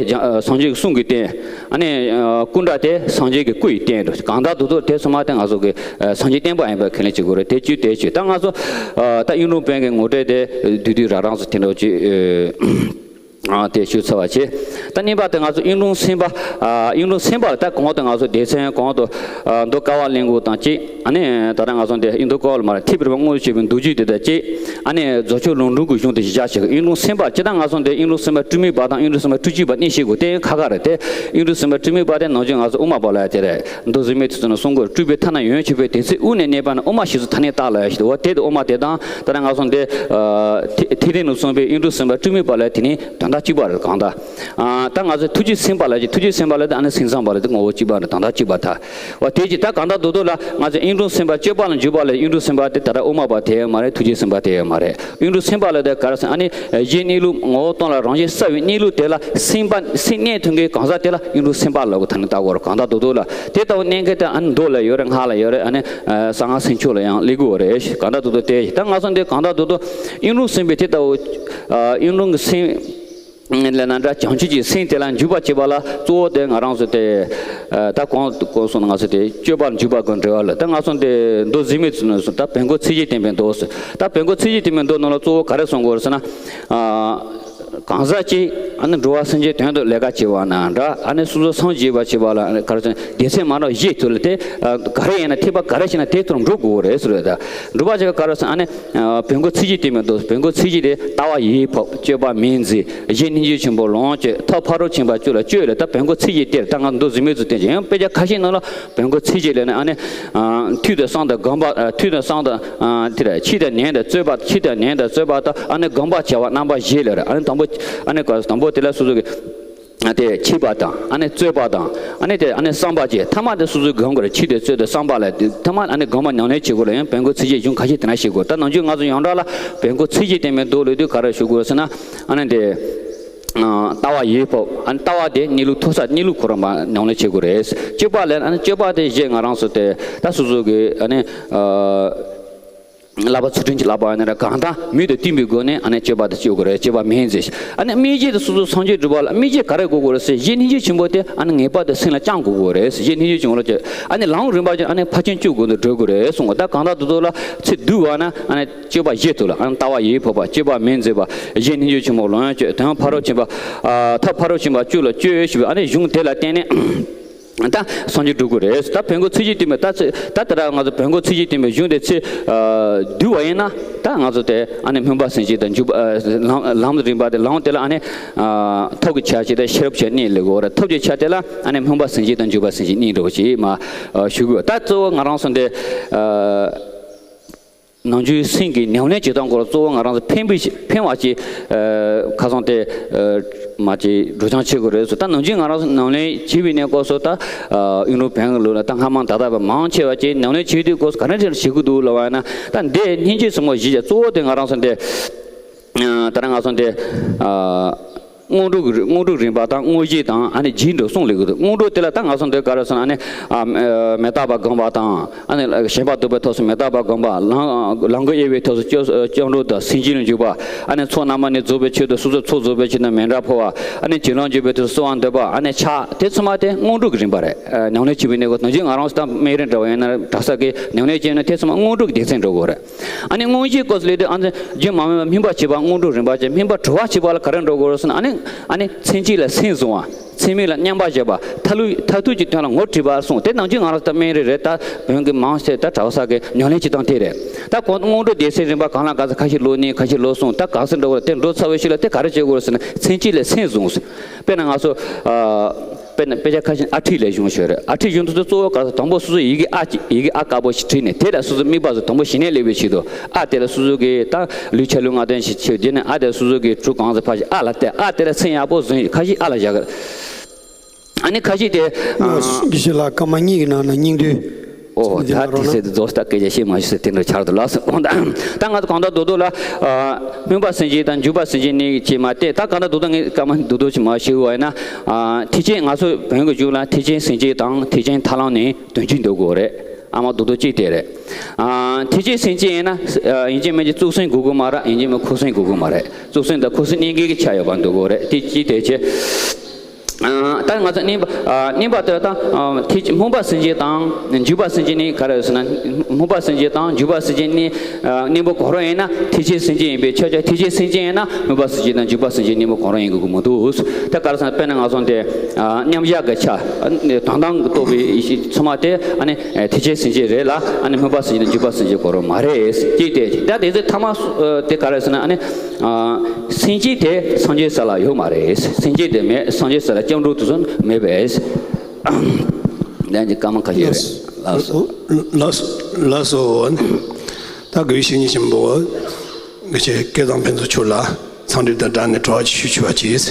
སངས་རྒྱས་ཀྱི་གསུང་གི་རྟེན། ཨ་ནི་ཨ་སྐུ་འདྲ་དེ་སངས་རྒྱས་ཀྱི་སྐུ་ཡི་རྟེན་དུ། གང་ལྟར་དེ་ཚོ་དེ་ཚང་མ་དེ་ང་ཚོ་གི་ཨ་སངས་རྒྱས་བསྟན་པ་ཡིན་པ་ཁས་ལེན་བྱེད་དགོས་རེད། དེ་བཅུ་དེ་བཅུ། ད་ང་ཚོ་ཨ་ད་དབྱིངས་རུམ་བོན་གྱི་ངོ་སྤྲོད་དེ་བསྡུས་བསྡུས་རང་རང་ཚོ་དེ་འདྲ་བཅུ། ཨ་དེ་ཞུ་ཚར་བ་བྱས། ད་གཉིས་པ་དེ་ང་ཚོ་དབྱིངས་རུམ་སེམས་དཔའ། ཨ་དབྱིངས་རུམ་སེམས་དཔའ་ལ་ད་གོང་དུ་ང་ཚོ་སྡེ་ཚན་གོང་དུ་ཨ་མདོ་ཀ་བ་ལེན་གོ་དང་གཅིག་ཨ་ནི་ད་ལྟ་ང་ཚོ་འདི་ཨིན་མདོ་ཀ་བ་ལ་མ་རེད། ཐེག་པའི་རིམ་པ་དངོས་སུ་བྱེད་པའི་མདོ་རྒྱུད་དེ་དང་གཅིག་ཨ་ནི་རྫོགས་ཆེན་ལུང་དྲུག་གི་གཞུང་དེ་གཞི་བཞག་བྱེད་ཀྱི། དབྱིངས་རུམ་སེམས་དཔའ་སྤྱིར་བཏང་ང་ཚོ་འདི་དབྱིངས་རུམ་སེམས་དཔའ་སྤྲོས་མེད་པ་དང་དབྱིངས་རུམ་སེམས་དཔའ་སྤྲོས་བཅས་པ་གཉིས་བཤད་དགོས། དེ་ཡང་ཁག་ཁག་རེད་དེ། དབྱིངས་རུམ་སེམས་དཔའ་སྤྲོས་མེད་པ་དེ་ནང་བཞིན་ང་ཚོ་དབུ་མ་པ་ལ་ཡ་དེ་རེད། མདོ་གཟེངས་མེད་དུ་སོང་ན་གསུང་གོ། སྤྲོས་པའི་ཐ་ན་ཡོན་ཆེ་བས་དེ་ཚེ་དབུ་ནས་གནས་པ་ན་དབུ་མ་ཞེས་སུ་ཐ་སྙད་བཏགས་ལ་ཡ་ཞེས་ཏེ། འོ་དེ་དབུ་མ་དེ་དང་ད་ལྟ་ང་ཚོ་འདི་ཨ་ཐེག་ཐེག་ཆེན་ལ་གསུངས་པའི་དབྱིངས་རུམ་སེམས་དཔའ་སྤྲོས་མེད་པ་ལ་དེ་ནི་དོན་དག་གཅིག་པ་རེད། གང་ལྟར་ཨ་ད་ང་ཚོ་ཐུགས་རྗེ་སེམས་དཔའ་ལ་ཡ། ཐུགས་རྗེ་སེམས་དཔའ་ལ་དེ་ཨ་ནི་སེམས་ཙམ་པ་ལ་དེ་ངོ་བོ་གཅིག་པ་རེད། དོན་དག་གཅིག་པ་ད། འོ་དེ་ཅི་ད་གང་ལྟར་དེ་ཚོ་ལ་ང་ཚོ་དབྱིངས་རུམ་སེམས་དཔའ་སྤྱོད་པ་ལ་འཇུག་པ་ལ་དབྱིངས་རུམ་སེམས་དཔའ་དེ་ད་ལྟ་དབུ་མ་པ་དེ་ཡང་མ་རེད། ཐུགས་རྗེ་སེམས་དཔའ་དེ་ཡང་མ་རེད། དབྱིངས་རུམ་སེམས་དཔའ་ལ་དེ་ག་རེ་ཟེར། ཨ་ནི་གཞི་གནས་ལུགས་ངོ་བོ་སྟོང་ལ་རང་བཞིན་གསལ་བའི་གནས་ལུགས་དེ་ལ་སེམས་པ་སེམས་གནས་ཐུབ་མཁན་གང་ཟག་དེ་ལ་དབྱིངས་རུམ་སེམས་དཔའ་ལབ་དགོས། ཐ་སྙད་བཏགས་དགོས་རེད། གང་ལྟར་དེ་ཚོ་ལ་དེ་ལྟ་བུ་གནས་མཁན་དེ་ཨ་ནི་མདོ་ལ་ཡོད་རེད། སྔགས་ལ་ཡོད་རེད། ཨ་ནི་གསང་སྔགས་སེམས་མཆོག་ལ་ཡང་སླེབས་དགོས་རེད། གང་ལྟར་དེ་ཚོ་དེ་ད་ང་ཚོ་འདི་གང་ལྟར་དེ་ཚོ་དབྱིངས་རུམ་སེམས་དཔའི་དེ་ལྟ་བུ་ཨ་དབྱིངས་རུམ་གྱི་སེམས། ལས་ན་འདྲ་བྱང་ཆུབ་ཀྱི་སེམས་དེ་ལ་འཇུག་པར་བྱེད་པ་ལ་གཙོ་བོ་དེ་ང་རང་ཚོ་དེ་ཨ་ད་གོང་གོང་སོང་ན་ང་ཚོ་དེ་སྤྱོད་པར་འཇུག་པ་གི་འབྲེལ་བ་ལ། ད་ང་ཚོ་དེ་མདོ་གཟེངས་མེད་ཚུལ་ནས་སོ། ད་བོན་སྐུ་ཚིག་བཞི་བསྟན་པའི་མདོ་ཟེར། ད་བོན་སྐུ་ཚིག་བཞི་བསྟན་པའི་མདོ་ནང་ལ་གཙོ་བོ་ག་རེ་གསུང་དགོས་རེད་ཟེར་ན། ཨ་གང་ཟག་ཅིག་ཨ་ནི་འགྲོ་བ་སེམས་ཅན་དོན་དུ་ལས་ཀ་བྱེད་པ་ན་འདྲ། ཨ་ནི་སོ་སོ་སངས་རྒྱས་པར་བྱེད་པ་ལ་ཨ་ནི་ག་རེ་ཟེར་ན་སྡེ་ཚན་མ་འདྲ་བ་བཞི་ཐུག་ལ། དེ་ཨ་ག་རེ་ཡིན་ན་ཐེག་པ་ག་རེ་ཞིག་ན་དེ་ཐོག་འགྲོ་དགོས་རེད་ཟེར་བ། ད་འགྲོ་བ་ཅིག་ག་རེ་ཟེར་ན་ཨ་ནི། ཨ་བོན་སྐུ་ཚིག་བཞི་བསྟན་པའི་མདོ། བོན་སྐུ་ཚིག་བཞི་དེ་ལྟ་བ་ཡིད་ཕབ། སྤྱོད་པ་མིང་འཛིན། གཞི་སྙིང་རྗེ་ཆེན་པོ་ལོངས་སྤྱོད། ཐབས་ཕ་རོལ་ཕྱིན་པ་བཅུ་ལ་སྤྱོད་ལ། ད་བོན་སྐུ་ཚིག་བཞི་དེར་ད་ང་མདོ་གཟེངས་མེད་ཚུལ་བསྟན་ཅིང་། ཡང་དཔེ་ཆ་ཁ་ཤས་ནང་ལ་བོན་སྐུ་ཚིག་བཞི་ལས་ནི་ཨ་ནི་ཨ་ཐོས་དང་བསམ་དང་སྒོམ་པ། ཨ་ཐོས་དང་བསམ་དང་ཨ་དེ་ལ་ཕྱི་དང་ནང་དང་རྩོད་པ། ཕྱི་དང་ནང་དང་རྩོད་པ་དང་ཨ་ནི་སྒོམ་པར་བྱ་བ་རྣམ་པ་བཞི་ལ་རེད། ཨ་ནི་དང་པོ་ཨ་ནི་ག་དང་པོ་དེ་ལ་སོ་སོ་གི་ཨ་དེ་ཕྱི་པ་དང་ཨ་ནི་རྩོད་པ་དང་ཨ་ནི་དེ་ཨ་ནི་བསམ་པ་བཅས་ཐ་མ་དེ་སོ་སོའི་སྒོམ་དགོས་རེད། ཕྱི་དེ་རྩོད་དེ་བསམ་པ་ལ་དེ་ཐ་མ་ཨ་ནི་སྒོམ་པ་ཉམས་ལེན་བྱེད་དགོས་ལ། ཡང་བོན་སྐུ་ཚིག་བཞིའི་གཞུང་ཁ་ཤས་དེ་འདྲ་ཞིག་དགོས། ད་ནང་ཆོས་ང་ཚོ་ཡོངས་གྲགས་ལ་བོན་སྐུ་ཚིག་བཞི་བསྟན་པའི་མདོ་ལས་དུས་ག་རེ་ཞུ་དགོས་ཟེར་ན། ཨ་ནི་དེ་ཨ་ལྟ་བ་ཡིད་ཕབ། ཨ་ནི་ལྟ་བ་དེ་གནས་ལུགས་ཐོབ་ས་གནས་ལུགས་ཁོ་རང་མ་ཉམས་ལེན་བྱེད་དགོས་རེད། སྤྱོད་པ་ལ་ཨ་ནི་སྤྱོད་པ་དེ་བཞི་ང་རང་ཚོ་དེ་ད་སོ་སོ་གི་ཨ་ནི་ཨ། བསླབ་པ་ཚུལ་ཁྲིམས་ཀྱི་བསླབ་པ་ཡིན་ན་ར་གང་དང་མི་དང་བསྟུན་པའི་སྒོ་ནས་ཨ་ནི་སྤྱོད་པ་དེ་སྤྱོད་དགོས་རེད། སྤྱོད་པ་མིང་འཛིན། ཨ་ནི་དམིགས་རྒྱུ་དེ་སོ་སོ་སངས་རྒྱས་སྒྲུབ་པ་ལ་དམིགས་རྒྱུ་ག་རེ་དགོས་དགོས་རེད་ཟེར། གཞི་སྙིང་རྗེ་ཆེན་པོ་དེ་ཨ་ནི་ངེས་པར་དུ་སེམས་ལ་བཅངས་དགོས་དགོས་རེད་ཟེར། གཞི་སྙིང་རྗེ་ཆེན་པོ་ལ་བཅངས། ཨ་ནི་ལམ་རིམ་པ་ཅན་ཨ་ནི་ཕར་ཕྱིན་བཅུ་དགོས་འདུག་འགྲོ་དགོས་རེད་གསུངས་པ། ད་གང་ལྟར་དེ་ཚོ་ལ་ཚིག་བསྡུས་པ་ན་ཨ་ནི་སྤྱོད་པ་བཞི་ཐུག་ལ། ཨ་ནི་ལྟ་བ་ཡིད་ཕབ་པ། སྤྱོད་པ་མིང་འཛིན་པ། གཞི་སྙིང་རྗེ་ཆེན་པོ་ལོངས་སྤྱོད། དོན་ཕ་རོལ་ཕྱིན་པ། ཨ་ཐབས་ཕ་རོལ་ཕྱིན་པ་བཅུ་ལ་སྤྱོད་ཞུས་པ། ཨ་ནི་གཞུང་དེ་ལ་བརྟེན་ནས། ད་སངས་རྒྱས་སྒྲུབ་དགོས་རེད། ད་བོན་སྐུ་ཚིག་བཞི་བསྟན་པའི་ད་ཚེ་ད་ལྟ་ར་ང་ཚོ་བོན་སྐུ་ཚིག་བཞི་བསྟན་པའི་གཞུང་དེ་ཚེ་ཨ་བསྡུས་པ་ཡིན་ན། ད་ང་ཚོ་དེ་ཨ་ནི་སྨོན་པ་སེམས་བསྐྱེད་དང་འཇུག་པ་ཨ་ལམ་ལམ་རིམ་པ་དེ་ལམ་དེ་ལ་ཨ་ནི་ཨ་ཐབས་ཀྱི་ཆ་བྱད་དང་ཤེས་རབ་ཆ་གཉིས་ལ་གོ་རེད། ཐབས་ཀྱི་ཆ་དེ་ལ་ཨ་ནི་སྨོན་པ་སེམས་བསྐྱེད་དང་འཇུག་པ་སེམས་བསྐྱེད་གཉིས་འདྲ་བོ་ཞིག་མ་ཨ་ཞུ་དགོས། ད་གཙོ་བོ་ང་རང་ཚོ་འདི་ཨ། ནམ་རྒྱུན་སེམས་ཀྱི་ཉམས་ལེན་བྱེད་སྟངས་སྐོར་ལ་གཙོ་བོ་ང་རང་ཚོ་ཕན་པའི་ཕན་པ་ཅིག་ཁ་སང་དེ་མ་ཅིག་སྒྲོག་སྦྱང་བྱེད་དགོས་རེད་ཟེར། ད་ནམ་རྒྱུན་ང་རང་ཚོ་ཉམས་ལེན་བྱེད་པའི་གནས་སྐབས་སུ་ད་ཨིན་རུ་བན་གི་ལུགས་ལ་ད་སྔ་མ་ད་ལྟ་བ་མང་ཆེ་བ་ཅིག་ཉམས་ལེན་བྱེད་དུས་སྐབས་སུ་ག་རེ་བྱེད་ཀྱི་འདུག་ལབ་པ་ཡིན་ན། ད་འདི་སྙིང་རྗེ་ཟེར་མོ་བཞི་ཅིག་གཙོ་བོ་དེ་ང་རང་ཚོ་འདི་ད་རང་ང་ཚོ་འདི། དངོས་གྲུབ་ཀྱི་དངོས་གྲུབ་རིམ་པ་དང་དངོས་གཞི་དང་ཨ་ནི་རྗེས་འགྲོ་གསུམ་ལས་གི་འདུག་དངོས་གྲུབ་དེ་ལ་ད་ང་ཚོ་འདི་ག་རེ་ཟེར་ན་ཨ་ནི་ཨ་མི་རྟག་པ་སྒོམ་པ་དང་ཨ་ནི་ཞེན་པ་གཏོང་བའི་ཐོག་སུ་མི་རྟག་པ་སྒོམ་པ། ལམ་ལམ་གྱི་དབྱེ་བའི་ཐོག་སུ་སྐྱབས་སྐྱབས་འགྲོ་དང་སེམས་བསྐྱེད་ལ་འཇུག་པ། ཨ་ནི་ཚོགས་རྣམ་པ་གཉིས་རྫོགས་པའི་ཆེད་དུ་སོ་སོའི་ཚོགས་རྫོགས་པའི་ཆེད་དུ་མཎྜལ་ཕུལ་བ། ཨ་ནི་བྱིན་རླབས་འཇུག་པའི་ཐོག་སུ་གསོལ་བ་འདེབས་པ། ཨ་ནི་ཕྱག་དེ་ཚང་མ་དེ་དངོས་གྲུབ་ཀྱི་རིམ་པ་རེད། ཉམས་ལེན་བྱེད་པའི་གནས་སྐབས་ནམ་རྒྱུན་ང་རང་ཚོ་ད་སྨན་རིན་འདྲ་བ་ཡིན་ན་གྲྭ་ས་གི་ཉམས་ལེན་བྱས་ན་དེ་ཚང་མ་དངོས་གྲུབ་ཀྱི་སྡེ་ཚན་འགྲོ་དགོས་རེད། ཨ་ནི་དངོས་གཞིའི་སྐབས་སུ་སླེབས་དུས་ཨ་ནི་རྒྱུན་མ་སྨིན་པ་སྨིན་པར་བྱེད་པ་དངོས་གྲུབ་རིམ་པ་བྱས། སྨིན་པ་གྲོལ་བར་བྱེད་པ་ལ་ག་རེ་འགྲོ་དགོས་རེད་ཟེར་ན། ཨ་ནི་ཨ་ནི་མཚན་བཅས་ལ་སེམས་བཟུང་བ། ཚད་མེད་ལ་མཉམ་པར་བཞག་པ། མཐར་ཐུག་མཐར་ཐུག་གི་དོན་ལ་ངོ་སྤྲོད་པར་གསུངས། དེ་ནམ་རྒྱུན་ང་རང་ཚོ་སྨན་རིན་རེད། ད་བོན་གྱི་མང་ཆེ་ད་གྲྭ་ས་གི་ཉམས་ལེན་བྱེད་སྟངས་དེ་རེད། ད་གོང་དུ་དངོས་གྲུབ་སྡེ་ཚན་རིམ་པ་གང་ལ་ག་ཚོད་ཁ་ཤས་ཀློག་ནས་ཁ་ཤས་ཀློག་སོང་། ད་ག་ཚོད་འགྲོ་དགོས་རེད། དེ་འགྲོ་ཚར་བའི་ཤུལ་ལ་དེ་ག་རེ་བྱེད་དགོས་རེད་ཟེར་ན་མཚན་བཅས་ལ་སེམས་བཟུང་ཟེར། དཔེར་ན་ང་ཚོ་ཨ། དཔེར་ན་དཔེ་ཆ་ཁ་ཤས་ཨ་ཁྲིད་ལས་གཞུང་ཞིག་རེད། ཨ་ཁྲིད་གཞུང་དུ་གཙོ་བོ་ག་ཚོད་དང་པོ་སོ་སོ་ཡི་གེ་ཨ་ཅིག་ཡི་གེ་ཨ་དཀར་པོ་ཞིག་བྲིས་ནས་དེ་ལ་སོ་སོ་དམིགས་པ་བཟོ། དང་པོ་ཞི་གནས་སླེབས་པའི་ཆེད་དུ་ཨ་དེ་ལ་སོ་སོ་གི་ད་ལུས་ཆ་ལུས་ངག་དོན་ཞིག་བྱེད། དེ་ནས་ཨ་དེ་ལ་སོ་སོ་གི་གྲུ་གང་ཚོད་ཕར་ཞིག་ཨ་ལ་བལྟས། ཨ་དེ་ལ་མཚན་ཡག་པོ་བཟོས། ཁ་ཤས་ཨ་ལ་བཞག་གི་རེད། ཨ་ནི་ཁ་ཤས་དེ་ཨ། དགེ་བཤེས་ལགས་སྐར་མ་གཉིས་ཀྱི་ནང་ན་སྙིང་བསྡུས་ཨོ། ད་དེ་ཟེར་དུས་རྫོགས་སུ་ད་སྐད་ཆ་བཤད་མ་ཤེས་ཟེར་དེ་འདྲ་ཆགས་འདུག་ལགས་སོ། ད་ང་ཚོ་གང་ལྟར་རྡོག་རྡོག་ལ་ཨ། སྨོན་པ་སེམས་བསྐྱེད་དང་འཇུག་པ་སེམས་བསྐྱེད་གཉིས་ཀྱིས་མ་བལྟས། ད་གང་ལྟར་རྡོག་རྡོག་ངས་སྐར་མ་རྡོག་རྡོག་ཅིག་མར་ཞུ་བ་ཡིན་ན། ཨ། ཐེག་ཆེན་ང་ཚོ་བོན་གྱི་གཞུང་ལ་ཐེག་ཆེན་སེམས་བསྐྱེད་དང་ཐེག་ཆེན་ཐར་ལམ་ནི་དོན་གཅིག་འདོད་དགོས་རེད། ཨ་མ་རྡོག་རྡོག་གཅིག་དེ་རེད། ཨ། ཐེག་ཆེན་སེམས་བསྐྱེད་ཡིན་ན་ཨ། ཡིན་གཅིག་མིན་གཅིག་གཙུག་སེམས་དགོས་ཀྱི་མ་རེད། ཡིན་གཅིག་མིན་ཁུ་སེམས་དགོས་ཀྱི་མ་རེད། གཙུག་སེམས་དང་ཁུ་སེམས་གཉིས་ཀའི་ཆ་ཡོད་པ་འདོད་དགོས་རེད། དེ་གཅིག་དེ་བྱས། ཨ། ད་ང་ཚོ་བརྙན་པ་ཨ། བརྙན་པ་དེ་དང་ཨ། ཐེག་སྨོན་པ་སེམས་བསྐྱེད་དང་འཇུག་པ་སེམས་བསྐྱེད་གཉིས་ག་རེ་ཟེར་ན། སྨོན་པ་སེམས་བསྐྱེད་དང་འཇུག་པ་སེམས་བསྐྱེད་གཉིས་ཨ། གཉེན་པོ་གང་རུང་ཡིན་ན་ཐེག་ཆེན་སེམས་བསྐྱེད་ཡིན་པས་ཁྱབ་ཀྱང་ཐེག་ཆེན་སེམས་བསྐྱེད་ཡིན་ན་སྨོན་པ་སེམས་བསྐྱེད་དང་འཇུག་པ་སེམས་བསྐྱེད་གཉེན་པོ་གང་རུང་ཡིན་དགོས་ཀྱི་མི་འདུག་ད་ག་རེ་ཟེར་ན་དཔེར་ན་ང་ཚོ་འདི་ཨ། མཉམ་བཞག་གི་ཆ་དོན་དམ་གྱི་རྟོགས་པའི་ཡེ་ཤེས་ཚང་མ་དེ་ཨ་ནི་ཐེག་ཆེན་སེམས་བསྐྱེད་རེད་ལ། ཨ་ནི་སྨོན་པ་སེམས་བསྐྱེད་དང་འཇུག་པ་སེམས་བསྐྱེད་གང་རུང་མ་རེད། ཅེས་དེ་ད་དེ་ཚོ་ཐ་མ་དེ་ག་རེ་ཟེར་ན་ཨ་ནི། ཨ། སེམས་བསྐྱེད་དེ་སངས་རྒྱས་ས་ལ་ཡོད་མ་རེད། སེམས་བསྐྱེད་དེ་མེད། སངས་རྒྱས་ས་ལ་སྐྱབས་འགྲོ་དེ་ཚོ་མེད་པས། ལན་གྱི་སྐར་མ་ཁ་ཤས་རེད། ལགས་སོ། ལགས་སོ། ལགས་སོ། ད་དགེ་བའི་བཤེས་གཉེན་ཆེན་པོ་དགེ་བཤེས་སྐལ་བཟང་ཕུན་ཚོགས་མཆོག་ལ་འཚམས་འདྲི་དང་སྦྲགས་ནས་དྲི་བ་ཅིག་ཞུ་ཆོག་པ་གྱིས།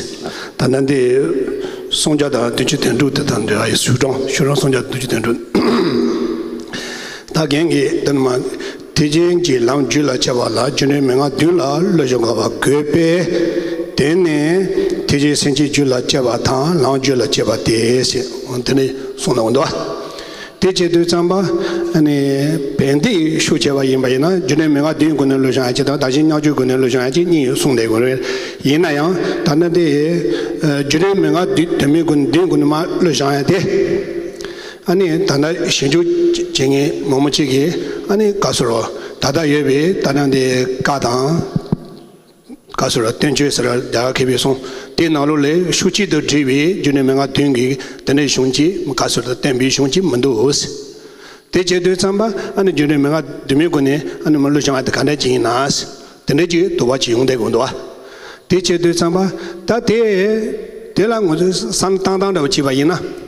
ད་ལྟ་འདི་གསུང་རྒྱ་དང་བདུན་ཅུ་དོན་དྲུག་དེ་དང་འབྲེལ་བ་ཡི་ཞུ་གྲངས། ཞུ་གྲངས་གསུང་རྒྱ་བདུན་ཅུ་དོན་དྲུག་ད་རྒན་གྱིས་འདི་ནི་མ། ཐེག་ཆེན་གྱི་ལམ་རྒྱུད་ལ་སྐྱེ་བ་ལ་རྒྱུ་འབྲས་མན་ངག་བདུན་ལ་བློ་སྦྱོང་དགོས་པས། དེ་ནི་ཐེག་ཆེན་སེམས་བསྐྱེད་རྒྱུད་ལ་སྐྱེ་བ་དང་ལམ་རྒྱུད་ལ་སྐྱེ་བ་སྟེ་ཞེས་དེ་ནི་གསུངས་གནང་འདུག་དེ་བྱེད་དུས་ཙམ་པ་ཨ་ནི་བན་དེ་ཡི་ཤུགས་བྱས་པ་ཡིན་པ་ཡིན་ན་རྒྱུ་འབྲས་མན་ངག་བདུན་སྒོ་ནས་བློ་སྦྱང་ཡ་གཅིག་དང་བདག་གཞན་མཉམ་བརྗེའི་སྒོ་ནས་བློ་སྦྱང་ཡ་གཅིག་གཉིས་གསུངས་བསྡད་དགོས་རེད། ཡིན་ན་ཡང་ད་ལྟ་དེ་རྒྱུ་འབྲས་མན་ངག་བདུན་དོན་མེད་སྒོ་ནས་བདུན་སྒོ་ནས་མ་བློ་སྦྱང་ཡ་དེ། ཨ་ནི་ད་ལྟ་ཞིབ་འཇུག་བྱེད་མཁན་མང་པོ་ཅིག་གིས་ཨ་ནི་ག་ཟེར་རོ། ད་ལྟ་ཡོད་པའི་ད་ལྟ་འདི་བཀའ་དང་། ག་ཟེར་རོ། བསྟན་བཅོས་ཟེར་རྒྱ་གར་མཁས་པའི་གསུང་དེའི་ནང་ལོགས་ལས་ཤོག་གཅིག་ཏུ་བསྒྲིལ་བའི་རྒྱུ་འབྲས་མན་ངག་བདུན་གྱི་དེ་འདྲའི་གཞུང་གཅིག་ག་ཟེར་རོ། བསྟན་པའི་གཞུང་གཅིག་མི་འདུག་དེ་བྱེད་དུས་ཙམ་པ་ཨ་ནི་རྒྱུ་འབྲས་མན་ངག་བདུན་མའི་སྒོ་ནས་ཨ་ནི་མ་བློ་སྦྱང་བ་དེ་ག་འདྲ་ཅིག་ཡིན་ན། དེ་འདྲའི་ཅིག་དོགས་པ་ཅིག་ཡོང་བསྡད་དགོས་འདུག་བ། དེ་བྱེད་དུས་ཙམ་པ་ད་དེ་དེ་ལ་ངོས་བསམ་བློ་བཏང་སྟངས་འདྲ་བོ་བྱས་པ་ཡིན་ན།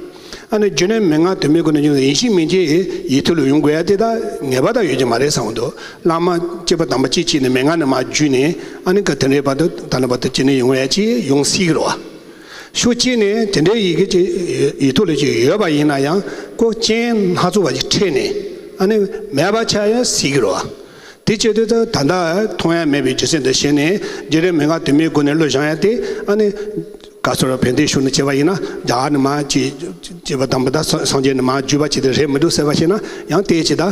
ཨ་ནི་རྒྱུ་འབྲས་མན་ངག་དོན་མེད་སྒོ་ནས་བྱུང་བའི་ཡིན་གཅིག་མིན་གཅིག་ཡིད་ཐོག་ལ་ཡོང་དགོས་ཡ་དེ་ད་ངེས་པར་དུ་ཡོད་ཀྱི་མ་རེད་བསམ་གྱི་འདུག་བླ་མ་སྐྱེས་པ་དམ་པ་གཅིག་བྱས་ནས་མན་ངག་ནས་མར་བརྒྱུད་ནས་ཨ་ནི་ག་དེ་འདྲའི་བར་དུ་ད་ལྟ་བར་དུ་བྱས་ནས་ཡོང་ཡ་ཅིག་ཡོང་སྲིད་ཀྱི་རེད་བ། ཤུགས་གཅིག་ནས་དེ་འདྲའི་ཡི་གེ་ཅིག་ཡིད་ཐོག་ལ་ཅིག་ཡོད་པ་ཡིན་ན་ཡང་ཁོ་རྐྱེན་སྣ་ཚོགས་པ་ཅིག་འཕྲད་ནས་ཨ་ནི་མེད་པ་ཆགས་ཡ་སྲིད་ཀྱི་རེད་བ། དེ་བྱེད་དུས་ད་ད་ལྟ་མཐོང་ཡ་མེད་པའི་རྒྱུ་མཚན་དེ་ཤེས་ནས་རྒྱུ་འབྲས་མན་ངག་དོན་མེད་སྒོ་ནས་བློ་སྦྱང་ཡ་དེ་ཨ་ནི་ག་ཟེར་རོ། བན་དེའི་ཤུགས་ནས་བྱས་པ་ཡིན་ན་རྒྱ་གར་ནས་མར་ཅིག་སྐྱེས་པ་དམ་པ་དང་སངས་རྒྱས་ནས་མར་བརྒྱུད་པ་ཅིག་དེ་རེད་མི་འདུག་ཟེར་བ་ཤེས་ན་ཡང་དེ་ཅིག་ད་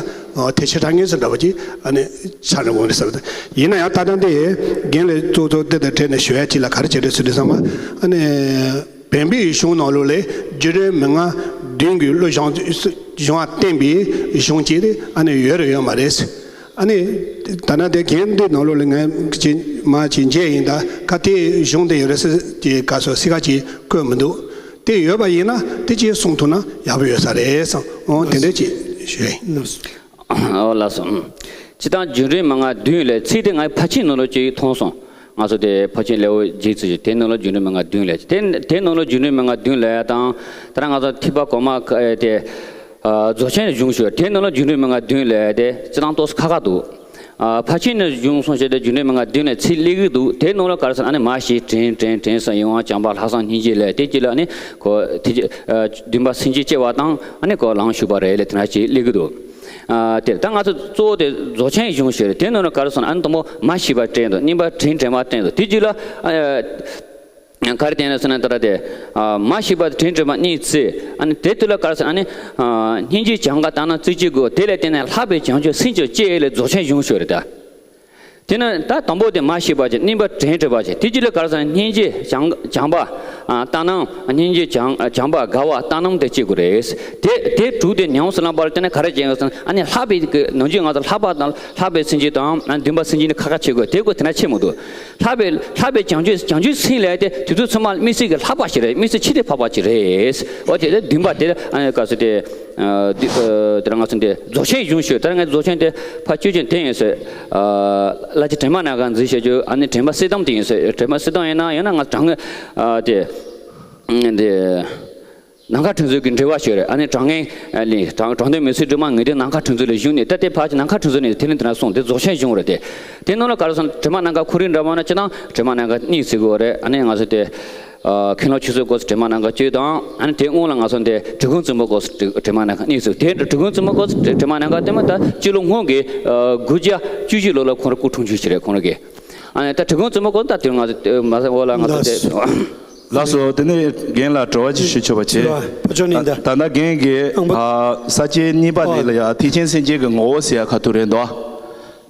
ཐེག་ཆེན་ཐར་ངེས་སུ་འདྲ་བ་ཅིག་ཨ་ནི་ཆགས་ནས་འོང་རེད་ཟེར་བ་དང་། ཡིན་ན་ཡང་ད་ལྟ་འདི་རྒན་ལས་གཙོ་གཙོ་འདི་དང་འབྲེལ་ནས་ཞུ་ཡ་ཅིག་ལ་ག་རེ་བྱས་རེད་ཟེར་དུས་ཙམ་པ་ཨ་ནི། བན་དེའི་གཞུང་ནང་ལོགས་ལས་རྒྱུ་འབྲས་མན་ངག་བདུན་གྱི་བློ་སྦྱང་སྦྱང་བ་བསྟན་པའི་གཞུང་གཅིག་དེ་ཨ་ནི་ཡོད་རེད་ཡོད་མ་རེད། ཨ་ནི་ད་ནང་དེ་རྒན་དེ་ནང་ལོགས་ལ་ངས་ཅིག་མ་ཅིག་མཇལ་ཡིན། ད་ཁ་དེ་གཞུང་དེ་ཡོད་རེད་ཟེར་གྱི་ག་ཟེར་སྲིད་ཁ་ཅིག་བཀོད་མི་འདུག་དེ་ཡོད་པ་ཡིན་ན་དེ་ཅིག་གསུང་ཐུབ་ན་ཡག་པོ་ཡོད་ས་རེད་བསམ། འོ་དེ་འདྲ་ཅིག་ཞུ་ཡ་ཡིན། ཨོ་ལགས་སོ། སྤྱིར་བཏང་རྒྱུ་འབྲས་མན་ངག་བདུན་ལས་ཚིག་དེ་ངའི་ཕལ་ཆེར་ནང་ལོགས་ཅིག་མཐོང་སོང་། ང་ཚོ་དེ་ཕལ་ཆེར་ལེའུ་བརྒྱད་ཙམ་ཞིག་དེ་ནང་ལོགས་རྒྱུ་འབྲས་མན་ངག་བདུན་ལས་དེ་དེ་ནང་ལོགས་རྒྱུ་འབྲས་མན་ངག་བདུན་ལས་དང་ད་ལྟ་ང་ཚོ་ཐེག་པ་གོང་མ་དེ་རྫོགས་ཆེན་གཞུང་ཞུ་དེ་ནང་ལོགས་རྒྱུ་འབྲས་མན་ངག་བདུན་ལས་དེ་སྤྱིར་བཏང་ཏོག་ཙམ་ཁག་ཁག་འདུག་ཨ་ཕར་ཕྱིན་ནས་བྱུང་སོང་ཞེས་ཏེ་རྒྱུ་འབྲས་མན་ངག་བདུན་ནས་ཚིག་སླེབས་ཀྱི་འདུག་དེའི་ནང་ལ་ག་རེ་ཟེར་ན་ཨ་ནི་མ་ཤི་དྲན་དྲན་དྲན་ས་ཡིད་དབང་བྱམས་པ་ལྷག་བསམ་སྙིང་རྗེ་ལས་དེ་གཅིག་ལ་ཨ་ནི་ཁོ་དེ་ཨ་བདུན་པ་སེམས་བསྐྱེད་བྱེད་པ་དང་ཨ་ནི་ཁོ་ལམ་ཞུགས་པ་རེད་ལས་དེ་འདྲ་ཅིག་སླེབས་ཀྱི་འདུག་ཨ་དེ་ད་ང་ཚོ་གཙོ་བོ་དེ་རྫོགས་ཆེན་གཞུང་ཞུས་རེད། དེའི་ནང་ལ་ག་རེ་ཟེར་ན་ཨ་ནི་དང་པོ་མ་ཤི་བ་དྲན་འདུག་གཉིས་པ་དྲན་དྲན་པ་དྲན་འདུག་དེ་གཅིག་ལ་ཨ། ག་རེ་བསྟན་ན་ཟེར་ན་ད་ལྟ་དེ། མ་ཤི་བ་དྲན་དྲན་པ་གཉིས་བརྩི། ཨ་ནི་དེ་དུས་ལ་ག་རེ་ཟེར་ཨ་ནི། སྙིང་རྗེ་བྱང་ག་ལྟ་ན་བརྩི་བྱེད་དགོས། དེ་ལས་བརྟེན་ནས་ལྷག་པའི་བྱང་ཆུབ་སེམས་ཀྱང་སྐྱེ་ལས་རྫོགས་ཆེན་གཞུང་ཞུས་རེད་ད། དེ་ནི་ད་དང་པོ་དེ་མ་ཤི་བ་བྱེད། གཉིས་པ་དྲན་དྲན་པ་བྱེད། དེ་རྗེས་ལ་ག་རེ་ཟེར་སྙིང་རྗེ་བྱང་བྱང་བ། ལྟ་སྣང་། སྙིང་རྗེ་བྱང་བྱང་བ་དགའ་བ་ལྟ་སྣང་དེ་སྐྱེ་དགོས་རེད། དེ་དེ་དྲུག་དེ་ཉམས་སུ་བླངས་པ་ལ་བརྟེན་ནས་ག་རེ་བྱེད་དགོས་ཟེར་ན་ཨ་ནི་ལྷག་པའི་ནང་ཆོས་ང་ཚོ་ལྷག་པ་དང་ལྷག་པའི་སེམས་བསྐྱེད་དང་བདུན་པ་སེམས་བསྐྱེད་ནི་ཁ་ཁ་བྱེད་དགོས། དེ་དགོས་དེ་འདྲ་བྱེད་མི་འདུག་ལྷག་པའི་ལྷག་པའི་བྱང་ཆུབ་བྱང་ཆུབ་སེམས་ལས་དེ་དུས་ཚོད་ཚང་མ་དམིགས་བསལ་གྱི་ལྷག་པ་ཞིག་རེད། དམིགས་བསལ་ཆེད་དུ་འཕགས་པ་ཅིག་རེད། འོ་དེ་དེ་བདུན་པ་དེ་ཨ་ནི་ག་ཚོད་དེ་དེ་རང་ཚོ་འདི་རྫོགས་ཆེན་གཞུང་ཞུས། ད་ངས་རྫོགས་ཆེན་དེ་ཕར་བཅོས་ཀྱང་དེ་ཡིན་ཟེར། བླ་སྤྱི་དྲི་མ་ནང་ག་འཛིན་བྱེད་རྒྱུ་ཨ་ནི་དྲི་མ་སེལ་སྟངས་དེ་ཡིན་ཟེར། དྲི་མ་སེལ་སྟངས་ཡིན་ན་ཡང་ན་ང་དྲང་ངེས་དེ་དེ། ནམ་མཁའ་དྲན་ཚུལ་གྱི་འགྲེལ་བ་ཞུས་རེད། ཨ་ནི་དྲང་ངེས་ལས་དྲང་དྲང་དོན་མི་ཚེའི་སྒྲོན་མ་ངེས་དོན་ནམ་མཁའ་དྲན་ཚུལ་ལས་བཞུགས་ནས་ད་ལྟའི་བར་གྱི་ནམ་མཁའ་དྲན་ཚུལ་ནས་དེ་ནི་དེ་འདྲ་གསུངས། དེ་རྫོགས་ཆེན་གཞུང་རེད་དེ། དེ་ནང་ལ་ག་རེ་གསུངས་དྲི་མ་ནམ་མཁའ་ཁོ་རང་འདྲ་མ་ན་ཅི་དང་དྲི་མ་ནམ་མཁའ་གཉིས་ཟེར་དགོས་རེད། ཨ་ནི་ང་ཚོ་དེ་མཁན་སློབ་ཆོས་གསུམ་སྐོར་དྲི་མ་ནམ་མཁའ་གཅིག་དང་ཨ་ནི་དེ་སྔོན་ལ་ང་ཚོ་དེ་གྲུལ་ཁུངས་རྩུབ་མོ་སྐོར་དྲི་མ་ནམ་མཁའ་གཉིས་ཟེར། དེ་གྲུལ་ཁུངས་རྩུབ་མོ་སྐོར་དྲི་མ་ནམ་མཁའ་དེ་མ་ད་སྤྱི་ལོ་སྔོན་གྱི་དགུ་བརྒྱ་བཅུ་བཞི་ལོ་ལ་ཁོང་རང་སྐུ་འཁྲུངས་རྒྱུ་ཞིག་རེད་ཁོང་རང་གི། ཨ་ནི་ད་གྲུལ་ཁུངས་རྩུབ་མོ་སྐོར་ད་དེ་ང་ཚོ་མ་ཟེར་འོ་ལ་ང་ཚོ་དེ། ལགས་སོ། དེ་ནས་རྒན་ལ་དྲི་བ་ཅིག་ཞུ་ཆོག་པ་བྱེད། ད་ད་ལྟ་རྒན་གྱིས་ཨ་ས་བཅད་གཉིས་པ་འདི་ལ་ཡ་ཐེག་ཆེན་སེམས་བསྐྱེད་ཀྱི་ངོ་བོ་ཟེར་ཡ་ཁ་ཐུག་རེད་འདུག་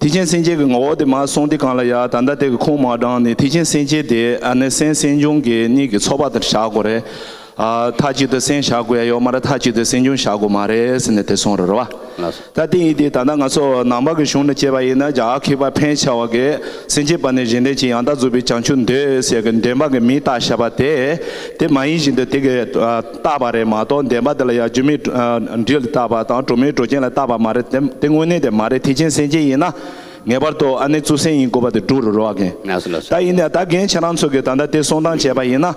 ཐེག་ཆེན་སེམས་བསྐྱེད་ཀྱི་ངོ་བོ་དེ་མར་གསུངས་དེ་གང་ལ་ཡ་ད་ལྟ་དེ་གི་ཁུངས་མ་དྲངས་ནས་ཐེག་ཆེན་སེམས་བསྐྱེད་དེ་ཨ་ནི་སེམས་སེམས་བྱུང་གི་གཉིས་ཀྱི་ཚོགས་པ་དེར་བཞག་དགོས་རེད། ཨ་མཐའ་གཅིག་ཏུ་སེམས་བཞག་དགོས་ཡ་ཡོད་མ་རེད། མཐའ་གཅིག་ཏུ་སེམས་བྱུང་བཞག་དགོས་མ་རེད་ཟེར་ནས་དེ་གསུངས་རེད་བ། ད་དེ་ཡིན་དུས་ད་ལྟ་ང་ཚོ་ནང་པ་གི་གཞུང་ནས་བྱས་པ་ཡིན་ན་རྒྱ་གར་མཁས་པ་ཕན་ཆེ་བ་གིས་སེམས་བསྐྱེད་པ་ནི་གཞན་དོན་ཆེད་ཡང་དག་རྫོགས་པའི་བྱང་ཆུབ་འདོད་ཟེར་གི་འདོན་པ་གི་མིང་བཏགས་བཞག་པ་དེ་དེ་མ་ཡིན་བཞིན་དུ་དེ་གི་བཏགས་པ་རེད་མ་གཏོགས་འདོན་པ་དེ་ལ་ཡང་རྒྱུ་མེད་འབྲས་ལ་བཏགས་པ་དང་གྲུབ་མེད་གྲུབ་ཆེན་ལ་བཏགས་པ་མ་རེད། དེ་དངོས་གནས་དེ་མ་རེད། ཐེག་ཆེན་སེམས་བསྐྱེད་ཡིན་ན་ངེས་པར་དུ་ཨ་ནི་གཙོ་སེམས་ཡིན་དགོས་པ་དེ་འགྲུབ་རུ་རོ་བ་གིན། ད་ཡིན་ན་ད་རྒན་ཁྱེད་རང་ཚོ་གི་ད་ལྟ་དེ་གསུང་སྟངས་བྱས་པ་ཡིན་ན།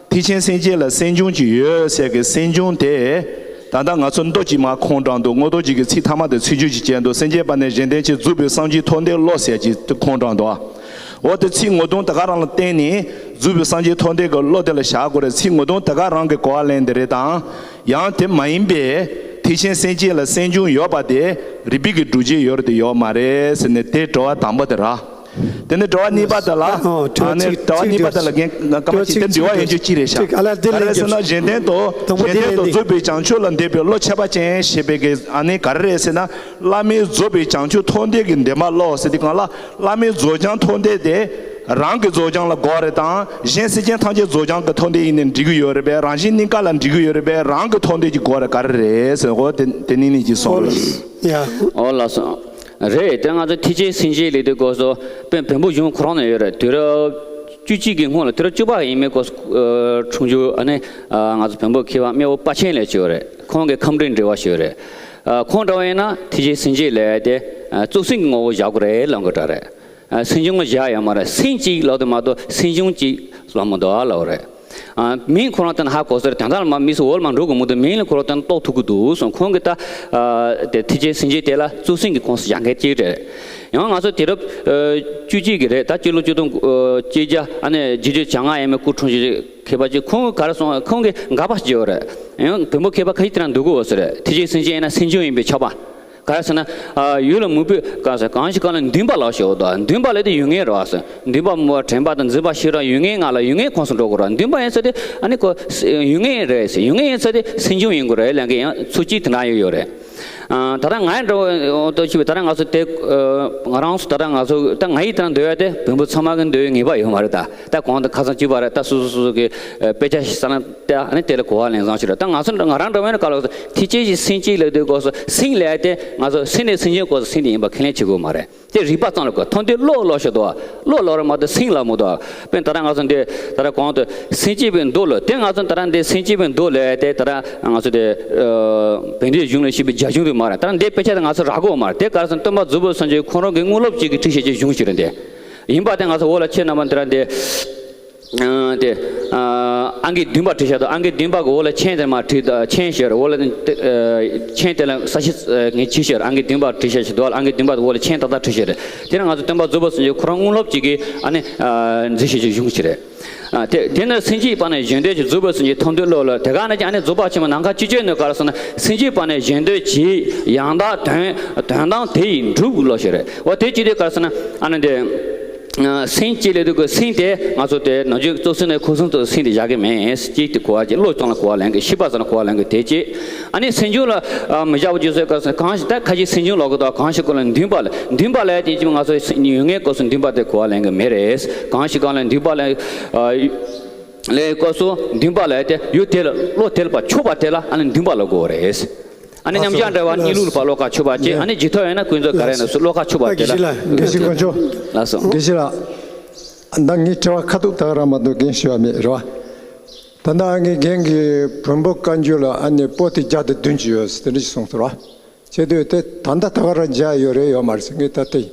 ཐེག་ཆེན་སེམས་བསྐྱེད་ལ་སེམས་བྱུང་ཅིག་ཡོད་ཟེར་གི་སེམས་བྱུང་དེ། ད་ལྟ་ང་ཚོ་མདོ་གཅིག་མ་ཁུངས་དྲངས་འདུག་དངོས་མདོ་གཅིག་གི་ཚིག་ཐ་མ་དེ་ཚིག་བརྗོད་ཅིག་བྱས་འདུག་སེམས་བསྐྱེད་པ་ནི་གཞན་དོན་ཆེད་རྫོགས་པའི་སངས་རྒྱས་མཐོང་ལྡན་བློ་ཟེར་གྱི་དེ་ཁུངས་དྲངས་འདུག་འོ་དེ་ཚིག་ངོ་གདོང་དེ་ག་རང་ལ་བརྟེན་ནས་རྫོགས་པའི་སངས་རྒྱས་མཐོང་ལྡན་གྱི་བློ་དེ་ལ་བཞག་དགོས་རེད། ཚིག་ངོ་གདོང་དེ་ག་རང་གི་གོ་བ་ལེན་དེ་རེད་དང་། ཡང་དེ་མ་ཡིན་པའི་ཐེག་ཆེན་སེམས་བསྐྱེད་ལ་སེམས་བྱུང་ཡོད་པ་དེ་རིགས་པའི་གི་སྒྲུབ་བྱེད་ཡོད་རེད་དེ་ཡོད་མ་རེད་ཟེར་ནས་དེ་དྲི་བ་དང་པོ་དེ་ར། དེ་ནས་དྲི་བ་གཉིས་པ་དེ་ལ། ཨ་ནི་དྲི་བ་གཉིས་པ་དེ་ལ་རྒན་སྐར་མ་གཅིག་དེ་འདྲི་བ་ཡོང་རྒྱུ་གཅིག་རེད་ཤག་ག་རེ་ཟེར་ན་གཞན་དོན་དུ་གཞན་དོན་དུ་རྫོགས་པའི་བྱང་ཆུབ་ལ་འདོད་པའི་བློ་ཁྱད་པར་ཅན་ཞེས་པའི་གི་ཨ་ནི་ག་རེ་རེད་ཟེར་ན། བླ་མེད་རྫོགས་པའི་བྱང་ཆུབ་མཐོང་ལྡན་གྱི་འདོད་པ་བློ་ཟེར་དུས་གང་ལ་བླ་མེད་རྫོགས་བྱང་མཐོང་ལྡན་དེ་རང་གི་རྫོགས་བྱང་ལ་གོ་རེད་དང་གཞན་སེམས་ཅན་ཐམས་ཅད་རྫོགས་བྱང་གི་མཐོང་ལྡན་ཡིན་ནས་འགྲིག་གི་ཡོད་རེད་པས། རང་བཞིན་གཉིས་ཀ་ལ་འགྲིག་གི་ཡོད་རེད་པས། རང་གི་མཐོང་ལྡན་གྱི་གོ་རེད་ག་རེ་རེད་ཟེར་འོ་དེ་དེ་ནི་ནི་ཅིག་སོང་རེད། ཡ། འོ་ལགས་སོ། རེད། དེ་ང་ཚོ་ཐེག་ཆེན་སེམས་བསྐྱེད་ལས་དེ་སྐོར་སོ་དཔེ་བོན་པོ་གཞུང་ཁོ་རང་ན་ཡོད་རེད། དུས་རབས་བཅུ་གཅིག་གི་སྔོན་ལ་དུས་རབས་བཅུ་པ་ཡིན་མིན་སྐོར་འཁྲུངས་རྒྱུ་ཨ་ནི་ང་ཚོ་བོན་པོ་མཁས་པ་སྨེ་བོ་དཔའ་ཆེན་ལས་བྱས་ཡོད་རེད། ཁོང་གིས་ཁམས་འབྲིང་འགྲེལ་བ་ཞུས་ཡོད་རེད། ཁོང་འདྲ་བ་ཡིན་ན་ཐེག་ཆེན་སེམས་བསྐྱེད་ལས་དེ་གཙོ་སེམས་ཀྱི་ངོ་བོ་བཞག་དགོས་རེད་ལབ་དགོས་འདྲ་རེད། སེམས་བྱུང་ལ་བཞག་ཡོད་མ་རེད། སེམས་གཅིག་ལབ་དུས་མ་གཏོགས་སེམས་བྱུང་གཅིག་ལབ་མི་འདུག་ཨ་ལབ་རེད། མིང་ཁོ་རང་དེ་ན་ཧ་གོ་ས་རེད། དོན་དག་ལ་མ་དམིགས་སུ་འོ་ལ་མ་འགྲོ་གི་མི་འདུག་མིང་ལ་ཁོ་རང་དེ་ན་རྟོགས་ཐུབ་ཀྱི་འདུག་གསུངས། ཁོང་གིས་ད་དེ་ཐེག་ཆེན་སེམས་བསྐྱེད་དེ་ལ་གཙོ་སེམས་ཀྱི་ཁོངས་སུ་བཞག་མཁན་གཅིག་རེད། ཡང་ང་ཚོ་དུས་རབས་བཅུ་གཅིག་གི་རེད། ད་སྤྱི་ལོ་ཆིག་སྟོང་གཅིག་བརྒྱ་ཨ་ནི་བརྒྱད་ཅུ་གྱ་ལྔ་ཡས་མས་སྐུ་འཁྲུངས་ཀྱི་མཁས་པ་ཅིག་ཁོང་གིས་ག་རེ་གསུངས། ཁོང་གིས་དགག་པ་བྱས་ཡོད་རེད། ཡང་བོན་པོ་མཁས་པ་ཁ་ཤས་དེ་ན་འདུག་གི་འོ་ཟེར་རེད། ཐེག་ཆེན་སེམས་བསྐྱེད་ཡིན་ན་སེམས་བྱུང་ཡིན་པས་ཆོག་པ། ག་རེ་ཟེར་ན། ཡུལ་ལ་མུན་པས་གང་ཟེར་གང་ཞིག་གང་ལ་འདུན་པ་ལ་ཞོག་དང་འདུན་པ་ལ་དེ་ཡུལ་ངེས་རེད་བ་ཟེར། འདུན་པ་མོ་དྲན་པ་དང་འཛིན་པ་ཤེས་རབ་ཡུལ་ངེས་ལྔ་ལ་ཡུལ་ངེས་ཁོངས་སུ་འགྲོ་དགོས་རེད། འདུན་པ་ཡིན་ཚེ་དེ་ཨ་ནི་ཁོ་ཡུལ་ངེས་རེད་ཟེར། ཡུལ་ངེས་ཡིན་ཚེ་དེ་སེམས་བྱུང་ཡིན་དགོས་རེད་ལབ་མཁན་ཡང་ཚུལ་གཅིག་དེ་འདྲ་ཡོད་ཡོད་རེད། ད་ལྟ་ང་ཡི་འགྲོ་འོ་ཏོ་ཞུས་པའི་ད་ལྟ་ང་ཚོ་དེ་ང་རང་ཚོ་ད་ལྟ་ང་ཚོ་ད་ང་ཡི་དེ་ན་འདོད་ཡ་དེ་བོན་པོ་ཚང་མ་གི་འདོད་ཡ་ངེས་པ་ཡོད་མ་རེད། ད་ད་གོང་དུ་ཁ་སང་བཅུ་པ་རེད། ད་སོ་སོ་སོ་སོ་གི་དཔེ་ཆ་ཞིག་ས་ན། དེ་ཨ་ནི་དེ་ལ་གོ་བ་ལེན་སྟངས་ཤིག་རེད། ད་ང་ཚོ་ང་རང་འདྲ་བོ་ཡིན་ན་ག་ལ་ཐེག་ཆེན་གྱི་སེམས་བསྐྱེད་ལབ་དུས་སྐབས་སུ་སེམས་ལབ་དེ་ང་ཚོ་སེམས་ནས་སེམས་ཅན་སྐབས་སུ་སེམས་དེ་ཡིན་པ་ཁས་ལེན་བྱེད་དགོས་མ་རེད། དེ་རིག་པ་ཙམ་ལ་གོ། མཐོང་ལྡན་བློ་ལབ་ཤོག་དོ། བློ་ལབ་ར་མ་གཏོགས་སེམས་ལབ་མི་འདུག་དཔེར་ན་ད་ལྟ་ང་ཚོ་འདི་ད་ལྟ་གོང་དུ་སེམས་བསྐྱེད་པའི་མདོ་ལ་དེ་ང་ཚོ་ད་ལྟ་འདི་སེམས་བསྐྱེད་པའི་མདོ་ལབ་དེ་ད་ལྟ་ང་ཚོ་དེ་བོན་སྡེའི་གཞུང་ལ་བཤད་པའི་རྒྱ་གཞུང་དེ་མ་རེད། ད་ལྟ་འདི་དཔེ་ཆ་དེ་ང་ཚོ་རག་གི་ཡོད་མ་རེད། དེ་ག་རེ་ཟེར་ན་སྟོན་པ་རྫོགས་པའི་སངས་རྒྱས་ཁོང་རང་གི་དངོས་སློབ་ཅིག་གིས་བྲིས་བཞག་རྒྱུ་གཞུང་ཞིག་རེད། འདི་ཡིན་པ་དེ་ང་ཚོ་འོག་ལ་ཁྱེད་རྣམ་པ་འདི་ར་འདི་དེ། ཨང་ཀི་བདུན་པ་བྲིས་བཞག་འདུག་ཨང་ཀི་བདུན་པ་གི་འོག་ལ་མཆན་དེ་མར་བྲིས་མཆན་ཞེས་འོག་ལ་མཆན་དེ་ལ་ས་གཞི་ངས་བྲིས་ཤག་ཨང་ཀི་བདུན་པ་བྲིས་བཞག་ཞིག་འདུག་ཨང་ཀི་བདུན་པ་གི་འོག་ལ་མཆན་ཏག་ཏག་བྲིས་བཞག་རེད། དེ་ནས་ང་ཚོ་སྟོན་པ་རྫོགས་པའི་སངས་རྒྱས་ཁོ་རང་དངོས་སློབ་ཅིག་གིས་ཨ་ནི་མཛད་བཞག་ཅིག་གཞུང་ཞིག་རེད། དེ་དེ་ནས་སེམས་བསྐྱེད་པ་ནས་གཞན་དོན་ཆེད། རྫོགས་པའི་སངས་རྒྱས་ཐོབ་འདོད་བློ་ལ། དེ་ག་ནས་ཀྱང་ཨ་ནི་རྫོགས་པ་ཆེན་པོ་ནམ་མཁའ་སྤྱོད་བྱེད་ནས་ག་རེ་ཟེར་ན། སེམས་བསྐྱེད་པ་ནས་གཞན་དོན་བྱེད། ཡང་དག་དོན་དོན་དམ་དེ་ཡིས་འགྲུབ་བློ་ཞེས་རེད། འོ་དེ་ཅི་སྟེ་ག་རེ་ཟེར་ན་ཨ་ནི་དེ། སེམས་བསྐྱེད་ལས་དུས་ཀྱི་སེམས་དེ་ང་ཚོ་དེ་ནང་ཆོས་གཙོ་ཟིན་ནས་ཁུ་སིམ་དུ་སེམས་དེ་བཞག་གི་མེད། གཅིག་དེ་གོ་བ་གཅིག་བློ་གཏོང་ལ་གོ་བ་ལེན་གི་ཤེས་པ་ཟེར་ན་གོ་བ་ལེན་གི་དེ་གཅིག་ཨ་ནི་སེམས་བྱུང་ལ་མི་བཞག་པ་བཅོས་ཟེར་ག་ཟེར་གང་ཞིག་ད་ཁ་ཅིག་སེམས་བྱུང་ལབ་གི་འདུག་གང་ཞིག་སྐོར་ལ་འདུན་པ་ལ་འདུན་པ་ལ་དེ་ཅིག་ང་ཚོ་ཡོད་ངེས་སྐབས་སུ་འདུན་པ་དེ་གོ་བ་ལེན་གི་མེད་རེད། གང་ཞིག་གང་ལ་འདུན་པ་ལ་ལས་སྐབས་སུ་འདུན་པ་ལ་དེ་ཡུལ་དེ་ལ་བློ་དེ་ལ་ཕྱོགས་པ་དེ་ལ་ཨ་ནི་འདུན་པ་ལ་གོ་བ་རེད། ཨ་ནི་མཉམ་གཞག་འབྲེལ་བ་གཉིས་ལུགས་ལ་བློ་ཁ་ཕྱོགས་པ་བཅས། ཨ་ནི་རྗེས་ཐོབ་ཡོད་ན་ཀུན་རྫོབ་ག་རེ་ཡིན་ན་སུ་བློ་ཁ་ཕྱོགས་པ་དེ་ལ། དགེ་བཤེས་དཀོན་མཆོག་ལགས་སོ། དགེ་བཤེས་ལགས། ད་ངའི་དྲི་བ་ཁ་ཐུག་ད་ག་རང་མ་གཏོགས་རྒན་ཞུ་བ་མེད་རེད་བ། ད་ལྟ་ངའི་རྒན་གྱིས་བོན་པོ་བཀའ་འགྱུར་ལ་ཨ་ནི་པོ་ཏི་བརྒྱ་དང་བདུན་ཅུ་ཡོད་ཟེར་དེ་འདྲ་ཞིག་གསུངས་སོང་ར། བྱེད་དུས་དེ་ད་ལྟ་ད་ག་རང་མཇལ་ཡོད་རེད་ཡོད་མ་རེད་ཟེར་ངས་ད་དེ།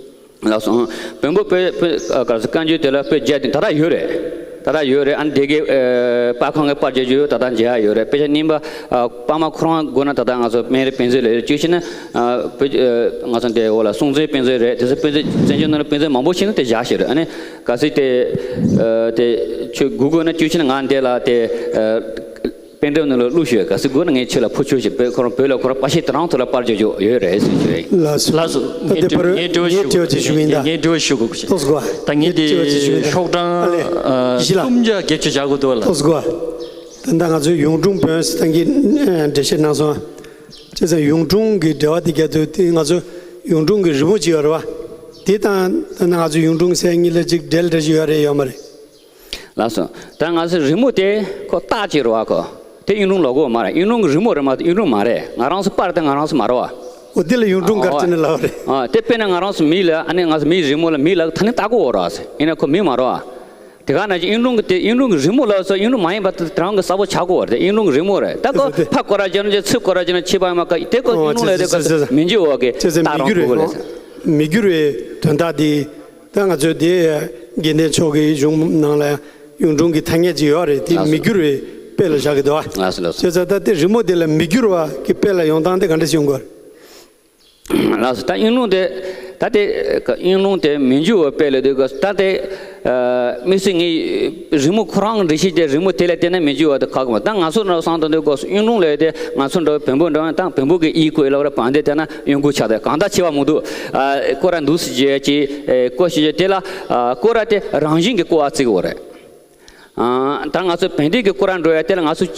ལགས་སོ། བོན་པོ་པོ་པོ་ག་རེ་ཟེར་བཀའ་འགྱུར་དེ་ལ་པོ་བརྒྱ་དེ་ད་ལྟ་ཡོད་རེད། ད་ལྟ་ཡོད་རེད། ཨ་ནི་དེ་གའི་པར་ཁང་གི་པར་རྒྱག་རྒྱུ་ད་ལྟ་མཇལ་ཡོད་རེད། དཔེ་ཆ་རྙིང་པ་པར་མ་ཁོ་རང་དགོས་ན་ད་ལྟ་ང་ཚོ་སྨན་རི་དཔེ་མཛོད་ལ་ཡོད་རེད། བཅུ་ཕྱིན་ན་ང་ཚོ་འདི་འོག་ལ་སྲོང་བཙན་དཔེ་མཛོད་རེད། དེ་ཚོ་དཔེ་མཛོད་བཙན་བྱོལ་ནང་ལ་དཔེ་མཛོད་མང་པོ་ཕྱིན་ན་དེ་བཞག་ཤེས་རེད། ཨ་ནི་གལ་སྲིད་དེ་དེ་ཁྱོད་སྒུག་དགོས་ན་བཅུ་ཕྱིན་ན་ང་འདི་ལ་དེ། པན་ཌེབ་ནང་ལ་བླུགས་ཞོག་གལ་སྲིད་དགོས་ན་ངས་ཁྱོད་ལ་ཕུལ་ཆོག་ཞེས་པས་ཁོ་རང་བོད་ལ་ཁོ་རང་པར་ཤིང་དེ་རང་ཐོག་ལ་པར་རྒྱག་རྒྱུ་ཡོད་རེད་ཟེར་གྱི་རེད། ལགས་སོ། ལགས་སོ། ད་ལྟ་བར་ངས་དྲི་བ་ཞུ་དགོས་ཞུ་དགོས་ཀྱི་ངས་དྲི་བ་ཞུ་དགོས་ཀྱི་ཤོག་ཏོག་གོ། ད་ངས་དེ་ཤོག་གྲངས་ཨ་ལས་ཤོག་གྲངས་ཨ་ལས་ཨ་ཡིད་ལ་སུམ་བརྒྱ་བརྒྱད་ཅུ་བཞག་དགོས་འདུག་ལ། ཏོག་གོ། ད་ལྟ་ང་ཚོའི་གཡུང་དྲུང་བོན་ཟེར་ཐང་གི་འགྲེལ་བཤད་གནང་སོང་། བྱས་ཙང་གཡུང་དྲུང་གི་འགྲེལ་བ་དེ་རྒྱབ་དུས་དེ་ང་ཚོ་གཡུང་དྲུང་གི་རི་མོ་ཅིག་ཡོད་རེད་བ། དེ་དང་ད་ལྟ་ང་ཚོ་གཡུང་དྲུང་ཟེར་གཉིས་ལ་ཅིག་འབྲེལ་འདྲ་ཞིག་ཡོད་རེད་ཡོད་མ་རེད། ལགས་སོ། ད་ང་ཚོའི་རི་མོ་དེ་ཁོ་རྟགས་ཅིག་རེད་བ་ཁོ། དེ་གཡུང་དྲུང་ལབ་དགོས་མ་རེད། གཡུང་དྲུང་གི་རི་མོ་རེད་མ་གཏོགས་གཡུང་དྲུང་མ་རེད། ང་རང་ཚོ་པར་དེ་ང་རང་ཚོ་མ་རེད་བ། འོ་དེ་ལ་གཡུང་དྲུང་ག་རེ་བྱས་ནས་ལབ་རེད། ཨ་དེ་དཔེར་ན་ང་རང་ཚོ་མི་ལ་ཨ་ནི་ང་ཚོ་མིའི་རི་མོ་ལ་མི་ལ་ད་ནི་ལྟ་དགོས་རེད་བ། ཡིན་ན་ཁོ་མི་མ་རེད་བ། དེ་ག་ནང་བཞིན་གཡུང་དྲུང་གི་དེ་གཡུང་དྲུང་གི་རི་མོ་ལབ་སོ་གཡུང་དྲུང་མ་ཡིན་པ་དེ་རང་གི་གསལ་པོ་ཆགས་དགོས་རེད། དེ་གཡུང་དྲུང་གི་རི་མོ་རེད། ད་ཁོ་ཕར་སྐོར་ར་བྱས་ན་ཚུར་སྐོར་ར་བྱས་ན་ཕྱི་པ་ཡིན་མ་ཁ་དེ་ཁོ་གཡུང་དྲུང་ལ་དེ་ཁོ་མི་འགྱུར་བ་གི་རྟགས་རང་དགོས་རེད། མི་འགྱུར་བའི་དོན་དག་དེ། ད་ང་ཚོའི་དེ་དགེ་ལྡན་ཕྱོགས་ཀྱི་གཞུང་ནང་ལ་གཡུང་དྲུང་གི་ཐ་སྙད་ཅིག་ཡོད་རེད། དེ་ལགས་སོ། མི་འགྱུར་བའི་དཔེ་ལ་བཞག་གི་འདུག་བ། ལགས་སོ་ལགས་སོ། བྱས་ཙང་ད་དེ་རི་མོ་དེ་ལ་མི་འགྱུར་བ་གི་དཔེ་ལ་ཡོང་སྟངས་དེ་ག་འདྲ་ཞིག་ཡོང་དགོས་རེད། ལགས་སོ། ད་གཡུང་དྲུང་དེ་ད་དེ་གཡུང་དྲུང་དེ་མི་འགྱུར་བའི་དཔེ་ལ་འདུག་ག་ད་དེ་དམིགས་བསལ་ངས་རི་མོ་ཁོ་རང་གི་འགྲེལ་བཤད་དེ་རི་མོ་དེ་ལ་བལྟས་ན་མི་འགྱུར་བ་དེ་ཁག་གི་མ་ད་ང་ཚོ་འདྲ་བསམ་དུ་འདུག་ག་གཡུང་དྲུང་ལ་དེ་ང་ཚོ་འདྲ་བོད་པོ་འདྲ་བ་ད་བོན་པོ་གི་ཡིད་བསྐུལ་ལབ་ར་བན་དེ་བལྟས་ན་གཡུང་དྲུང་ཆགས་དེ་གང་ལྟར་ཆེ་བ་མི་འདུག་ཨ་སྐོར་ར་འདུག་སེ་བྱས་ཀྱི་ཨེ་སྐོར་ཞིག་བྱས་དེ་ལ་ཨ་སྐོར་ར་དེ་རང་བཞིན་གྱི་སྐོར་བ་བརྩི་གི་ཡོད་རེད། ཨ་ད་ང་ཚོ་བན་དེ་གི་སྐོར་ར་འགྲོ་ཡ་དེ་ལ་ང་ཚོ་ཨ་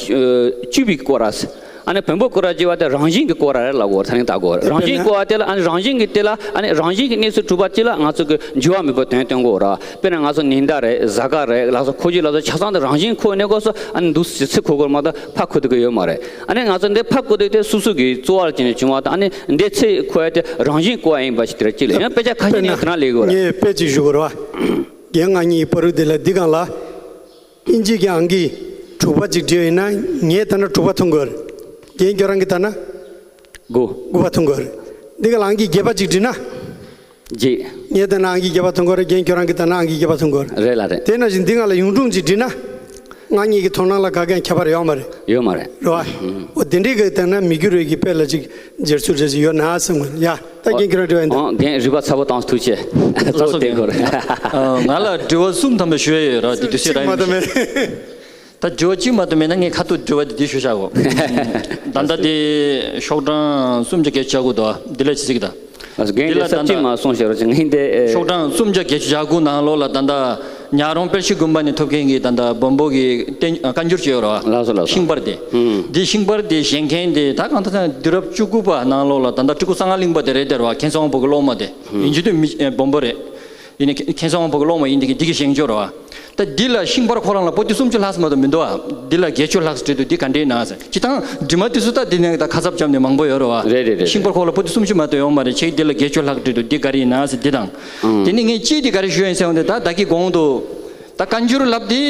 བཅུ་པའི་སྐོར་ར་ཟེར། ཨ་ནི་བོན་པོ་སྐོར་ར་བརྩི་བ་དེ་རང་བཞིན་གྱི་སྐོར་ར་རེད་ལབ་དགོས་རེད། ད་ནི་ད་གོ་རང་བཞིན་སྐོར་བ་དེ་ལ་ཨ་ནི་རང་བཞིན་གྱི་དེ་ལ་ཨ་ནི་རང་བཞིན་གྱི་གནས་ཚུལ་གྲུབ་པ་ཅིག་ལ་ང་ཚོ་གི་འགྱུར་བ་མེད་པ་དོན་སྟོན་དགོས་ར། དཔེར་ན་ང་ཚོ་ཉི་ཟླ་རེད། གཟའ་སྐར་རེད། ལགས་སོ། འཁོར་རྒྱུག་ལ་སོགས་ཆ་ཚང་དེ་རང་བཞིན་འཁོར་གནས་སྐབས་སུ་ཨ་ནི་འདུག་སེ་ཚུར་འཁོར་དགོས་རེད་མ་གཏོགས་ཕར་འཁོར་ཐུབ་ཀྱི་ཡོད་མ་རེད། ཨ་ནི་ང་ཚོ་འདི་ཕར་འཁོར་དུས་དེ་སོ་སོ་གི་རྩོལ་བ་ཅན་ནས་བྱུང་བ་དང་ཨ་ནི་འདི་ཚེ་འཁོར་ཡ་དེ་རང་བཞིན་འཁོར་བ་ཡིན་པ་ཞིག་དེ་ར་གཅིག་ལ་ཡང་དཔེ་ཆ་ཁ་ཤས་ནས་དེ་ན་ལས་དགོས་རེད། ངས་དཔེ་ཅིག་ཞུ་དགོས་རེད་བ། རྒན་ང་གཉིས་བར་དུ་དེ་ལ་འདི་སྒང་ལ། དབྱིན་ཇི་གི་ཨང་ཀི་དྲུག་པ་ཅིག་བྲིས་ཡིན་ན་ངས་ལྟ་ན་དྲུག་པ་མཐོང་དགོས་རེད། རྒན་ཁྱོད་རང་གིས་ལྟ་ན། དགུ། དགུ་པ་མཐོང་དགོས་རེད། འདི་ག་ལ་ཨང་ཀི་བརྒྱད་པ་ཅིག་བྲིས་ན། བརྒྱད། ངས་ལྟ་ན་ཨང་ཀི་བརྒྱད་པ་མཐོང་དགོས་རེད། རྒན་ཁྱོད་རང་གིས་ལྟ་ན་ཨང་ཀི་བརྒྱད་པ་མཐོང་དགོས་རེད། རེད་ལ་རེད། དེ་ནང་བཞིན་འདི་སྒང་ལ་གཡུང་དྲུང་ཅིག་བྲིས་ན། ང་གཉིས་ཀྱི་མཐོང་སྣང་ལ་ག་གེ་ཁྱད་པར་ཡོད་མ་རེད། ཡོད་མ་རེད། རེད་བ། འོ་དེ་འདྲའི་གི་ལྟ་ན་མི་འགྱུར་བའི་གི་དཔེ་ལ་ཅིག་སྦྱར་ཚུལ་རེ་ཅིག་ཡོད་ན་བསམ་གི་ཡ། ད་རྒན་ཁྱོད་རང་དྲི་བ་ཡིན་ད། ཨོ་རྒན་རིག་པ་ཚ་པོ་བཏང་ཐུགས་ཆེ། ལགས་སོ། གཙོ་བོ་དེ་རྒན། སྐོར། ཨ་ང་ལ་དྲི་བ་གསུམ་ཐམ་པ་ཞུ་ཡ་ཡོད་ར། དེ་དུས་ཚོད་རག་ཡིན་མ་གཏོགས་མེད། ད་དྲི་བ་གཅིག་མ་གཏོགས་མེད་ན་ངས་ཁ་ཐུག་དྲི་བ་དེ་འདི་ཞུ་བཞག་གོ། ད་ལྟ་དེ་ཤོག་གྲངས་སུམ་བརྒྱ་བརྒྱད་ཅུ་གྱ་དགུ་འདུག་འདི་ལ་ཅི་ཟིག་ད། ལགས་སོ། རྒན་འདི་ལ་ད་ལྟ་གཅིག་མ་གསུངས་ཤེས་རོགས་ཅིག་ངས་འདི་ཨེ། ཤོག་གྲངས་སུམ་བརྒྱ་བརྒྱད་ཅུ་གྱ་དགུ་ནང་ལོགས་ལ་ད་ལྟ་ཉག་རོང་དཔལ་ཤུལ་དགོན་པ་ནས་ཐོབ་མཁན་གྱི་ད་ལྟ་བོན་པོ་གི་བསྟན་བཀའ་འགྱུར་ཅིག་ཡོད་རེད་བ། ལགས་སོ་ལགས་སོ། ཤིང་པར་དེ། ཨུམ། འདི་ཤིང་པར་དེ་བཞེངས་མཁན་དེ་ད་གང་ལྟར་ད་དུས་རབས་བཅུ་དགུ་པ་ནང་ལོགས་ལ་ད་ལྟ་སྤྲུལ་སྐུ་གསང་སྔགས་གླིང་པ་དེ་རེད་དེ་རེད་བ། མཁན་ཚེ་དབང་ཕོ་བྲང་གི་སློབ་མ་དེ། ཨུམ། ཡིན་གཅིག་དུས་མི་ཨེ་བོན་པོ་རེད། ཡིན་ནའི་མཁན་ཚེ་དབང་ཕོ་བྲང་གི་སློབ་མ་ཡིན་དེ་གི་འདི་གི་བཞེངས་ཕྱོགས་རེད་བ། ད་འདི་ལ་ཤིང་པར་ཁོ་རང་ལ་པོ་ཏི་སུམ་ཅུ་ལྷག་ཙམ་མ་གཏོགས་མི་འདུག་བ། འདི་ལ་བརྒྱད་ཅུ་ལྷག་ཙམ་བྲིས་འདུག་འདི་ག་འདྲ་ཡིན་ན་ཟེར། སྤྱིར་བཏང་འབྲི་མ་དེ་ཚོ་ད་འདི་ནས་ད་ཁ་གསབ་བརྒྱབ་ནས་མང་པོ་ཡོད་རེད་བ། རེད་རེད་རེད། ཤིང་པར་ཁོ་ལ་པོ་ཏི་སུམ་ཅུ་མ་གཏོགས་ཡོད་མ་རེད། ཁྱེད་འདི་ལ་བརྒྱད་ཅུ་ལྷག་བྲིས་འདུག་འདི་ག་རེ་ཡིན་ན་ཟེར་འདི་དང་། ཨང་། དེ་ནས་ངས་གཅིག་དེ་ག་རེ་ཞུ་ཡིན་ཟེར་བ་འདི་ད་ད་གི་གོང་དུ། ད་བཀའ་འགྱུར་ལབ་དེ་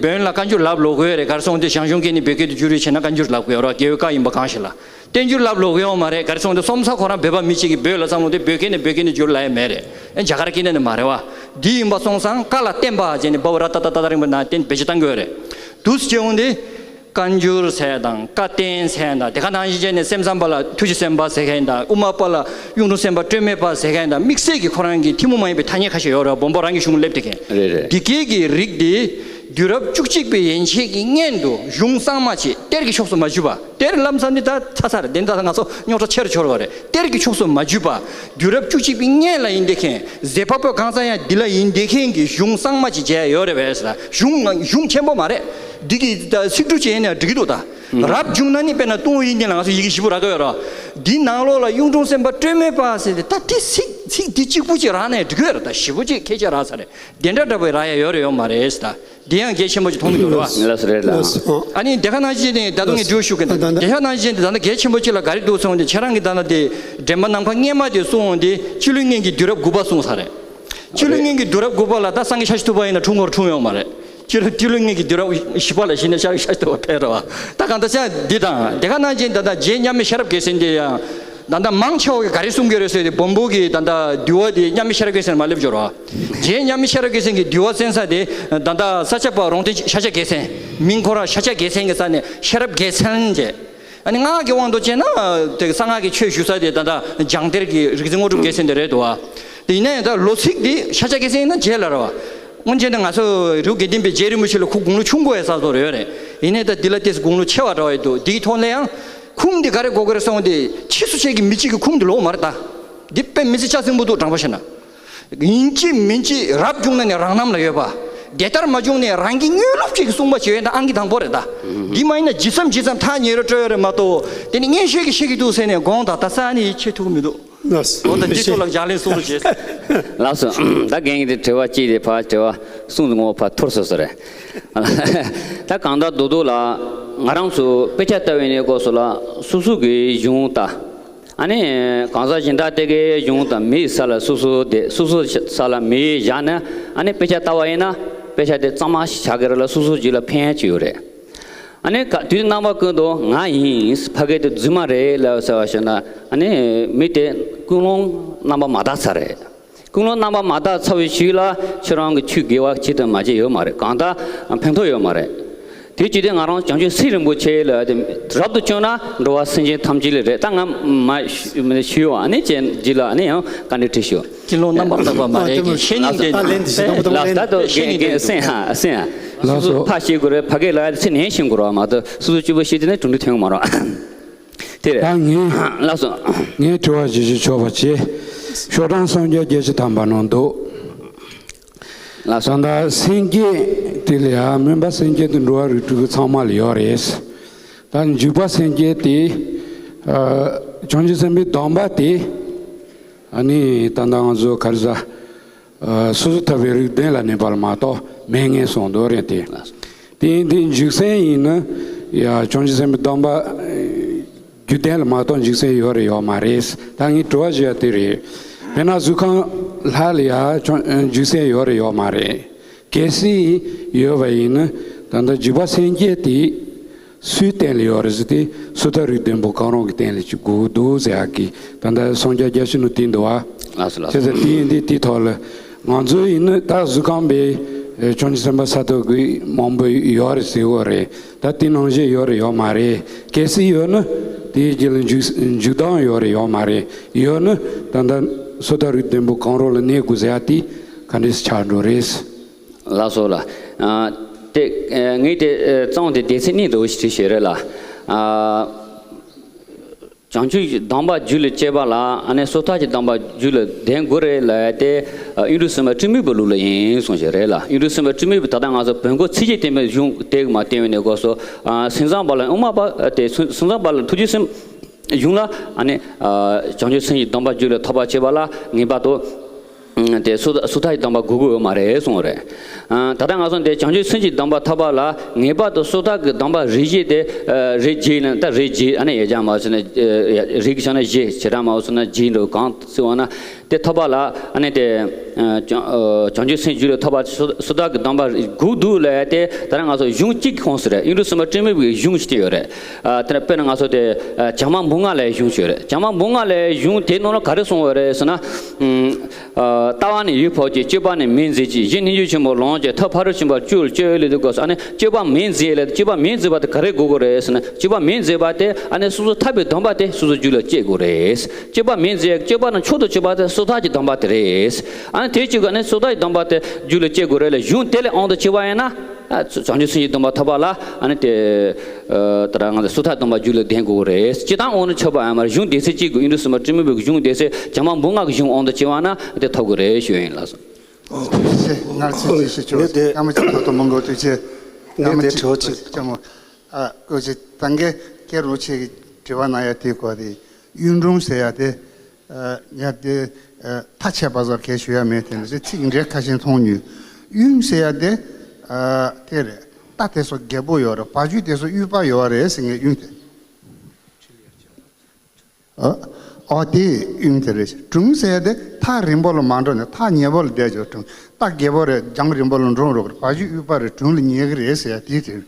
བོན་ལ་བཀའ་འགྱུར་ལབ་ལོག་གི་ཡོད་རེད། ག་རེ་སོང་དེ་ཞང་ཞུང་སྐད་ནས་བོད་སྐད་དུ་བསྒྱུར་རེས་བྱས་ན་བཀའ་འགྱུར་ལབ་གི་ཡོད་རེད་བ། རྒྱལ་བའི་བཀའ་ཡིན་པ་གང་ཞིག་ལ། བསྟན་འགྱུར་ལབ་ལོག་གི་ཡོད་མ་རེད། ག་རེ་སོང་དེ་སོམ་ས་ཁོ་རང་བོད་པ་མི་གཅིག་གིས་བོད་ལ་བསམ་བློ་དེ་བོད་སྐད་ནས་བོད་སྐད་ནས་བསྒྱུར་ལབ་ཡ་མེད་རེད། ཨེ་རྒྱ་གར་སྐད་ནས་ནི་མ་རེད་བ། འདི་ཡིན་པ་སོང་ཙང་བཀའ་ལ་བརྟེན་པ་བྱས་ནས་བ་བ་ར་ཏ་ཏ་ཏ་ཏ་རིང་པོ་ན་བརྟེན་བེད་སྤྱོད་བཏང་གི་ཡོད་རེད། དུས་སུ་བྱས་འོང་དེ། བཀའ་འགྱུར་ཟེར་དང་བཀའ་བསྟན་ཟེར་དང་དེ་ག་ནང་བཞིན་བྱས་ནས་སེམས་ཙམ་པ་ལ་ཐུགས་རྗེ་སེམས་དཔའ་ཟེར་མཁན་དང་དབུ་མ་པ་ལ་གཡུང་དྲུང་སེམས་དཔའ་སྤྲོས་མེད་པ་ཟེར་མཁན་དང་དམིགས་བསལ་གྱི་ཁོ་རང་གི་ཐུན་མོང་མ་ཡིན་པའི་ཐ་སྙད་ཁ་ཤས་ཡོད་རེད། སྦོམ་པོ་རང་གི་གཞུང་སླེབས་དེ་མཁན། རེད་རེད། འདི་སྐད་ཀྱི་རིགས་འདི་དུས་རབས་བཅུ་གཅིག་པའི་ཡན་ཆད་ཀྱི་སྔོན་དུ་གཞུང་གཙང་མ་ཅིག་གཏེར་གྱི་ཕྱོགས་སུ་མ་བརྒྱུད་པ། གཏེར་ལམ་སང་ནི་ད་ཚ་ཚ་རེད། དེ་ད་ང་ཚོ་རྙོག་དྲ་ཆེ་རུ་འཆོར་བ་རེད། གཏེར་གྱི་ཕྱོགས་སུ་མ་བརྒྱུད་པ། དུས་རབས་བཅུ་གཅིག་པའི་སྔོན་ལ་ཡིན་བསྡད་མཁན་ཟེ་ཕ་པོ་གང་ས་ཡང་འདི་ལ་ཡིན་བསྡད་མཁན་གྱི་གཞུང་གཙང་མ་ཅིག་མཇལ་ཡོད་རེད་པས་ཟེར། གཞུང་གཞུང་ཆེན་པོ་མ་རེད། འདི་གི་ད་ཚིག་འབྲུ་ཅན་ཡིན་ན་འགྲིག་གི་འདུག་ད། རབ་བྱུང་ན་ནི་དཔེར་ན་ཏུན་ཧོང་དབྱིག་གཉེན་ལ་ང་ཚོ་ཡི་གེ་བཞི་པོ་རག་གི་ཡོད་རེད། འདི་ནང་ལོགས་ལ་གཡུང་དྲུང་སེམས་དཔའ་སྤྲོས་མེད་པ་ཟེར་ཏེ་ད་དེ་ཚིག་ཚིག་འདི་གཅིག་པུ་ཅིག་རག་ནས་འགྲིག་གི་ཡོད་རེད། ད་བཞི་པོ་ཅིག་ཁྱད་ཆོས་རག་ཚར་རེད། དེ་འདྲ་འདྲ་པོའི་རག་ཡ་ཡོད་རེད་ཡོད་མ་རེད་ཟེར་ད། འདི་ཡང་གལ་ཆེན་པོ་ཅིག་མཐོང་གི་འདུག་རེད་བ། ལགས་སོ། རེད་ལགས། ལགས་སོ། ཨ་ནི་དེ་ག་ནང་བཞིན་ནི་ད་དུང་ངས་འདྲི་བ་ཞུ་གི་འདུག་ད་ད་དེ་ག་ནང་བཞིན་ནི་ད་ལྟ་གལ་ཆེན་པོ་ཅིག་ལ་ག་རེ་འདུག་ཟེར་བ་དེ་ཁྱེད་རང་གིས་ད་ལྟ་དེ་འདྲེན་པ་ནམ་མཁའ་སྔས་མ་དེ་གསུངས་འོང་དེ་སྤྱི་ལོའི་སྔོན་གྱི་དུས་རབས་དགུ་པ་གསུངས་ས་རེད། སྤྱི་ལོའི་སྔོན་གྱི་དུས་རབས་དགུ་པ་ལ་ད་སངས་རྒྱས་ཤཱཀྱ་ཐུབ་པ་ཡིན་ན་འཁྲུངས་ཡོད་འཁྲུངས་ཡོད་མ་རེད། སྤྱི་ལོ་སྤྱི་ལོའི་སྔོན་གྱི་དུས་རབས་བཞི་པ་ལ་གཞི་ནས་ཤཱཀྱ་ཤཱཀྱ་ཐུབ་པ་ཕེབས་རེད་བ། ད་གང་ལྟར་ཅང་འདི་དང་དེ་ག་ནང་བཞིན་ད་ལྟ་རྗེ་མཉམ་མེད་ཤེས་རབ་རྒྱལ་མཚན་དེ་ཡང་། ད་ལྟ་མང་ཆེ་བ་གིས་ག་རེ་གསུང་གི་རེད་ཟེར་ཏེ་སྦོམ་པོ་གིས་ད་ལྟ་འདུལ་བ་དེ་མཉམ་མེད་ཤེས་རབ་རྒྱལ་མཚན་མ་སླེབས་འབྱོར་བ། རྗེ་མཉམ་མེད་ཤེས་རབ་རྒྱལ་མཚན་གྱི་འདུལ་བ་གསན་ས་དེ་ད་ལྟ་ས་སྐྱ་པ་རོང་སྟོན་ཤཱཀྱ་རྒྱལ་མཚན། མིང་ཁོ་རང་ཤཱཀྱ་རྒྱལ་མཚན་གྱི་ས་ནས་ཤེས་རབ་རྒྱལ་མཚན་བྱས། ཨ་ནི་སྔགས་ཀྱི་དབང་དུ་བྱས་ན་དེ་གསང་སྔགས་ཀྱི་ཆོས་ཞུ་ས་དེ་ད་ལྟ་འཇང་གཏེར་གྱི་རིག་འཛིན་དངོས་གྲུབ་རྒྱལ་མཚན་དེ་རེད་འདུག་བ། དེ་ཡིན་ན་ཡང་ད་ལོ་ཚིགས་དེ་ཤཱཀྱ་རྒྱལ་མཚན་ཡིན་ན་རྗེ་ལ་རེད་བ། སྔོན་ཆད་ནས་ང་ཚོ་རི་བོ་དགེ་ལྡན་པའི་རྗེ་རིན་པོ་ཆེ་ལ་ཁོ་དགུང་ལོ་ཆུང་ཀུ་ཡ་ས་ཚོ་རེ་ཡོད་རེད། ཡིན་ནའི་ད་འདི་ལ་ཏོག་ཙམ་དགུང་ལོ་ཆེ་བ་འདྲ་བ་ཡོད་འདུག་འདིའི་ཐོག་ལ་ཡང་ཁུངས་འདི་ག་རེ་དགོས་ཀྱི་རེད་སོང་སྟེ་ཕྱིས་སུ་ཆད་ཀྱི་མི་གཅིག་གི་ཁུངས་འདི་ལོག་མ་རེད་ད། འདི་དཔེ་མི་སྲིད་ཆ་ཚང་པོ་འདུག་དྲང་པོ་བཤད་ན། ཡིན་གཅིག་མིན་གཅིག་རབ་བྱུང་ན་ནི་རང་རྣམ་ལ་ཡོད་པ། དེ་ལྟར་མ་བྱུང་ནས་རང་གི་དངོས་སློབ་ཅིག་གིས་གསུངས་པ་ཞིག་ཡོད་ན་ཨང་ཀི་དང་པོ་རེད་ད། འདི་མ་ཡིན་ན་ཇི་ཙམ་ཇི་ཙམ་ཐག་ཉེ་རུ་སྤྲོད་ཡོད་རེད་མ་གཏོགས་དེ་ནི་སྔན་ཤོས་ཀྱིས་བཤད་ཀྱི་འདུག་ཟེར་ནས་དགོངས་དག་ད་ས་ནི་ཡིད་ཆེས་ཐུབ་ཀྱི་མི་འདུག་ལགས་སོ། འོ་ད་འདི་ཚོ་ལ་ལྗགས་ལན་གསུང་རོགས་བྱེད། ལགས་སོ། ད་རྒན་གྱིས་དྲི་བ་གཅིག་དེ་ཕར་དྲི་བ་གསུང་དུ་ངོ་ཕར་ཐོར་སོ་སོ་རེད། ད་གང་ལྟར་རྡོག་རྡོག་ལ་ང་རང་ཚོ་དཔེ་ཆ་ལྟ་བའི་གནས་སྐབས་སུ་ལ་སོ་སོ་གི་གཞུང་ལྟ། ཨ་ནི་གང་ཟག་གཞན་དག་དེ་གའི་གཞུང་དང་མིའི་ས་ལ་སོ་སོ་དེ་སོ་སོ་ས་ལ་མི་བཞག་ན་ཨ་ནི་དཔེ་ཆ་ལྟ་བ་ཡིན་ན་དཔེ་ཆ་དེ་གཙང་མ་ཞིག་ཆགས་ཀྱི་རེད་ལ་སོ་སོ་རྒྱུད་ལ་ཕན་ཡ་ཅིག་ཡོད་རེད། ཨ་ནི་ག་དུས་རྣམ་པ་ཀུན་ཏུ་ང་ཡིན། ཕ་གི་དེ་རྫུན་མ་རེད་ལབ་ཟེར་བ་ཞིག་ན་ཨ་ནི་མི་དེ་ཀུན་སློང་རྣམ་པ་མ་དག་ཚར་རེད། ཀུན་སློང་རྣམ་པ་མ་དག་ཚར་བའི་ཤུལ་ལ་ཁྱོད་རང་གི་ཆོས་དགེ་བ་ཅི་དང་མ་བྱས་ཡོད་མ་རེད། གང་ལྟར་ཕན་ཐོགས་ཡོད་མ་རེད། དེ་ཅི་སྟེ་ང་རང་བྱང་ཆུབ་སེམས་རིན་པོ་ཆེ་ལ་དེ་རབ་ཏུ་བཅོས་ན་འགྲོ་བ་སེམས་ཅན་ཐམས་ཅད་ལ་རེད། ད་ང་མ་ཞུ་བ་ཨ་ནི་ཅན་འདི་ལ་ཨ་ནི་ཡང་བཀའ་འདྲི་དྲིས་ཞུ། ཀུན་སློང་རྣམ་པར་དག་པ་མ་རེད་ཀྱི་ཤེས་ཉིད་དེ། ད་ལན་དེ་ཞིག་དང་པོ་དང་པོ་ལན་ལགས་ད་དོ་དེ་ཤེས་ཉིད་དེ་སེམས་ཧ་སེམས་ཧ། ལགས་སོ། སོ་སོ་ཕ་ཤེས་དགོས་རེད། ཕ་གི་ལ་ཚེ་ནས་ཤེས་དགོས་རེད་མ་གཏོགས་སོ་སོ་སྐྱོ་པོ་ཤེས་དེ་ནས་གྲུང་འདི་ཐོན་མ་རོགས། དེ་རེད། ད་ངས་ལགས་སོ། ངས་དྲི་བ་ཞིག་ཞུ་ཆོག་པ་བྱེད། ཤོག་གྲངས་སུམ་བརྒྱ་བརྒྱད་ཅུ་ཐམ་པ་ནང་འདུག་ལགས་སོ། ད་ལྟ་སེམས་བསྐྱེད་དེ་ལ་ཡང་སྨོན་པ་སེམས་བསྐྱེད་དེ་འགྲོ་བ་རིགས་དྲུག་གི་ཚང་མ་ལ་ཡོད་རེད། ད་འཇུག་པ་སེམས་བསྐྱེད་དེ་བྱང་ཆུབ་སེམས་དཔའི་སྡོམ་པ་དེ་ཨ་ནི་ད་ལྟ་ང་ཚོ་ག་རེ་ཟ། སོ་སོ་ཐར་པའི་རིགས་ལྡན་ལ་གནས་པ་ལ་མ་གཏོགས་མེད་ངེས་གསུངས་འདུག་རེད་དེ། དེ་ཡིན་དུས་འཇུག་སེམས་ཡིན་ན་ཡ་བྱང་ཆུབ་སེམས་དཔའི་སྡོམ་པ་རྒྱུད་ལྡན་ལ་མ་གཏོགས་འཇུག་སེམས་ཡོད་རེད་ཡོད་མ་རེད། ད་ངས་དྲི་བ་ཞུ་ཡ་དེ་རེད། དཔེར་ན་གཟུགས་ཁམས་ལྷ་ལ་ཡ་བྱང་འཇུག་སེམས་ཡོད་རེད་ཡོད་མ་རེད། གལ་སྲིད་ཡོད་པ་ཡིན་ན་ད་ལྟ་འཇུག་པ་སེམས་བསྐྱེད་དེ། སུའི་རྟེན་ལ་ཡོད་རེད་ཟེར་ཏེ་སོ་ཐར་རིགས་ལྡན་པོ་གང་རུང་གི་རྟེན་ལ་ཅིག་དགོས་འདུག་ཟེར་ཡག་གི་ད་ལྟ་སངས་རྒྱས་རྒྱ་ཆེན་ནོ་དེ་འདུག་བ། ལགས་སོ་ལགས་སོ། བྱས་ཙང་དེ་ཡིན་དུས་དེའི་ཐོག་ལ་ང་ཚོ་ཡིན་ན་ད་གཟུགས་ཁམས་པའི་བྱང་ཆུབ་སེམས་དཔའ་ས་ཐོབ་གི་མང་པོ་ཡོད་རེད་ཟེར་བ་རེད། ད་དེ་ནང་བཞིན་ཡོད་རེད་ཡོད་མ་རེད། གལ་སྲིད་ཡོད་ན་དེའི་རྗེས་ལ་འཇུག་འཇུག་སྟངས་ཡོད་རེད་ཡོད་མ་རེད། ཡོད་ན་ད་ལྟ་སོ་ཐར་རིགས་ལྡན་པོ་གང་རུང་ལ་གནས་དགོས་ཟེར་ཡག་དེ་ག་འདྲས་ཆགས་འགྲོ་རེད། ལགས་སོ་ལགས། ཨ་དེ་ཨ་ངས་དེ་ཨ་གཙང་དེ་སྡེ་ཚན་གཉིས་འདྲ་བོ་ཞིག་བྲིས་བཞག་རེད་ལགས། ཨ་བྱང་ཆུབ་ཀྱི་སྡོམ་པ་རྒྱུད་ལ་སྐྱེས་པ་ལ་ཨ་ནི་སོ་ཐར་གྱི་སྡོམ་པ་རྒྱུད་ལ་ལྡན་དགོས་རེད་ལབ་ཡ་དེ་ཨ་གཡུང་དྲུང་སེམས་དཔའ་སྤྲོས་མེད་པའི་ལུགས་ལ་ཡིན་གསུངས་བཞག་རེད་ལགས། གཡུང་དྲུང་སེམས་དཔའ་སྤྲོས་མེད་པའི་ད་ལྟ་ང་ཚོ་བོན་སྐོར་ཚིགས་བཅད་བསྟན་པའི་གཞུང་དེ་གི་མ་བསྟན་པའི་གནས་སྐབས་སུ་ཨ་སེམས་ཙམ་པ་ལ་དབུ་མ་པ་དེ་སེམས་ཙམ་པ་ལ་ཐུགས་རྗེ་སེམས། གཞུང་ལ་ཨ་ནི་ཨ་བྱང་ཆུབ་སེམས་ཀྱི་སྡོམ་པ་རྒྱུད་ལ་ཐོབ་པར་བྱེད་པ་ལ་ངེས་པར་དུ་ཨ་དེ་སོ་སོ་ཐར་གྱི་སྡོམ་པ་དགོས་ཀྱི་ཡོད་མ་རེད་གསུངས་པ་རེད། ཨ་ད་ལྟ་ང་ཚོ་འདི་བྱང་ཆུབ་སེམས་ཀྱི་སྡོམ་པ་ཐོབ་པ་ལ་ངེས་པར་དུ་སོ་ཐར་གྱི་སྡོམ་པ་རིགས་བཞི་དེ་ཨ་རིགས་བཞི་ལ་ད་རིགས་བཞི་ཨ་ནི་ཡོད་ཀྱང་མ་སོང་ན་ཨ་རིགས་ཀྱི་ཆ་ནས་བཞི་བྱེ་བྲག་མ་སོང་ན་བཞི་འགྲོ་གང་སྲིད་འོང་ན། དེ་ཐོབ་པ་ལ་ཨ་ནི་དེ་ཨ་བྱང་ཨ་བྱང་ཆུབ་སེམས་རྒྱུད་ལ་ཐོབ་པ་སོ་སོ་ཐར་གྱི་སྡོམ་པ་དགུ་འདུག་ལབ་ཡ་དེ། ད་རེས་ང་ཚོ་གཞུང་གཅིག་གི་ཁོངས་སུ་རེད། གཡུང་དྲུང་སྲིན་པོ་སྤྲིན་མེད་པའི་གཞུང་ཞིག་དེ་ཡོད་རེད། ཨ་དེ་ནས་དཔེར་ན་ང་ཚོ་དེ་ཨ་བྱམས་པ་འབུམ་ལྔ་ལབ་ཡ་གཞུང་ཞིག་ཡོད་རེད། བྱམས་པ་འབུམ་ལྔ་ལབ་ཡ་གཞུང་དེའི་ནང་ལ་ག་རེ་གསུངས་ཡོད་རེད་ཟེར་ན། ཨ་ལྟ་བ་ནི་ཡུལ་འཕགས་ཀྱི། སྤྱོད་པ་ནི་མིང་འཛིན་གྱི། གཞི་སྙིང་རྗེ་ཆེན་པོ་ལོངས་སྤྱོད། ཐབས་ཕ་རོལ་ཕྱིན་པ་བཅུ་ལ་སྤྱོད་ཡུལ་ལས་དུ་དགོས་སོ། ཨ་ནི་སྤྱོད་པ་མིང་འཛིན་ལས། སྤྱོད་པ་མིང་འཛིན་པ་དེ་ག་རེ་དགོས་དགོས་རེད་ཟེར་ན། སྤྱོད་པ་མིང་འཛིན་པ་དེ་ཨ་ནི་སོ་སོ་ཐར་པའི་སྡོམ་པ་དེ་སོ་སོ་རྒྱུད་ལ་སྐྱེ་དགོས་རེད། སྤྱོད་པ་མིང་འཛིན་ཡ། སྤྱོད་པ་དང་མཆོག་ཏུ་གྱུར་པ་དེ་སོ་ཐར་གྱི་སྡོམ་པ་དེ་རེད། ཨ་ནི་དེ་གཅིག་ག་ནི་སོ་ཐར་གྱི་སྡོམ་པ་དེ་རྒྱུད་ལ་སྐྱེ་དགོས་རེད་ལ། གཞུང་དེ་ལས་དབང་དུ་བྱས་པ་ཡིན་ན། ཨ་བྱང་ཆུབ་སེམས་ཀྱི་སྡོམ་པ་ཐོབ་པ་ལ་ཨ་ནི་དེ་ཨ་ད་རང་ང་ཚོ་སོ་ཐར་སྡོམ་པ་རྒྱུད་ལ་ལྡན་དགོས་རེད། སྤྱིར་བཏང་དབང་དུ་ཆོད་པ་ཡང་མ་རེད། གཞུང་སྡེ་ཚན་གཅིག་གི་གཡུང་དྲུང་སྲིན་པོ་སྤྲིན་མེད་པའི་གཞུང་སྡེ་ཚན་བྱམས་པ་འབུམ་ལྔ་གི་གཞུང་དབང་དུ་བྱས་པ་ན་དེ་ཐོབ་དགོས་རེད་ཞུ་ཡིན་ལགས་སོ། ཨོ་ཤེས། ངར་ཚིག་ཅིག་ཞུ་ཆོག་ངས་དེ་སྐར་མ་གཅིག་ཐོག་ཏུ་མང་པོ་དུས་ཆེ། ངས་དེ་དྲི་བ་གཅིག་ཅམ་མོ། ཨ་ཀོ་ཅི་ད་གིན་སྐྱེ་རུ་ཆེ་གི་དྲི་བ་ན་ཡ་དེ་གོ་དེ་གཡུང་དྲུང་ཟེར་ཡ་དེ། ཨ་ཡ་དེ་ཨ་ཐ་ཆད་པ་ཟེར་གས་ཞུ་ཡ་མེད། དེ་ནི་ཚིག་འགྲེལ་ཁ་ཤས་མཐོང་མྱོང་། གཡུང་ཟེར་ཡ་དེ་ཨ་དེ་རེད། རྟ་དེ་ཚོ་རྒད་པོ་ཡོད་རེད། བ་ཕྱུགས་དེ་ཚོ་དབུལ་པ་ཡོད་རེད་ཟེར་ངས་གཡུང་དེ། ཨ་ཨ་དེ་གཡུང་དེ་རེད། དྲུང་ཟེར་ཡ་དེ་ཐག་རིང་པོ་ལ་མ་འགྲོ་ནས་ཐག་ཉེ་པོ་ལ་བསྡད་ཡོད་དྲུང་། རྟ་རྒད་པོ་རེད། རྒྱང་རིང་པོ་ལ་འགྲོ་རོགས་རེད། བ་ཕྱུགས་དབུལ་པ་རེད། དྲུང་ལ་ཉེ་གི་རེད་ཟེར་ཡ་དེ་དེ་རེད།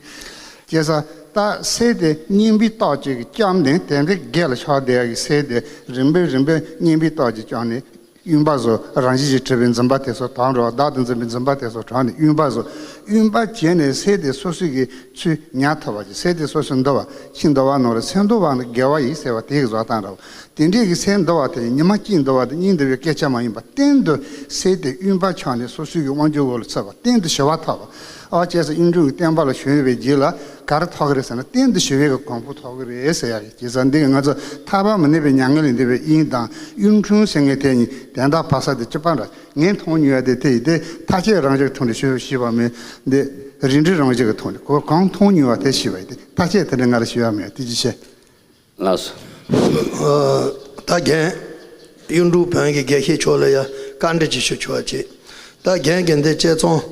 བྱས་ཙང་ད་སེ་དེ་སྙིང་པོའི་ཏོག་ཅིག་གིས་བཅོམ་ནས་དེ་འདྲའི་རྒྱལ་ལ་ཆགས་བསྡད་ཡ་གི་སེ་དེ་རིམ་པས་རིམ་པས་སྙིང་པོའི་ཏོག་ཅིག་བཅོམ་ནས་གཡུང་པ་ཚོ་རང་བཞིན་གྱིས་གྲུབ་པའི་འཛིན་པ་དེ་ཚོ་དྲངས་རོགས། བདག་ཏུ་འཛིན་པའི་འཛིན་པ་དེ་ཚོ་དྲངས་ནས་གཡུང་པ་ཚོ་གཡུང་པ་བྱས་ནས་སེ་དེ་སོ་སོ་གི་ཚུལ་ཉར་ཐུབ་པ་ཅིག་སེ་དེ་སོ་སོའི་འདུལ་བ་ཕྱི་འདུལ་བ་ནང་ལ་སེ་འདུལ་བ་ནི་དགེ་བ་ཡིན་ཟེར་བ་དེ་གི་བཟོ་སྟངས་རེད། དེ་འདྲའི་གི་སེ་འདུལ་བ་དེ་ཉི་མ་གཅིག་འདུལ་བ་དེ་གཉིས་འདུལ་བའི་སྐད་ཆ་མ་ཡིན་པ་གཏན་དུ་སེ་དེ་གཡུང་པ་ཆགས་ནས་སོ་སོའི་གི་དབང་སྒྱུར་འོག་ལ་ཚུད་པ་གཏན་དུ་ཞི་བ་ཐོབ་པ། ཨ་བྱས་ཙང་གཡུང་དྲུང་གི་བསྟན་པ་ལ་ཞུགས་པའི་རྗེས་ལ་ག་རེ་ཐོབ་ཀྱི་རེད་ཟེར་ན་གཏན་དུ་ཞི་བའི་གི་གོ་འཕང་ཐོབ་ཀྱི་རེད་ཟེར་ཡ་རེད། བྱས་ཙང་འདི་གི་ང་ཚོ་ཐར་པ་མི་གནས་པའི་མྱ་ངན་ལས་འདས་པའི་དབྱིངས་དང་གཡུང་དྲུང་ཟེར་མཁན་དེ་གཉིས་དན་རྟགས་བབས་ས་དེ་གཅིག་པ་འདྲ། ངས་མཐོང་མྱོང་ཡ་དེ་དེ་ཡིན་ཏེ་ཐ་ཆད་རང་བཞིན་གྱི་ཐོག་ནས་ཞུ་ཞུས་པ་མིན། འདི་རིགས་འགྲེ་རང་བཞིན་གྱི་ཐོག་ནས་གོ་གང་མཐོང་མྱོང་བ་དེ་ཞུས་པ་ཡིན་ཏེ་ཐ་ཆད་དེ་འདྲ་ང་ལ་ཞུ་ཡ་མེད། དེ་ཅི་བཤད། ལགས་སོ། ད་རྒན་གཡུང་དྲུང་བོན་གྱི་དགེ་བཤེས་མཆོག་ལ་ཡ་བཀའ་འདྲི་ཅིག་ཞུ་ཆོག་ཅིག་ད་རྒན་གྱིས་འདི་དཔྱད་རྩོམ་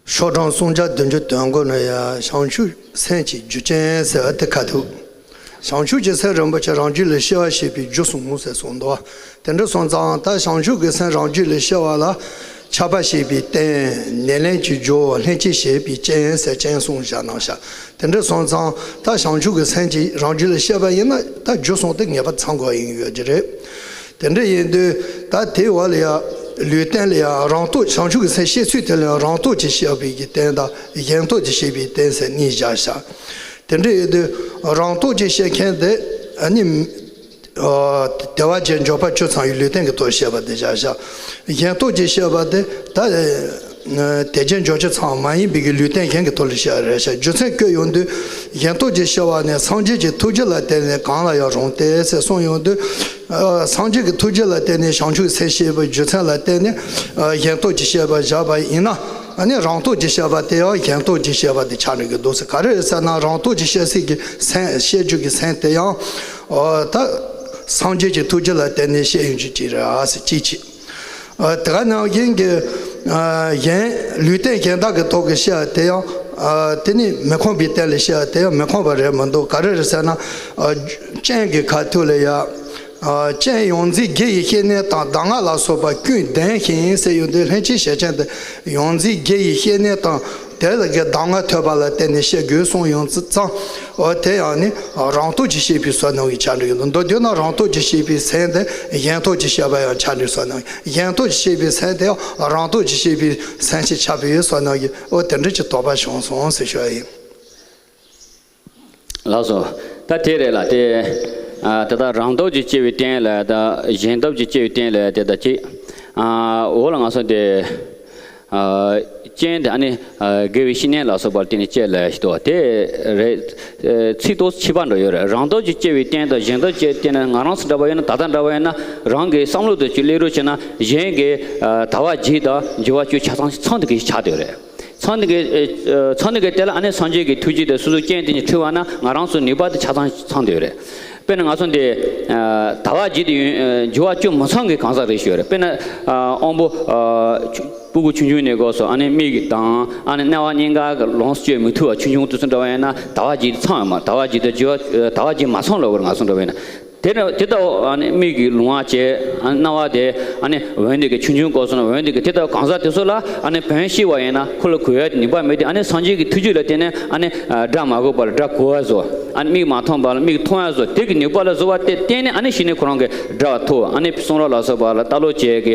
ཤོག་གྲངས་སུམ་བརྒྱ་བདུན་ཅུ་དོན་དགུ་ན་ཡ་བྱང་ཆུབ་སེམས་ཀྱི་རྒྱུ་ཅན་ཟེར་བ་དེ་ཁ་ཐུག་བྱང་ཆུབ་ཀྱི་སེམས་རིན་པོ་ཆེ་རང་རྒྱུད་ལ་སྐྱེ་བར་བྱེད་པའི་རྒྱུ་གསུམ་ཟེར་གསུངས་འདུག་དེ་འདྲ་སོང་ཙང་ད་བྱང་ཆུབ་ཀྱི་སེམས་རང་རྒྱུད་ལ་སྐྱེ་བ་ལ་ཁྱབ་པ་བྱེད་པའི་རྟེན། ནད་ལན་གྱི་རྒྱུ། ལྷན་སྐྱེས་བྱེད་པའི་རྐྱེན་ཟེར་རྐྱེན་གསུམ་བཞག་གནང་ཤག་དེ་འདྲ་སོང་ཙང་ད་བྱང་ཆུབ་ཀྱི་སེམས་ཀྱི་རང་རྒྱུད་ལ་སྐྱེ་བ་ཡིན་ན་ད་རྒྱུ་གསུམ་དེ་ངེས་པར་ཚང་དགོས་ཡིན་ཡོད་ཀྱི་རེད། དེ་འདྲ་ཡིན་དུས་ད་དེའི་འོག་ལ་ཡང་ལུས་རྟེན་ལ་ཡང་རང་རྟོགས། བྱང་ཆུབ་ཀྱི་སེམས་སྐྱེ་ཚུལ་དེ་ལ་ཡང་རང་རྟོགས་ཀྱིས་སྐྱེ་བའི་རྟེན་དང་གཞན་རྟོགས་ཀྱིས་སྐྱེ་བའི་རྟེན་ཟེར་གཉིས་བཞག་ཤག་དེ་འདྲ་ཡིན་དུས་རང་རྟོགས་ཀྱིས་སྐྱེ་མཁན་དེ་ཨ་ནི་ཨ་དལ་བ་བརྒྱད་འབྱོར་པ་བཅུ་ཚང་བའི་ལུས་རྟེན་གྱི་ཐོག་བཤད་པ་དེ་བཞག་ཤག་གཞན་རྟོགས་ཀྱིས་སྐྱེ་བ་དེ་ད་དལ་བརྒྱད་འབྱོར་བཅུ་ཚང་མ་ཡིན་པའི་གི་ལུས་རྟེན་གཞན་གྱི་ཐོག་ལ་བཤད་པ་རེད་ཤག་རྒྱུ་མཚན་བཀོད་ཡོང་དུས་གཞན་རྟོགས་ཀྱིས་སྐྱེ་བ་ནི་སངས་རྒྱས་ཀྱི་ཐུགས་རྗེ་ལ་བརྟེན་ནས་གང་ལ་ཡང་རུང་སྟེ་ཟེར་གསུངས་ཡོང་དུས། ཨ་སངས་རྒྱས་ཀྱི་ཐུགས་རྗེ་ལ་བརྟེན་ནས་བྱང་ཆུབ་སེམས་སྐྱེས་པའི་རྒྱུ་མཚན་ལ་བརྟེན་ནས་ཨ་གཞན་རྟོགས་ཀྱིས་སྐྱེས་པ་བཞག་པ་ཡིན་ན། ཨ་ནི་རང་རྟོགས་ཀྱིས་སྐྱེས་པ་དེ་ཡང་གཞན་རྟོགས་ཀྱིས་སྐྱེས་པ་དེ་ཆགས་འགྲོ་གི་འདུག་ཟེར། ག་རེ་རེད་ཟེར་ན་རང་རྟོགས་ཀྱིས་སྐྱེ་སྲིད་ཀྱི་སེམས་སྐྱེ་རྒྱུ་གི་སེམས་དེ་ཡང་ཨོ་ད་སངས་རྒྱས་ཀྱི་ཐུགས་རྗེ་ལ་བརྟེན་ནས་སྐྱེ་ཡོང་རྒྱུ་ཅིག་རེད་ཨ་ཟེར་གཅིག་བྱས། ཨ་དེ་ག་ནང་བཞིན་གྱི་ཨ་གཞན་ལུས་རྟེན་གཞན་དག་གི་ཐོག་གི་སྐྱེ་བ་དེ་ཡང་ཨ་དེ་ནི་མི་ཁོམ་པའི་རྟེན་ལ་སྐྱེ་བ་དེ་ཡང་མི་ཁོམ་པ་རེད་མི་འདུག་ག་རེ་རེད་ཟེར་ན་ཨ་སྤྱན་གྱི་ཁ་ཐུག་ལ་ཡ། ཨ་སྤྱན་ཡོངས་འཛིན་བགེགས་ཡི་བཤེད་ནད་དང་། གདམས་ངག་ལ་སོགས་པ་ཀུན་ལྡན་ཞིང་ཟེར་ཡོང་དུས་ལྷན་སྐྱེས་ཞེས་བྱ་དེ་ཡོངས་འཛིན་བགེགས་ཡི་བཤེད་ནད་དང་དེ་ལ་གི་གདམས་ངག་ཐོས་པ་ལ་བརྟེན་ནས་སྐྱེ་དགོས་གསུངས་ཡོང་ཙང་། འོ་དེ་ཡང་ནི་རང་རྟོགས་ཀྱིས་སྐྱེས་པའི་བསོད་ནམས་ཀྱི་ཆ་འགྲིག་ཡོད་དོ། མདོར་བསྡུས་ན་རང་རྟོགས་ཀྱིས་སྐྱེས་པའི་སེམས་དེ་གཞན་རྟོགས་ཀྱིས་སྐྱེས་པ་ཡང་ཆ་འགྲིག་བསོད་ནམས། གཞན་རྟོགས་ཀྱིས་སྐྱེས་པའི་སེམས་དེ་ཡང་རང་རྟོགས་ཀྱིས་སྐྱེས་པའི་སེམས་ཀྱི་ཆ་བའི་བསོད་ནམས་ཀྱི་འོ་དེ་འདྲ་གྱི་དོགས་པ་བྱུང་སོང་ཟེར་ཞུ་བ་ཡིན། ལགས་སོ། ད་དེ་རེད་ལ་དེ། ཨ་དེ་ལྟར་རང་སྟོབས་ཀྱིས་སྐྱེ་བའི་རྟེན་ལ་དང་གཞན་སྟོབས་ཀྱིས་སྐྱེ་བའི་རྟེན་ལ་དེ་ལྟར་གཅིག་ཨ་འོ་ལ་ང་ཚོ་དེ། ཨ་རྐྱེན་དེ་ཨ་ནི་ཨ་བགེགས་པའི་བཤེད་ནད་ལ་སོགས་པར་བརྟེན་ནས་སྐྱེ་ལ་ཞིག་ཏུ་དེ་རེད། ཨ་ཚིག་ཏོག་ཙམ་ཁྱད་པར་འདྲ་ཡོད་རེད། རང་སྟོབས་ཀྱིས་སྐྱེ་བའི་རྟེན་དང་གཞན་སྟོབས་ཀྱིས་སྐྱེ་བའི་རྟེན་ལ་ང་རང་ཚོ་འདྲ་པོ་ཡིན་ན་ད་ལྟ་འདྲ་པོ་ཡིན་ན་རང་གི་བསམ་བློ་དེ་ཅིག་སླེབས་རོགས་བྱས་ན་གཞན་གྱི་ཨ་དལ་བ་བརྒྱད་དང་འབྱོར་བ་བཅུ་ཆ་ཚང་ཚང་དེ་གི་ཆགས་བསྡད་ཡོད་རེད། ཚང་ནི་གི་ཨ་ཚང་ནི་གི་དེ་ལ་ཨ་ནི་སངས་རྒྱས་ཀྱི་ཐུགས་རྗེ་དེ་སོ་སོའི་རྐྱེན་དེ་ཉིད་འཁྲི་བ་ན་ང་རང་ཚོ་ནུས་པ་དེ་ཆ་ཚང་ཚང་དེ་ཡོད་རེད། དཔེར་ན་ང་ཚོ་འདི་ཨ་དལ་བ་བརྒྱད་དེ་ཡོད་ཨ་འབྱོར་བ་བཅུ་མི་ཚང་གི་གང་ཟག་རེ་ཞིག་ཡོད་རེད། དཔེར་ན་ཨ་དབང་པོ་ཨ་ཆུ་སྤུ་གུ་ཆུང་ཆུང་ནས་སྐབས་སུ་ཨ་ནི་མིག་དང་ཨ་ནི་རྣ་བ་སྙིང་ག་གི་ལོངས་སུ་སྤྱོད་མི་ཐུབ་པ་ཆུང་ཆུང་དེ་ཚོ་འདྲ་བ་ཡིན་ན་དལ་བ་བརྒྱད་དེ་ཚང་ཡོད་མ་རེད། དལ་བ་བརྒྱད་དེ་འབྱོར་བ་ཨ་དལ་བ་བརྒྱད་མ་ཚང་ལབ་དགོས་རེད། ང་ཚོ་འདྲ་བ་ཡིན་ན། དེ་ནི་དེ་ལྟ་བུ་ཨ་ནི་མིག་གི་ལུང་བ་བཅས། ཨ་ནི་རྣ་བ་དེ། ཨ་ནི་འོན་ཏེ་གི་ཆུང་ཆུང་སྐབས་སུ་ན་འོན་ཏེ་གི་དེ་ལྟ་བུ་གང་ཟག་དེ་ཚོ་ལ། ཨ་ནི་བོན་ཤེས་པ་ཡིན་ན་ཁོ་ལ་གོ་ཡ་དེ་ནུས་པ་མེད་དེ། ཨ་ནི་སངས་རྒྱས་ཀྱི་ཐུགས་རྒྱུད་ལ་བརྟེན་ནས། ཨ་ནི་སྒྲ་མ་གོ་བ་ལ་སྒྲ་གོ་བ་བཟོ། ཨ་ནི་མིག་མ་མཐོང་བ་ལ་མིག་མཐོང་བ་བཟོ། དེ་གི་ནུས་པ་ལ་བཟོ་བ་དེ་བརྟེན་ནས། ཨ་ནི་གཞི་ནས་ཁོ་རང་གི་སྒྲ་ཐོས། ཨ་ནི་གསུང་རབ་ལ་སོགས་པ་ལ་ལྟ་ཀློག་བཅས་ཀྱི་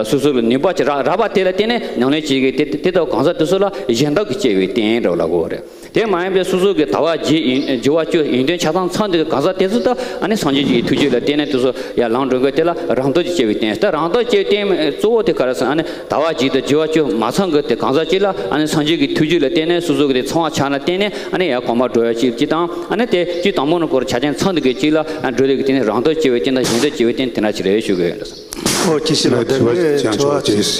སོ་སོ་ལ་ནུས་པ་ཅིག་རག་རག་པ་དེ་ལ་བརྟེན་ནས་ཉམས་ལེན་བྱེད་ཀྱི་དེ་དེ་ལྟ་བུ་གང་ཟག་དེ་ཚོ་ལ་གཞན་དག་གིས་སྐྱེ་བའི་རྟེན་འདྲ་བོ་ལབ་དགོས་པ་རེད། དེ་མ་ཡིན་པའི་སོ་སོ་གི་དལ་བ་བརྒྱད་ཡིན། བྱེ་བ་བཅུ་ཡོན་ཏན་ཆ་ཚང་ཚང་དེ་གང་ཟག་དེ་ཚོ་ད་ཨ་ནི་སངས་རྒྱས་ཀྱི་ཐུགས་རྒྱུད་ལ་བརྟེན་ནས་དེ་ཚོ་ཡར་ལངས་འགྲོ་མཁན་དེ་ལ་རང་ལྟ་ཅིག་སྐྱེ་བའི་རྟེན། ད་རང་ལྟ་སྐྱེ་བའི་རྟེན་གཙོ་བོ་དེ་ག་རེ་ཟེར་ན། ཨ་ནི་དལ་བ་བརྒྱད་དང་བྱེ་བ་བཅུ་མ་ཚང་གི་དེ་གང་ཟག་ཅིག་ལ། ཨ་ནི་སངས་རྒྱས་ཀྱི་ཐུགས་རྒྱུད་ལ་བརྟེན་ནས་སོ་སོ་གི་དེ་ཚང་བ་ཆགས་ན་བརྟེན་ནས། ཨ་ནི་ཡར་གོང་མར་འགྲོ་ཡ་ཅིག་ཅིག་དང་། ཨ་ནི་དེ་སྤྱིར་དང་པོ་ནས་འཁོར་ཆ་རྐྱེན་ཚང་དེ་གི་ཅིག་ལ་ཨ་འགྲོ་དེ་གི་དེ་ནི་རང་ལྟ་སྐྱེ་བའི་རྟེན་དང་གཞན་ལྟ་སྐྱེ་བའི་རྟེན་དེ་འདྲ་ཅིག་རེད་ཞུ་གི་ཡོད། འོ་ཅི་ཞིག་ལ་དྲི་བ་དྲི་བ་ཅིག་བྱང་ཆོག་ཅེས།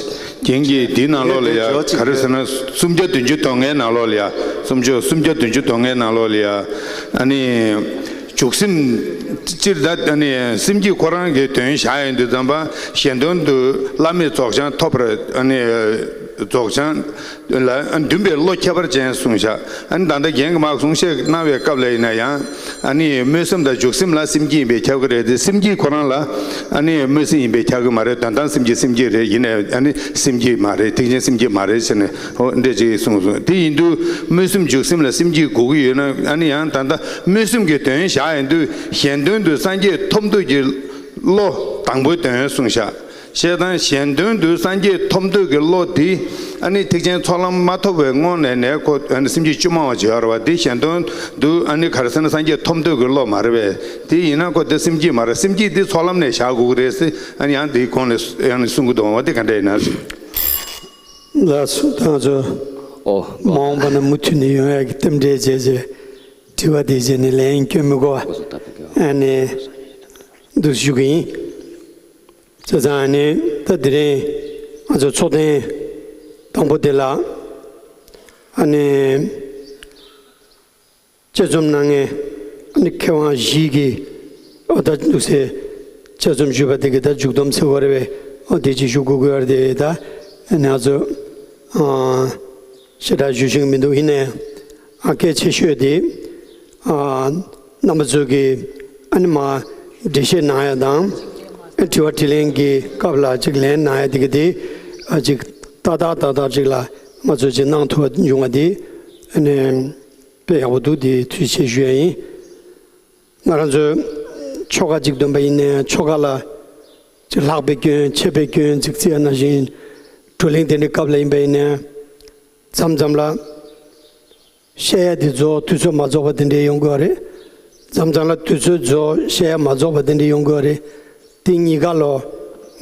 རྒན་གྱིས་འདིའི་ནང་ལོགས་ལ་ཡ་ག་རེ་ཟེར་ན། སུམ་བརྒྱ་བདུན་ཅུ་དོན་ལྔའི་ནང་ལོགས་ལ་ཡ། སུམ་ཅུ་སུམ་བརྒྱ་བདུན་ཅུ་དོན་ལྔའི་ནང་ལོགས་ལ་ཡ། ཨ་ནི་འཇུག་སེམས། སྤྱིར་ད་ཨ་ནི་སེམས་བསྐྱེད་ཁོ་རང་གི་དོན་བཞག་ཡོང་དུས་ཙམ་པ། གཞན་དོན་དུ་བླ་མེད་རྫོགས་བྱང་ཐོབ་པར། ཨ་ནི་རྫོགས་བྱང་ལ་འདུན་པའི་བློ་ཁྱད་པར་ཅན་གསུངས་བཞག་ཨ་ནི་ད་ལྟ་རྒན་གྱིས་མར་གསུང་བཤད་གནང་བའི་སྐབས་ལ་ཡིན་ན་ཡང་། ཨ་ནི་སྨོན་སེམས་དང་འཇུག་སེམས་ལ་སེམས་བསྐྱེད་ཡིན་པས་ཁྱབ་ཀྱི་རེད་དེ། སེམས་བསྐྱེད་ཁོ་རང་ལ་ཨ་ནི་སྨོན་སེམས་ཡིན་པས་ཁྱབ་ཀྱི་མ་རེད། དོན་དམ་སེམས་བསྐྱེད་སེམས་བསྐྱེད་རེད། ཡིན་ནའི་ཨ་ནི་སེམས་བསྐྱེད་མ་རེད། ཐེག་ཆེན་སེམས་བསྐྱེད་མ་རེད་ཟེར་ནས། འོ་འདྲ་ཅིག་གསུངས་སོང་། དེ་ཡིན་དུས་སྨོན་སེམས་འཇུག་སེམས་ལ་སེམས་བསྐྱེད་དགོས་ཀྱི་ཡོད་ན། ཨ་ནི་ཡང་ད་ལྟ་སྨོན་སེམས་ཀྱི་དོན་བཞག་ཡོང་དུས། གཞན་དོན་དུ་སངས་རྒྱས་ཐོབ་འདོད་ཀྱི་བློ་དང་པོའི་དོན་གསུངས་བཞག་བྱས་ཙང་གཞན་དོན་དུ་སངས་རྒྱས་ཐོབ་འདོད་ཀྱི་བློ་འདི། ཨ་ནི་ཐེག་ཆེན་ཚོགས་ལམ་མ་ཐོབ་པའི་སྔོན་ནས་ནས་ཁོ་ཨ་ནི་སེམས་བསྐྱེད་བཅོས་མ་བ་བྱེད་ཡོད་རེད་བ། འདི་གཞན་དོན་དུ་ཨ་ནི་ག་རེ་ཟེར་ན། སངས་རྒྱས་ཐོབ་འདོད་ཀྱི་བློ་མ་རེད་པས། དེ་ཡིན་ན་ཁོ་འདི་སེམས་བསྐྱེད་མ་རེད། སེམས་བསྐྱེད་འདི་ཚོགས་ལམ་ནས་བཞག་དགོས་ཀྱི་རེད་ཟེར། ཨ་ནི་ཡང་འདིའི་གོང་ནས་ཡང་ནས་གསུང་གི་འདུག་འོ་དེ་ག་འདྲ་ཡིན་ན་ཟེར། ལགས་སོ། ད་ང་ཚོ་ཨོ། མ་འོངས་པ་ན་མུ་མཐུད་ནས་ཡོང་ཡག་གི་རྟེན་འབྲེལ་བྱས་བྱས། དྲི་བ་དེ་བྱས་ནས་ལན་སྐྱོན་མི་དགོས་པ། ཨ་ནི་འདུག་ཞུ་གི་ཡིན། བྱས་ཙང་ཨ་ནི་ད་དེ་རིང་ང་ཚོ་ཚོགས་ཐེངས་དང་པོ་དེ་ལ། ཨ་ནི་དཔྱད་རྩོམ་གནང་མཁན་ཨ་ནི་མཁས་དབང་བཞི་གིས། ཨོ་ད་འདུག་སེ་དཔྱད་རྩོམ་ཞུས་པ་དེ་གི་ད་མཇུག་སྡོམ་ཟེར་དགོས་རེད་པས། ཨོ་དེ་ཅིག་ཞུ་དགོས་དགོས་ཡ་དེ་ད་ཨ་ནི་ང་ཚོ་ཨ་ཞེ་དྲག་ཞུ་ཤེས་ཀྱི་མི་འདུག་ཡིན་ནའི་ཨ་གལ་ཆེ་ཤོས་དེ། ཨ་རྣམ་པ་ཚོ་གིས་ཨ་ནི་མར་འགྲེལ་བཤད་གནང་ཡ་དང་། ཨ་དྲི་བ་དྲིས་ལན་གྱི་སྐབས་ལ་ཅིག་ལན་གནང་ཡ་དེ་གི་དེ། ཨ་ཅིག་ཏག་ཏག་ཏག་ཏག་ཅིག་ལ་ང་ཚོ་ཅིག་གནང་ཐུབ་པ་བྱུང་བ་དེ། ཨ་ནི་དཔེ་ཡག་པོ་འདུག་དེ་ཐུགས་རྗེ་ཆེ་ཞུ་ཡ་ཡིན། ང་རང་ཚོས་ཆོ་ག་ཅིག་འདོན་པ་ཡིན་ནའི་ཆོ་ག་ལ་ཅིག་ལྷག་པའི་སྐྱོན་ཆད་པའི་སྐྱོན་ཅིག་བརྩི་ཡ་ནང་བཞིན། བགྲོ་གླེང་དེ་འདྲའི་སྐབས་ལ་ཡིན་པ་ཡིན་ནའི། མཚམས་མཚམས་ལ་བཤད་ཡ་དེ་རྫོགས་དུས་ཚོད་མ་རྫོགས་པ་དེ་འདྲའི་ཡོང་གི་ཡོད་རེད། མཚམས་མཚམས་ལ་དུས་ཚོད་རྫོགས་བཤད་ཡ་མ་རྫོགས་པ་དེ་འདྲའི་ཡོང་གི་ཡོད་རེད། དེ་གཉིས་ཀ་ལོ་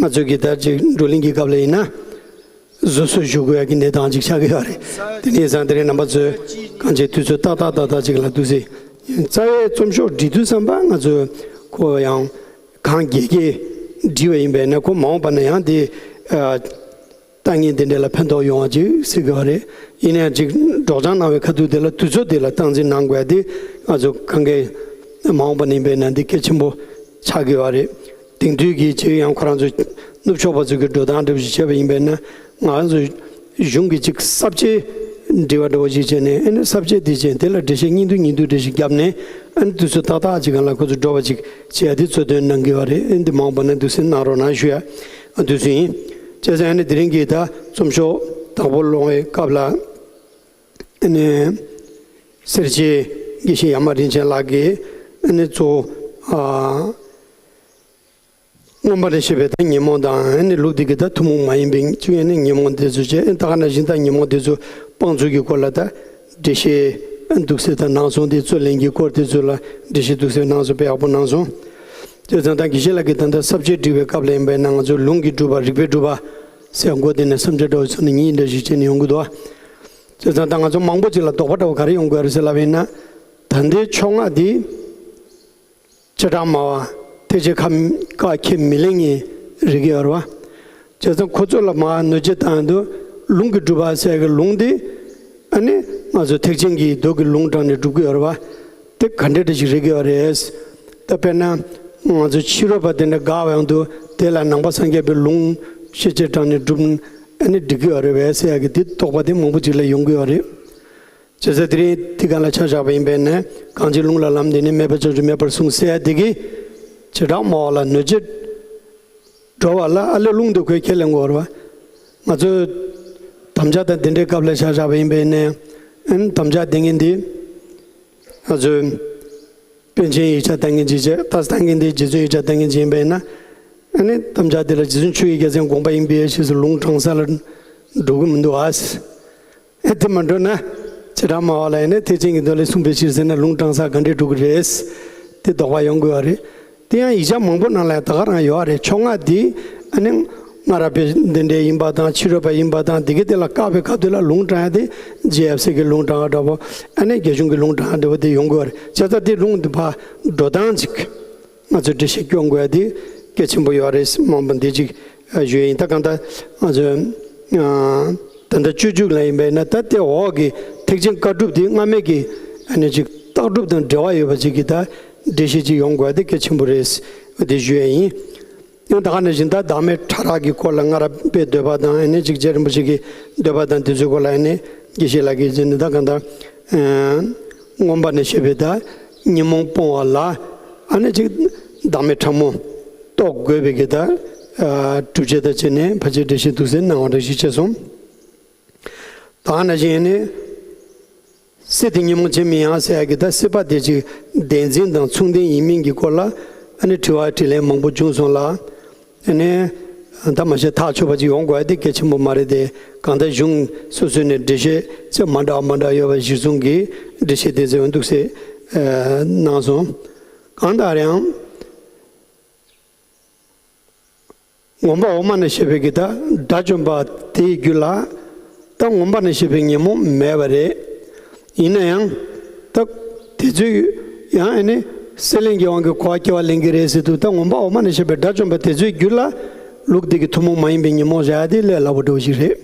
ང་ཚོ་གི་ད་ཅིག་བགྲོ་གླེང་གི་སྐབས་ལ་ཡིན་ན། བཟོད་གསོལ་ཞུ་དགོས་ཡ་གི་གནས་སྟངས་ཅིག་ཆགས་ཀྱི་ཡོད་རེད། དེ་ནས་བཟུང་དེ་རིང་རྣམ་པ་ཚོས་གང་ཅིའི་དུས་ཚོད་ཏག་ཏག་ཏག་ཏག་ཅིག་ལ་འདུག་སེ། རྩ་བའི་རྩོམ་ཤོག་འབྲི་དུས་ཙམ་པ་ང་ཚོས་ཁོ་ཡང་གང་རྒྱས་རྒྱས་བྲིས་པ་ཡིན་པས་ན། ཁོ་མ་འོངས་པ་ན་ཡང་དེ་ཨ་ལྟ་ངན་དེ་འདྲ་ལ་ཕན་ཐོགས་ཡོང་བ་ཅིག་སྲིད་དགོས་པ་རེད། ཡིན་ནའང་ཅིག་སྒྲོག་སྦྱང་གནང་བའི་ཁ་ཐུག་དེ་ལ་དུས་ཚོད་དེ་ལ་སྟངས་འཛིན་གནང་དགོས་ཡ་དེ་ང་ཚོ་གང་གའི་མ་འོངས་པ་ན་ཡིན་པས་ན་འདི་གལ་ཆེན་པོ་ཆགས་ཀྱི་ཡོད་རེད། དེང་དུས་ཀྱི་ཅིག་ཡང་ཁོ་རང་ཚོ་ནུབ་ཕྱོགས་པ་ཚོ་གི་འགྲོ་སྟངས་འདྲ་པོ་ཞིག་བྱས་པ་ཡིན་པས་ན། ང་རང་ཚོ་གཞུང་གི་ཅིག་ས་བཅད་འབྲི་བ་འདྲ་བོ་ཞིག་བྱས་ནས། ཨ་ནི་ས་བཅད་འདི་བྱས། དེ་ལ་འགྲེལ་བཤད་སྙིང་བསྡུས་སྙིང་བསྡུས་འགྲེལ་བཤད་བརྒྱབ་ནས། ཨ་ནི་དུས་ཚོད་ཏག་ཏག་ཅིག་སྒང་ལ་ཁོ་ཚོ་འགྲོ་བ་ཅིག་བྱེད་ཡ་དེ་གཙོ་དོན་གནང་གི་ཡོད་རེད། ཨ་ནི་འདི་མ་འོངས་པ་ན་འདུག་སེ་གནང་རོགས་གནང་ཞུ་ཡ་དུས་ཚོད་ཡིན། བྱས་ཙང་ཨ་ནི་དེ་རིང་གི་ད་རྩོམ་ཤོག་དང་པོ་ཀློག་པའི་སྐབས་ལ། ཨ་ནི་སེར་བྱེས་དགེ་བཤེས་ཡ་མ་རིན་ཆེན་ལགས་ཀྱིས་ཨ་ནི་གཙོ་བོ་ཨ་རྣམ་པར་ཤེས་པའི་ད་ཉོན་མོངས་དང་། ཨ་ནི་ལུགས་འདི་གི་ད་ཐུན་མོང་མ་ཡིན་པའི་ཅིག་ཨ་ནི་ཉོན་མོངས་དེ་ཚོ་བྱས། ཨ་ནི་ད་ག་ནང་བཞིན་ད་ཉོན་མོངས་དེ་ཚོ་སྤང་ཚུལ་གྱི་སྐོར་ལ་ད་འགྲེལ་བཤད་འདུག་སེ་ད་གནང་སོང་། དེ་རྩོད་ལེན་གྱི་སྐོར་དེ་ཚོ་ལ་འགྲེལ་བཤད་འདུག་སེ་གནང་སོང་། དཔེ་ཡག་པོ་གནང་སོང་། དེ་ཙང་ད་དགེ་བཤེས་ལགས་ཀྱིས་ད་ལྟ་ས་བཅད་འབྲི་བའི་སྐབས་ལ་ཡིན་པས་ན། ང་ཚོ་ལུང་གི་སྒྲུབ་པ། རིགས་པའི་སྒྲུབ་པ་ཟེར་མགོ་དེ་ནས་སེམས་ཁྲལ་འདྲ་བོ་ཚོ་ནས་ཉིན་འདྲ་ཞིག་བྱས་ནས་ཡོང་གི་འདུག། བྱས་ཙང་ད་ང་ཚོ་མང་པོ་ཅིག་ལ་དོགས་པ་འདྲ་བོ་ག་རེ་ཡོང་གི་ཡོད་རེད་ཟེར་ལབ་པ་ཡིན་ན། ད་ལྟའི་ཕྱོགས་སྔ་འདི་བྱེ་བྲག་སྨྲ་བ་ཐེག་ཆེན་ཁ་ཁས་མི་ལེན་མཁན་རིགས་ཡོད་རེད་བ། བྱས་ཙང་ཁོ་ཚོ་ལ་མར་གནོད་བྱེད་བཏང་དུས། ལུང་གི་སྒྲུབ་པ་ཟེར་གི་ལུང་འདི་ཨ་ནི་ང་ཚོ་ཐེག་ཆེན་གྱི་མདོ་གི་ལུང་དྲངས་ནས་སྒྲུབ་ཀྱི་ཡོད་རེད་བ། དེ་ག་འདྲ་འདྲ་ཞིག་རིགས་ཡོད་རེད། ད་དཔེར་ན་ང་ཚོ་ཕྱི་རོལ་པ་དེ་འདྲ་དགག་པའང་འདུག། དེ་ལ་ནང་པ་སངས་རྒྱས་པའི་ལུང་ཤེས་བྱེད་དྲངས་ནས་སྒྲུབ་ན་ཨ་ནི་འགྲིག་གི་ཡོད་རེད་པས་ཟེར་ཡ་གི་དེ་དོགས་པ་དེ་མང་པོ་ཅིག་ལ་ཡོང་གི་ཡོད་རེད། བྱས་ཙང་དེ་རིང་དེ་སྒང་ལ་ཆ་བཞག་པ་ཡིན་པས་ན། གང་ཕྱིར་ལུང་ལ་ལམ་འདི་ནི། མེད་པར་བྱང་ཆུབ་མེད་པར་གསུངས་ཟེར་ཡ་དེ་གི་ བྱེ་བྲག་སྨྲ་བ་ལ་གནོད་བྱེད་འགྲོ་བ་ལ་ཨ་ལས་ལུང་འདི་ཁོས་ཁས་ལེན་དགོས་རེད་བ། ང་ཚོས་དམ་བཅའ་དང་དེ་འདྲའི་སྐབས་ལ་བཞག་བཞག་པ་ཡིན་པས་ནས་ཨ་ནི་དམ་བཅའ་དེ་ངན་འདི་ང་ཚོས་པཎ་ཆེན་ཡིག་ཆ་ལྟ་མཁན་ཅིག་བྱས། ད་ལྟ་མཁན་འདི་རྗེ་བཙུན་ཡིག་ཆ་ལྟ་མཁན་ཅིག་ཡིན་པས་ན་ཨ་ནི་དམ་བཅའ་དེ་ལ་རྗེ་བཙུན་ཆོས་ཀྱི་རྒྱལ་མཚན་དགོངས་པ་ཡིན་པའི་ཕྱིར་སུ་ལུང་དྲངས་ས་ལ་འགྲོ་གི་མི་འདུག་ཨ། ཨེ་དེ་མ་འགྲོ་ན་བྱེ་བྲག་སྨྲ་བ་ལ་ཡིན་ན་ཐེག་ཆེན་གྱི་མདོ་ལས་གསུངས་པའི་ཕྱིར་ཟེར་ན་ལུང་དྲངས་ས་ག་འདྲས་འགྲོ་གི་རེད། དེ་དོགས་པ་ཡོང་དགོས་པ་རེད། དེ་ཡང་ཡིག་ཆ་མང་པོ་ནང་ལ་ཡང་ད་ག་རང་ཡོད་རེད། ཕྱོགས་སྔ་དེ་ཨ་ནི་སྔ་རབས་པའི་འདི་འདྲས་ཡིན་པ་དང་ཕྱི་རབས་པ་ཡིན་པ་དང་དེ་གའི་དེ་ལ་བཀག་པའི་ཁ་ཐུག་ལ་ལུང་དྲངས་ཡ་དེ་རྗེ་ཡབ་སྲས་ཀྱི་ལུང་དྲངས་པ་འདྲ་པོ། ཨ་ནི་རྒྱ་གཞུང་གི་ལུང་དྲངས་པ་འདྲ་པོ་དེ་ཡོང་དགོས་པ་རེད། བྱས་ཙང་དེ་ལུང་དེ་ཕར་འགྲོ་སྟངས་ཅིག་ང་ཚོས་འགྲེལ་བཤད་སྐྱོན་དགོས་ཡ་དེ་གལ་ཆེན་པོ་ཡོད་རེད། མང་པོ་འདི་ཅིག་ཨ་ཞུ་ཡ་ཡིན། ད་གང་ལྟར་ང་ཚོས་ཨ་ད་ལྟ་སྤྱོད་འཇུག་ལ་ཡིན་པས་ན་ད་དེ་འོག་གི་ཐེག་ཆེན་བཀའ་སྒྲུབ་དེ་སྔ་མའི་གི་ཨ་ནི་ཅིག་ལྟག་སྒྲུབ་དང་འབྲེལ་བ་ཡོད་པ་ཅིག་གི་ད་འགྲེལ་བཤད་ཅིག་ཡོང་དགོས་ཡ་དེ་གལ་ཆེན་པོ་རེད། དེ་ཞུ་ཡ་ཡིན། ཡང་ད་ག་ནང་བཞིན་ད་བདག་མེད་ཕྲ་རགས་ཀྱི་སྐོར་ལ་སྔ་རབས་པའི་འདོད་པ་དང་ཨ་ནི་ཅིག་རྗེ་རིན་པོ་ཆེ་གི་འདོད་པ་དང་དེ་ཚོའི་སྐོར་ལ་ཨ་ནི་དགེ་བཤེས་ལགས་ཀྱིས་བྱས་ནས་ད་གང་ལྟར་ཨ་མངོན་པ་ནས་བཤད་པའི་ད་ཉོན་མོངས་སྤོང་བ་ལ་ཨ་ནི་ཅིག་བདག་མེད་ཕྲ་མོ་རྟོགས་དགོས་པའི་གི་ད་ཨ་སྒྲུབ་བྱེད་དང་བཅས་ནས་ཕལ་ཆེར་འགྲེལ་བཤད་འདུག་སེ་གནང་བ་འདྲ་ཞིག་བྱས་སོང་། ད་ག་ནང་བཞིན་ཨ་ནི། སྲིད་དེ་ཉོན་མོངས་ཆེན་མིན་ཡང་ཟེར་ཡ་གི་ད་སྲིད་པ་དེ་ཅིག་བདེན་འཛིན་དང་མཚུངས་ལྡན་ཡིན་མིན་གྱི་སྐོར་ལ་ཨ་ནི་དྲི་བ་དྲིས་ལན་མང་པོ་བྱུང་སོང་ལ། ཨ་ནི་ད་མ་གཞི་ཐག་ཆོད་པ་ཅིག་ཡོང་དགོས་ཡ་དེ་གལ་ཆེན་པོ་མ་རེད་དེ། གང་ལྟར་གཞུང་སོ་སོ་ནས་འགྲེལ་བཤད་ཅིག་མ་འདྲ་བ་མ་འདྲ་བ་ཡོད་པ་གཞིར་བཟུང་གིས་འགྲེལ་བཤད་དེ་ཚོ་འདུག་སེ་གནང་སོང་། གང་ལྟར་ཡང་། མངོན་པ་འོག་མ་ནས་བཤད་པའི་གི་ད་དགྲ་བཅོམ་པ་དེའི་རྒྱུད་ལ་ད་མངོན་པ་ནས་བཤད་པའི་ཉོན་མོངས་མེད་པ་རེད། ཡིན་ན་ཡང་ད་དེ་ཚོས་ཡང་ཨ་ནི་སྲེད་ལེན་གྱི་དབང་གིས་འཁོར་བ་སྐྱེ་བ་ལེན་གྱི་རེད་ཟེར་དུས་ད་མངོན་པ་འོག་མ་ནས་བཤད་པའི་དགྲ་བཅོམ་པ་དེ་ཚོའི་རྒྱུད་ལ་ལུགས་འདི་གི་ཐུན་མོང་མ་ཡིན་པའི་ཉོན་མོངས་བཞག་ཡ་དེ་ལས་སླ་པོ་འདྲ་བོ་ཞིག་རེད།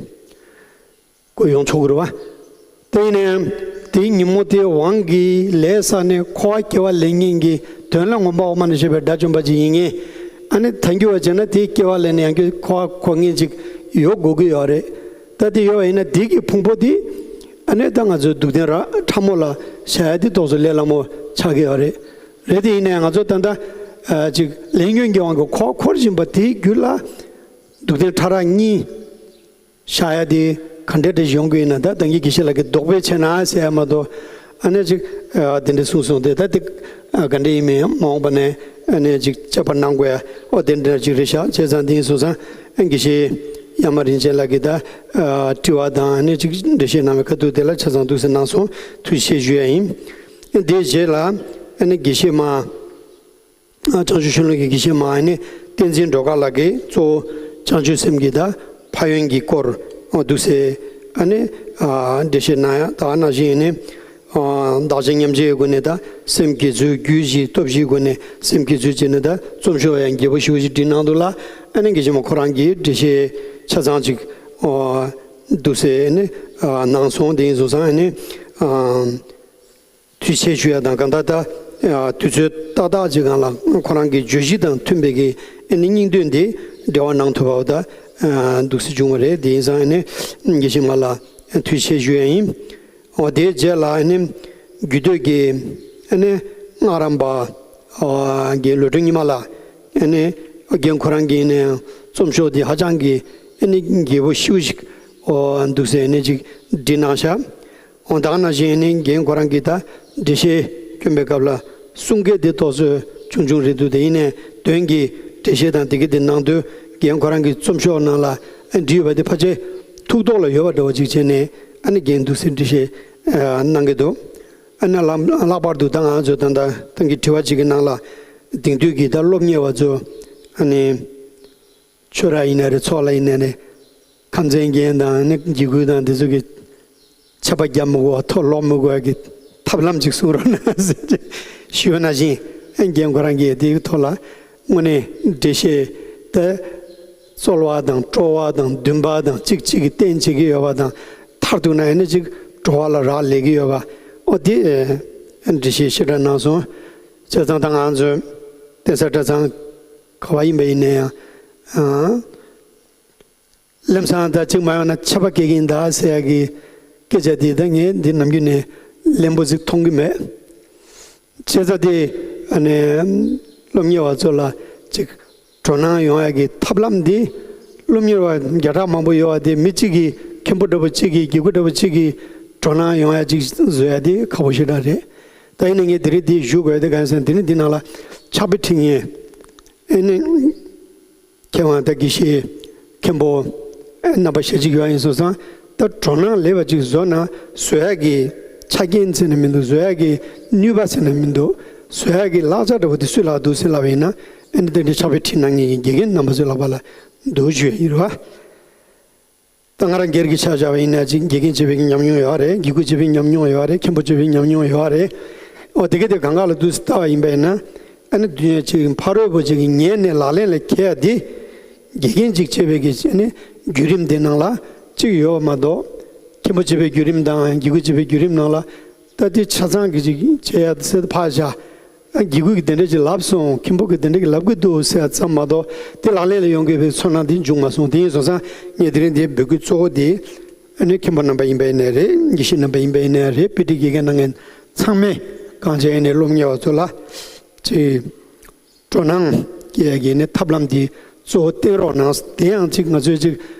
སྐུ་ཡོང་ཆོག་གི་རེད་བ། དེ་ཡིན་ན་ཡང་དེའི་ཉོན་མོངས་དེའི་དབང་གིས་ལས་བསགས་ནས་འཁོར་བ་སྐྱེ་བ་ལེན་མཁན་གྱི་དོན་ལ་མངོན་པ་འོག་མ་ནས་བཤད་པའི་དགྲ་བཅོམ་པ་ཅིག་ཡིན་མཁན། ཨ་ནི་ཐལ་འགྱུར་བ་བྱས་ན་དེའི་སྐྱེ་བ་ལེན་ནས་ཡང་བསྐྱར་འཁོར་བ་འཁོར་མཁན་ཅིག་ཡོད་དགོས་ཀྱི་ཡོད་རེད། ད་དེ་ཡོད་པ་ཡིན་ན་དེ་གི་ཕུང་པོ་དེ་ཨ་ནི་ད་ང་ཚོའི་སྡུག་བདེན་ར་ཕྲ་མོ་ལ་བཞག་ཡ་དེ་ཏོག་ཙམ་ལས་སླ་མོ་ཆགས་ཀྱི་ཡོད་རེད། རེད་དེ་ཡིན་ན་ཡང་ང་ཚོ་ད་ལྟ་ཨ་ཅིག་ལས་ཉོན་གྱི་དབང་གིས་འཁོར་བ་འཁོར་བཞིན་པ་དེའི་རྒྱུད་ལ་སྡུག་བདེན་ཕྲ་རགས་གཉིས། བཞག་ཡ་དེ་ག་འདྲ་འདྲ་ཞིག་ཡོང་གི་ཡིན་ན། ད་ད་གིན་དགེ་བཤེས་ལགས་ཀྱིས་དོགས་པས་ཆེ་ན་ཟེར་ཡ་མ་གཏོགས་ཨ་ནི་ཅིག་ཨ་དེ་འདྲ་གསུངས་སོང་སྟེ། ད་དེ་ཨ་ག་འདྲ་ཡིན་མིན་ཡང་མ་འོངས་པ་ནས་ཨ་ནི་ཅིག་དཔྱད་པ་གནང་དགོས་ཡ་ཨོ་དེ་འདྲ་ཅིག་རེད་ཤག་བྱས་ཙང་དེ་ཡིན་སོང་ཙང་ཨ་དགེ་བཤེས་ཡ་མ་རིན་ཆེན་ལགས་ཀྱིས་ད་ཨ་དྲི་བ་དང་ཨ་ནི་ཅིག་འགྲེལ་བཤད་གནང་བའི་ཁ་ཐུག་དེ་ལ་ཆ་ཚང་འདུག་ཟེར་གནང་སོང་། ཐུགས་རྗེ་ཆེ་ཞུ་ཡ་ཡིན། དེའི་རྗེས་ལ་ཨ་ནི་དགེ་བཤེས་མ། བྱང་ཆུབ་ཤིང་ལུགས་ཀྱི་དགེ་བཤེས་མ་ཨ་ནི་བསྟན་འཛིན་སྒྲོལ་དཀར་ལགས་ཀྱིས་གཙོ་བོ་བྱང་ཆུབ་སེམས་ཀྱི་ད་ཕན་ཡོན་གྱི་སྐོར་འདུག་སེ་ཨ་ནི་འགྲེལ་བཤད་གནང་ཡ། ད་ནང་བཞིན་ཨ་ནི་བདག་གཞན་མཉམ་བརྗེའི་སྒོ་ནས་ད་སེམས་བསྐྱེད་ཚུལ་རྒྱུད་བཞི་སྟོབས་བཞིའི་སྒོ་ནས་སེམས་བསྐྱེད་ཚུལ་བྱས་ནས་ད་རྩོམ་ཤོག་ཡང་རྒྱས་པོ་ཞེ་པོ་ཅིག་བྲིས་གནང་འདུག་ལ། ཨ་ནི་དགེ་བཤེས་མ་ཁོ་རང་གིས་འགྲེལ་བཤད་ཆ་ཚང་ཅིག་འདུག་སེ་ཨ་ནི་གནང་སོང་། དེ་ཡིན་སོང་ཙང་ཨ་ནི། ཐུགས་རྗེ་ཆེ་ཞུ་ཡ་དང་གང་ལྟར་ད་དུས་ཚོད་ཏག་ཏག་ཅིག་སྒང་ལ་ཁོ་རང་གི་བརྗོད་གཞི་དང་མཐུན་པའི་གི་ཨ་ནི་སྙིང་དོན་འདི་འགྲེལ་བ་གནང་ཐུབ་པ་ད་འདུག་སེ་བྱུང་བ་རེད། དེ་ཡིན་ཙང་ཨ་ནི་དགེ་བཤེས་མ་ལ་ཐུགས་རྗེ་ཆེ་ཞུ་ཡ་ཡིན། འོ་དེའི་རྗེས་ལ་ཨ་ནི་རྒྱུད་སྟོད་ཀྱི་ཨ་ནི་སྔགས་རམས་པ་གི་ལོ་དྲུག་ཉི་མ་ལ་ཨ་ནི་རྒན་ཁོ་རང་གིས་ནི་རྩོམ་ཤོག་འདི་ཧ་ཅང་གི་ཨ་ནི་རྒྱས་པོ་ཞེ་པོ་ཞིག་འདུག་སེ་ཨ་ནི་ཅིག་བྲིས་གནང་ཤག་འོ་ད་ག་ནང་བཞིན་ནི་རྒན་ཁོ་རང་གིས་ད་འགྲེལ་བཤད་སྐྱོན་པའི་སྐབས་ལ་གསུང་སྐད་དེ་ཏོག་ཙམ་ཆུང་ཆུང་རེད་འདུག་དེ་ཡིན་ནའི་དོན་གྱི་འགྲེལ་བཤད་དང་དེ་གི་དེ་ནང་དོན་རྒན་ཁོ་རང་གི་རྩོམ་ཤོག་ནང་ལ་བྲིས་ཡོད་པ་དེ་ཕལ་ཆེར་ཐུགས་ཐོག་ལ་ཡོད་པ་འདྲ་བོ་ཅིག་བྱས་ནས་ཨ་ནི་རྒན་འདུག་སེ་འགྲེལ་བཤད་གནང་གི་འདུག་ཨ་ནི་ལྷག་ལྷག་པར་དུ་ད་ང་ཚོ་ད་ལྟ་ད་གི་དྲི་བ་ཅིག་གི་ནང་ལ་དེང་དུས་ཀྱི་ད་སློབ་གཉེར་བ་ཚོ་ཨ་ནི། ཆོས་ར་ཡིན་ན་རེད། ཚོགས་ལ་ཡིན་ན་རེད། ཁམས་ཚན་རྒན་དང་ནི་འཇིགས་སྐུལ་དང་དེ་ཚོ་གི་ཆད་པ་བརྒྱབ་མི་དགོས་པ་ཐོག་ལོག་མི་དགོས་པ་གི་ཐབས་ལམ་ཅིག་གསུང་རོགས་གནང་ཟེར་ཞུས་པ་ནང་བཞིན་རྒན་ཁོ་རང་གིས་དེའི་ཐོག་ལ་དངོས་གནས་འགྲེལ་བཤད་དེ་རྩོལ་བ་དང་སྤྲོ་བ་དང་འདུན་པ་དང་གཅིག་གཅིག་གིས་བསྟེན་བྱེད་ཀྱི་ཡོད་པ་དང་མཐར་གཏུགས་ན་ཡང་ནི་ཅིག་གྲོགས་པོ་ལ་རག་ལས་ཀྱི་ཡོད་པ་འོ་དེ་འགྲེལ་བཤད་ཞེ་དྲག་གནང་སོང་། བྱས་ཙང་ད་ང་ཚོ་གདན་ས་གྲྭ་ཚང་ག་བ་ཡིན་པ་ཡིན་ན་ཡང་། ལམ་སང་ད་ཅིག་མ་ཡོང་ན་ཆད་པ་བཀལ་གྱི་ཡིན་ད་ཟེར་ཡ་གི་སྐད་ཆ་དེ་ད་ངས་འདི་ནམ་རྒྱུན་ནས་ལན་པོ་ཟིག་མཐོང་གི་མེད། བྱས་ཙང་དེ་ཨ་ནི་ སློབ་གཉེར་བ་ཚོ་ལ་ཅིག་སྤྲོ་སྣང་ཡོང་ཡ་གི་ཐབས་ལམ་འདི། སློབ་གཉེར་བ་བརྒྱ་ཕྲག་མང་པོ་ཡོད་པ་དེ། མི་གཅིག་གིས། མཁན་པོ་འདྲ་པོ་གཅིག་གིས། དགེ་བསྐོས་འདྲ་པོ་གཅིག་གིས་སྤྲོ་སྣང་ཡོང་ཡ་ཅིག་བཟོ་ཡ་དེ་ཁག་པོ་ཞེ་དྲག་རེད། ད་ཡིན་ན་ངས་དེ་རིང་འདི་ཞུ་དགོས་དེ་གང་ཡིན་ཟེར་ན། དེ་ནི་འདི་ནང་ལ་ཕྱག་དཔེ་ཁྲིད་མཁན། ཨེ་ནི། མཁས་དབང་དང་དགེ་བཤེས། མཁན་པོ། ཨེ། རྣམ་པ་ཞེ་གཅིག་ཡོད་ཡིན་སོང་ཙང་། ད་སྤྲོ་སྣང་ལེགས་པ་ཅིག་བཟོ་ན། བཟོ་ཡག་གི་ཆ་རྐྱེན་ཟེར་ན་མི་འདུག། བཟོ་ཡག་གི་ནུས་པ་ཟེར་ན་མི་འདུག། བཟོ་ཡག་གི་ལག་ཆ་འདྲ་པོ་དེ་སུས་ལག་འདུག་ཟེར་ལབ་པ་ཡིན་ན། ཨེ་ནི་དེ་འདྲའི་ཕྱག་དཔེ་ཁྲིད་གནང་མཁན་གྱི་དགེ་རྒན་རྣམ་པ་ཚོའི་ལག་པ་ལ་འདུག་ཞུ་ཡ་ཡིན་རེད་བ། ད་ང་རང་སྒེར་གྱི་ཆ་བཞག་པ་ཡིན་ན། ཅིག་དགེ་རྒན་བྱས་པའི་ཉམས་མྱོང་ཡོད་རེད། དགེ་བསྐོས་བྱས་པའི་ཉམས་མྱོང་ཡོད་རེད། མཁན་པོ་བྱས་པའི་ཉམས་མྱོང་ཡོད་རེད། འོ་དེ་ག་དེ་གང་ག་ལ་འདུག་སེ་ལྟ་བ་ཡིན་པ་ཡིན་ན། ཨ་ནི་དུས་ཡུན་ཅིག་ཕ་རོལ་པོ་ཅིག་གིས་ཉན་ནས་ལག་ལེན་ལ་འཁེལ་ཡ་དེ། དགེ་རྒན་ཅིག་བྱས་པའི་གི་ཨ་ནི་བརྒྱུད་རིམ་དེ་ནང་ལ་ཅིག་ཡོད་པ་མ་གཏོགས། མཁན་པོ་བྱས་པའི་བརྒྱུད་རིམ་དང་དགེ་བསྐོས་བྱས་པའི་བརྒྱུད་རིམ་ནང་ལ། ད་དེ་ཆ་ཚང་གི་ཅིག་བྱས་ཡ་ཟེར་ཕར་བཞག། ཨ། དགེ་བསྐོས་ཀྱིས་དེ་འདྲ་ཅིག་ལབ་སོང་། མཁན་པོ་གིས་དེ་འདྲ་ཅིག་ལབ་ཀྱི་འདུག་ཟེར་ཡ་ཙམ་མ་གཏོགས། དེ་ལག་ལེན་ལ་ཡོང་དགོས་པའི་ཚོར་སྣང་དེ་བྱུང་མ་སོང་། དེ་ཡིན་སོང་ཙང་ངས་དེ་རིང་འདིའི་འབོད་སྐུལ་གཙོ་བོ་དེ། ཨ་ནི་མཁན་པོ་རྣམ་པ་ཡིན་པ་ཡིན་ནའི་རེད། དགེ་བཤེས་རྣམ་པ་ཡིན་པ་ཡིན་ནའི་རེད། དཔེ་ཁྲིད་དགེ་རྒན་གནང་མཁན་ཚང་མས། གང་བྱས་ནས་སློབ་གཉེར་བ་ཚོ་ལ་ཅིག་སྤྲོ་སྣང་སྐྱེ་ཡ་གི་ནི་ཐབས་ལམ་དེ་གཙོ་བོ་བསྟེན་རོགས་གནང་། དེ་ཡང་ཅིག་ང་ཚོའི་ཅིག་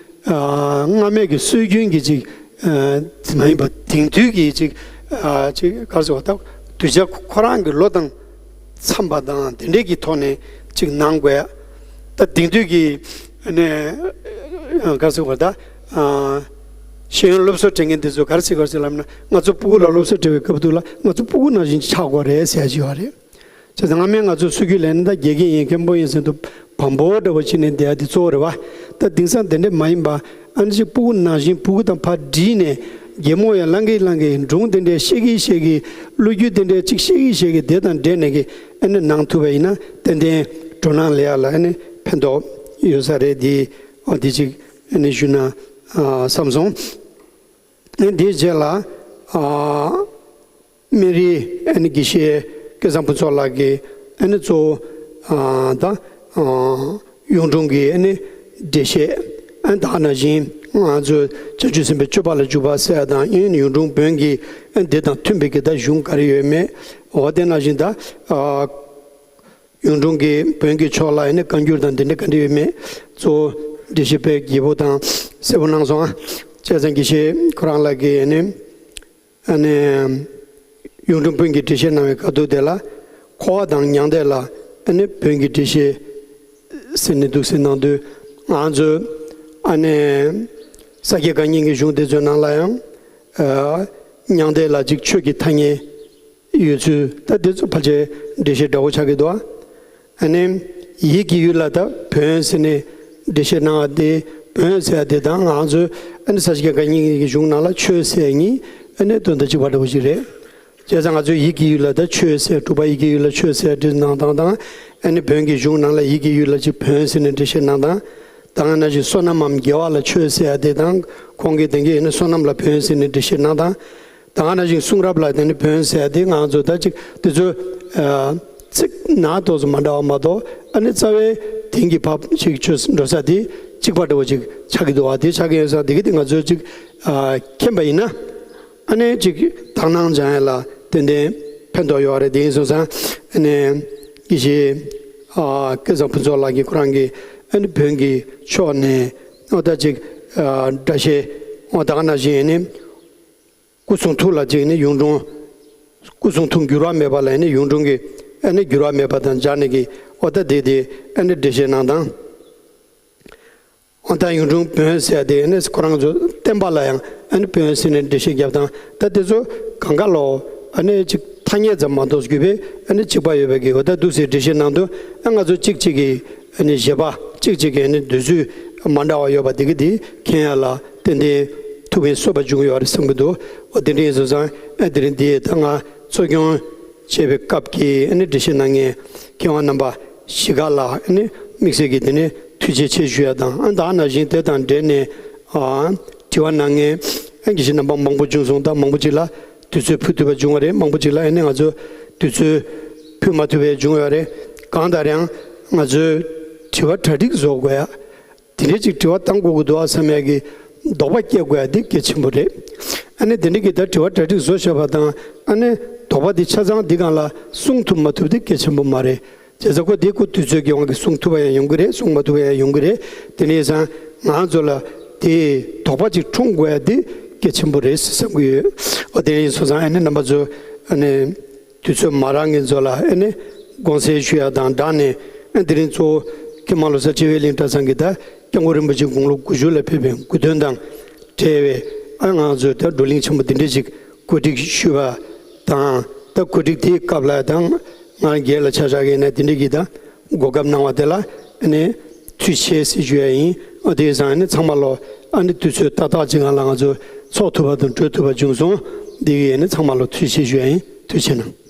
ཨ། སྔ་མའི་གི་སྲོལ་རྒྱུན་གྱི་ཅིག་ཨ། མ་ཡིན་པ། དེང་དུས་ཀྱི་ཅིག་ཨ། ཅིག་ག་རེ་ཟེར་བ་དང་། དུས་བྱ་ཁོ་རང་གི་ལོ་དང་འཚམས་པ་དང་དེ་འདྲའི་གི་ཐོག་ནས་ཅིག་གནང་དགོས། ད་དེང་དུས་ཀྱི་ནས་ག་རེ་ཟེར་བ་དང་། ཨ། ཤེས་ཡོན་སློབ་གསོ་སྤྲད་མཁན་དེ་ཚོ་ག་རེ་ཟེར་ག་རེ་ཟེར་ལབ་ན། ང་ཚོ་སྤུ་གུ་ལ་སློབ་གསོ་སྤྲད་པའི་སྐབས་དུས་ལ་ང་ཚོ་སྤུ་གུ་ནང་བཞིན་ཆགས་དགོས་རེད་ཟེར་ཡ་ཅིག་ཡོད་རེད། བྱས་ཙང་སྔ་མའི་ང་ཚོའི་སྲོལ་རྒྱུན་ལས་ནི། ད་དགེ་རྒན་ཡིན། མཁན་པོ་ཡིན་ཟེར་དུས་བམ་པོ་འདྲ་པོ་བྱས་ནས་བསྡད་ཡ་དེ་གཙོ་བོ་རེད་བ། ད་དེང་སང་དེ་འདྲ་མ་ཡིན་པ། ཨ་ནི་ཅིག་སྤུ་གུ་ནང་བཞིན་སྤུ་གུ་དང་ཕར་སྒྲིལ་ནས། གད་མོ་ཡང་བསླང་གིན་བསླང་གིན། སྒྲུང་དེ་འདྲ་བཤད་གིན་བཤད་གིན། ལོ་རྒྱུས་དེ་འདྲ་ཅིག་བཤད་གིན་བཤད་གིན། དེ་དང་འབྲེལ་ནས་གི་ཨ་ནི་གནང་ཐུབ་པ་ཡིན་ན། ཏན་ཏན་སྤྲོ་སྣང་ལེན་ཡ་ལ་ཨ་ནི་ཕན་ཐོགས་ཡོད་ས་རེད། དེ། ཨ། དེ་ཅིག་ཨ་ནི་ཞུ་ན་བསམ་སོང་། ཨ། དེའི་རྗེས་ལ། ཨ། སྨན་རིའི་ཨ་ནི་དགེ་བཤེས་སྐལ་བཟང་ཕུན་ཚོགས་ལགས་ཀྱིས་ཨ་ནི་གཙོ་བོ། ཨ། ད། ཨ། གཡུང་དྲུང་གི་ཨ་ནི་འགྲེལ་བཤད། ཨ། ད་ག་ནང་བཞིན་ང་ཚོའི་བྱང་ཆུབ་སེམས་དཔའི་སྤྱོད་པ་ལ་འཇུག་པ་ཟེར་ཡ་དང་། ཨ་ནི་གཡུང་དྲུང་བོན་གྱི་ཨ་ནི་དེ་དང་མཐུན་པའི་གི་ད་གཞུང་ག་རེ་ཡོད་མེད། འོ་དེ་ནང་བཞིན་ད། ཨ། གཡུང་དྲུང་གི་བོན་གྱི་ཕྱོགས་ལ་ཨ་ནི་བཀའ་འགྱུར་དང་དེ་འདྲ་ག་འདྲ་ཡོད་མེད། གཙོ་བོ་འགྲེལ་བཤད་དཔེ་རྒྱས་པོ་དང་གསལ་པོ་གནང་སོང་། ཨ། བྱས་ཙང་དགེ་བཤེས་ཁོ་རང་ལགས་ཀྱིས་ཨ་ནི། ཨ་ནི་གཡུང་དྲུང་བོན་གྱི་འགྲེལ་བཤད་གནང་བའི་བཀའ་བསྡུར་དེ་ལ། འཁོར་བ་དང་མྱང་འདས་ལ་ཨ་ནི་བོན་གྱི་འགྲེལ་བཤད་ཟེར་ནས་འདུག་ཟེར་གནང་དུས། ང་ཚོས་ཨ་ནི་ས་སྐྱ་བཀའ་རྙིང་གི་གཞུང་དེ་ཚོའི་ནང་ལ་ཡང་། ཨ། མྱང་འདས་ལ་ཅིག་ཆོས་ཀྱི་ཐ་སྙད་ཡོད་ཚུལ། ད་དེ་ཚོ་ཕལ་ཆེར་འགྲེལ་བཤད་འདྲ་བོ་ཆགས་ཀྱི་འདུག། ཨ་ནི་ཡིད་ཀྱི་ཡུལ་ལ་ད་བོན་ཟེར་ནས་འགྲེལ་བཤད་གནང་བ་དེ། བོན་ཟེར་ཡ་དེ་དང་ང་ཚོའི་ཨ་ནི་ས་སྐྱ་བཀའ་རྙིང་གི་གཞུང་ནང་ལ་ཆོས་ཟེར་ཡ་གཉིས་ཨ་ནི་དོན་དག་གཅིག་པ་འདྲ་བོ་ཞིག་རེད། བྱས་ཙང་ང་ཚོས་ཡིད་ཀྱི་ཡུལ་ལ་ད་ཆོས་ཟེར། དྲུག་པ་ཡིད་ཀྱི་ཡུལ་ལ་ཆོས་ཟེར་འགྲེལ་གནང་སྟངས་དང་། ཨ་ནི་བོན་གྱི་གཞུང་ནང་ལ་ཡིད་ཀྱི་ཡུལ་ལ་ཅིག་བོན་ཟེར་ནས་འགྲེལ་བཤད་གནང་སྟངས། ད་ག་ནང་བཞིན་བསོད་ནམས་འམ་རྒྱལ་བ་ལ་ཆོས་ཟེར་ཡ་དེ་དང་། ཁོང་གིས་དེང་གི་ཨ་ནི་བསོད་ནམས་ལ་བོན་ཟེར་ནས་འགྲེལ་བཤད་གནང་སྟངས། ད་ག་ནང་བཞིན་གསུང་རབ་ལ་དེ་ནི་བོན་ཟེར་ཡ་དེ། ང་ཚོ་ད་ཅིག་དེ་ཚོ། ཨ། ཚིག་ནང་ཏོག་ཙམ་མ་འདྲ་བ་མ་གཏོགས། ཨ་ནི་རྩ་བའི་དེང་གི་བབ་ཅིག་ཆོས་འགྲོ་ས་དེ་གཅིག་པ་འདྲ་བོ་ཅིག་ཆགས་ཀྱི་འདུག་བ། དེ་ཆགས་ཀྱི་ཡོད་ས་དེ་གི་དེ་ང་ཚོས་ཅིག་ཨ། མཁྱེན་པ་ཡིན་ན། ཨ་ནི་ཅིག་དག་སྣང་སྦྱང་ཡ་ལ་ཏན་ཏན་ཕན་ཐོགས་ཡོད་རེད། དེ་ཡིན་སོང་ཙང་ཨ་ནི་དགེ་བཤེས། ཨ། སྐལ་བཟང་ཕུན་ཚོགས་ལགས་ཀྱིས་ཁོ་རང་གིས་ཨ་ནི་བོན་གྱི་ཕྱོགས་ནས། འོ་ད་ཅིག་ཨ། སྒྲ་བཤད། འོ་ད་ག་ནང་བཞིན་ཨ་ནི་སྐུ་གསུང་ཐུགས་ལ་ཅིག་ནི་གཡུང་དྲུང་། སྐུ་གསུང་ཐུགས་འགྱུར་བ་མེད་པ་ལ་ནི་གཡུང་དྲུང་གི་ཨ་ནི་འགྱུར་བ་མེད་པ་དང་སྦྱར་ནས་ཀྱི། འོ་ད་དེ་དེ་ཨ་ནི་འགྲེལ་བཤད་གནང་སྟངས། འོ་ད་གཡུང་དྲུང་བོན་ཟེར་དེ་ནི་ཁོ་རང་ཚོ་བསྟན་པ་ལ་ཡང་ཨ་ནི་བོན་ཟེར་ནས་འགྲེལ་བཤད་རྒྱབ་སྟངས། ད་དེ་ཚོ་གང་ག་ལོ་ཨ་ནི་ཅིག་ཐ་སྙད་ཙམ་མ་གཏོགས་བརྒྱུད་པའི་ཨ་ནི་གཅིག་པ་ཡོད་པའི་གི། འོ་ད་འདུག་སེ་འགྲེལ་བཤད་གནང་དུས། ཨ། ང་ཚོ་གཅིག་གཅིག་གི་ཨ་ནི་བཞེད་པ། གཅིག་གཅིག་གི་ཨ་ནི་འདོད་ཚུལ་མ་འདྲ་བ་ཡོད་པ་དེ་གི་དེ་མཁྱེན་ཡ་ལ་ཏན་ཏན་ཐུགས་ཕན་གསོས་པ་བྱུང་ཡོད་རེད་བསམ་གྱི་འདུག། འོ་དེ་འདྲ་ཡིན་སོང་ཙང་། ཨ། དེ་རིང་འདི་ད་ང་གཙོ་སྐྱོང་བྱེད་པའི་སྐབས་ཀྱི་ཨ་ནི་འགྲེལ་བཤད་གནང་མཁན་མཁས་དབང་རྣམ་པ་བཞི་ཀ་ལ་ཨ་ནི་དམིགས་བསལ་གྱི་དེ་ནི་ཐུགས་རྗེ་ཆེ་ཞུ་ཡ་དང་། ཨ། ད་ནང་བཞིན་དེ་དང་འབྲེལ་ནས། ཨ། དྲི་བ་གནང་མཁན་ཨ་དགེ་བཤེས་རྣམ་པ་མང་པོ་བྱུང་སོང་། ད་མང་པོ་ཅིག་ལ་དུས་ཚོད་ཕུལ་ཐུབ་པ་བྱུང་བ་རེད། མང་པོ་ཅིག་ལ་ཨ་ནི་ང་ཚོ་དུས་ཚོད་ཕུལ་མ་ཐུབ་པའི་བྱུང་ཡོད་རེད། གང་ལྟར་ཡང་ང་ཚོས་དྲི་བ་གྲ་སྒྲིག་བཟོ་དགོས་ཡ། དེ་འདྲའི་ཅིག་དྲི་བ་བཏང་དགོས་ཀྱི་འདུག་ཨ་བསམ་ཡ་གི་དོགས་པ་སྐྱེ་དགོས་ཡ་དེ་གལ་ཆེན་པོ་རེད། ཨ་ནི་དེ་འདྲ་གི་ད་དྲི་བ་གྲ་སྒྲིག་བཟོ་བཞག་པ་དང་། ཨ་ནི་དོགས་པ་དེ་ཆ་ཚང་འདི་སྒང་ལ་གསུང་ཐུབ་མ་ཐུབ་དེ་གལ་ཆེན་པོ་མ་རེད། བྱས་ཙང་ཁོ་དེ་ཁོ་དུས་ཚོད་ཀྱི་དབང་གིས་གསུང་ཐུབ་པ་ཡང་ཡོང་གི་རེད། གསུང་མ་ཐུབ་པ་ཡང་ཡོང་གི་རེད། དེ་ནས་སང་ང་ཚོ་ལ་དེ་དོགས་པ་ཅིག་འཁྲུངས་དགོས་ཡ་དེ་གལ་ཆེན་པོ་རེད་བསམ་གྱི་ཡོད། འོ་དེ་ཡིན་སོང་ཙང་ཨ་ནི་རྣམ་པ་ཚོ་ཨ་ནི་དུས་ཚོད་མ་རག་མཁན་ཚོ་ལ་ཨ་ནི་དགོངས་སེལ་ཞུ་ཡ་དང་སྦྲགས་ནས། ཨ་དེ་རིང་གཙོ་བོ་ཀྱེ་མ་ལོ་གསར་སྤྱི་བའི་གླིང་གྲྭ་ཚང་གི་ད་སྐྱབས་མགོན་རིན་པོ་ཆེ་དགུང་ལོ་དགུ་བཅུ་ལ་ཕེབས་པའི་དགུང་སྟོན་དང་འབྲེལ་བའི་ཨ་ང་ཚོས་ད་བགྲོ་གླེང་ཆེན་པོ་འདི་འདྲ་ཞིག་གོ་སྒྲིག་ཞུས་པ་དང་། ད་གོ་སྒྲིག་དེའི་སྐབས་ལ་ད་ང་སྒེར་ལ་ཆ་བཞག་གི་ཡིན་ན་དེ་འདྲ་གི་ད་གོ་སྐབས་གནང་བ་དེ་ལ་ཨ་ནི་ཐུགས་རྗེ་ཆེ་ཟེར་ཞུ་ཡ་ཡིན། ཨ་དེ་ཡིན་ཙང་ཨ་ནི་ཚང་མ་ལོ་ཨ་ནི་དུས་ཚོད་ཏག་ཏག་ཅིག་སྒང་ལ་ང་ཚོ་ཚོགས་ཐུབ་པ་དང་གྲོལ་ཐུབ་པ་བྱུང་སོང་། འདི་གི་ཨ་ནི་ཚང་མ་ལོ་ཐུགས་རྗེ་ཆེ་ཞུ་ཡ་ཡིན། ཐུགས་རྗེ་གནང་།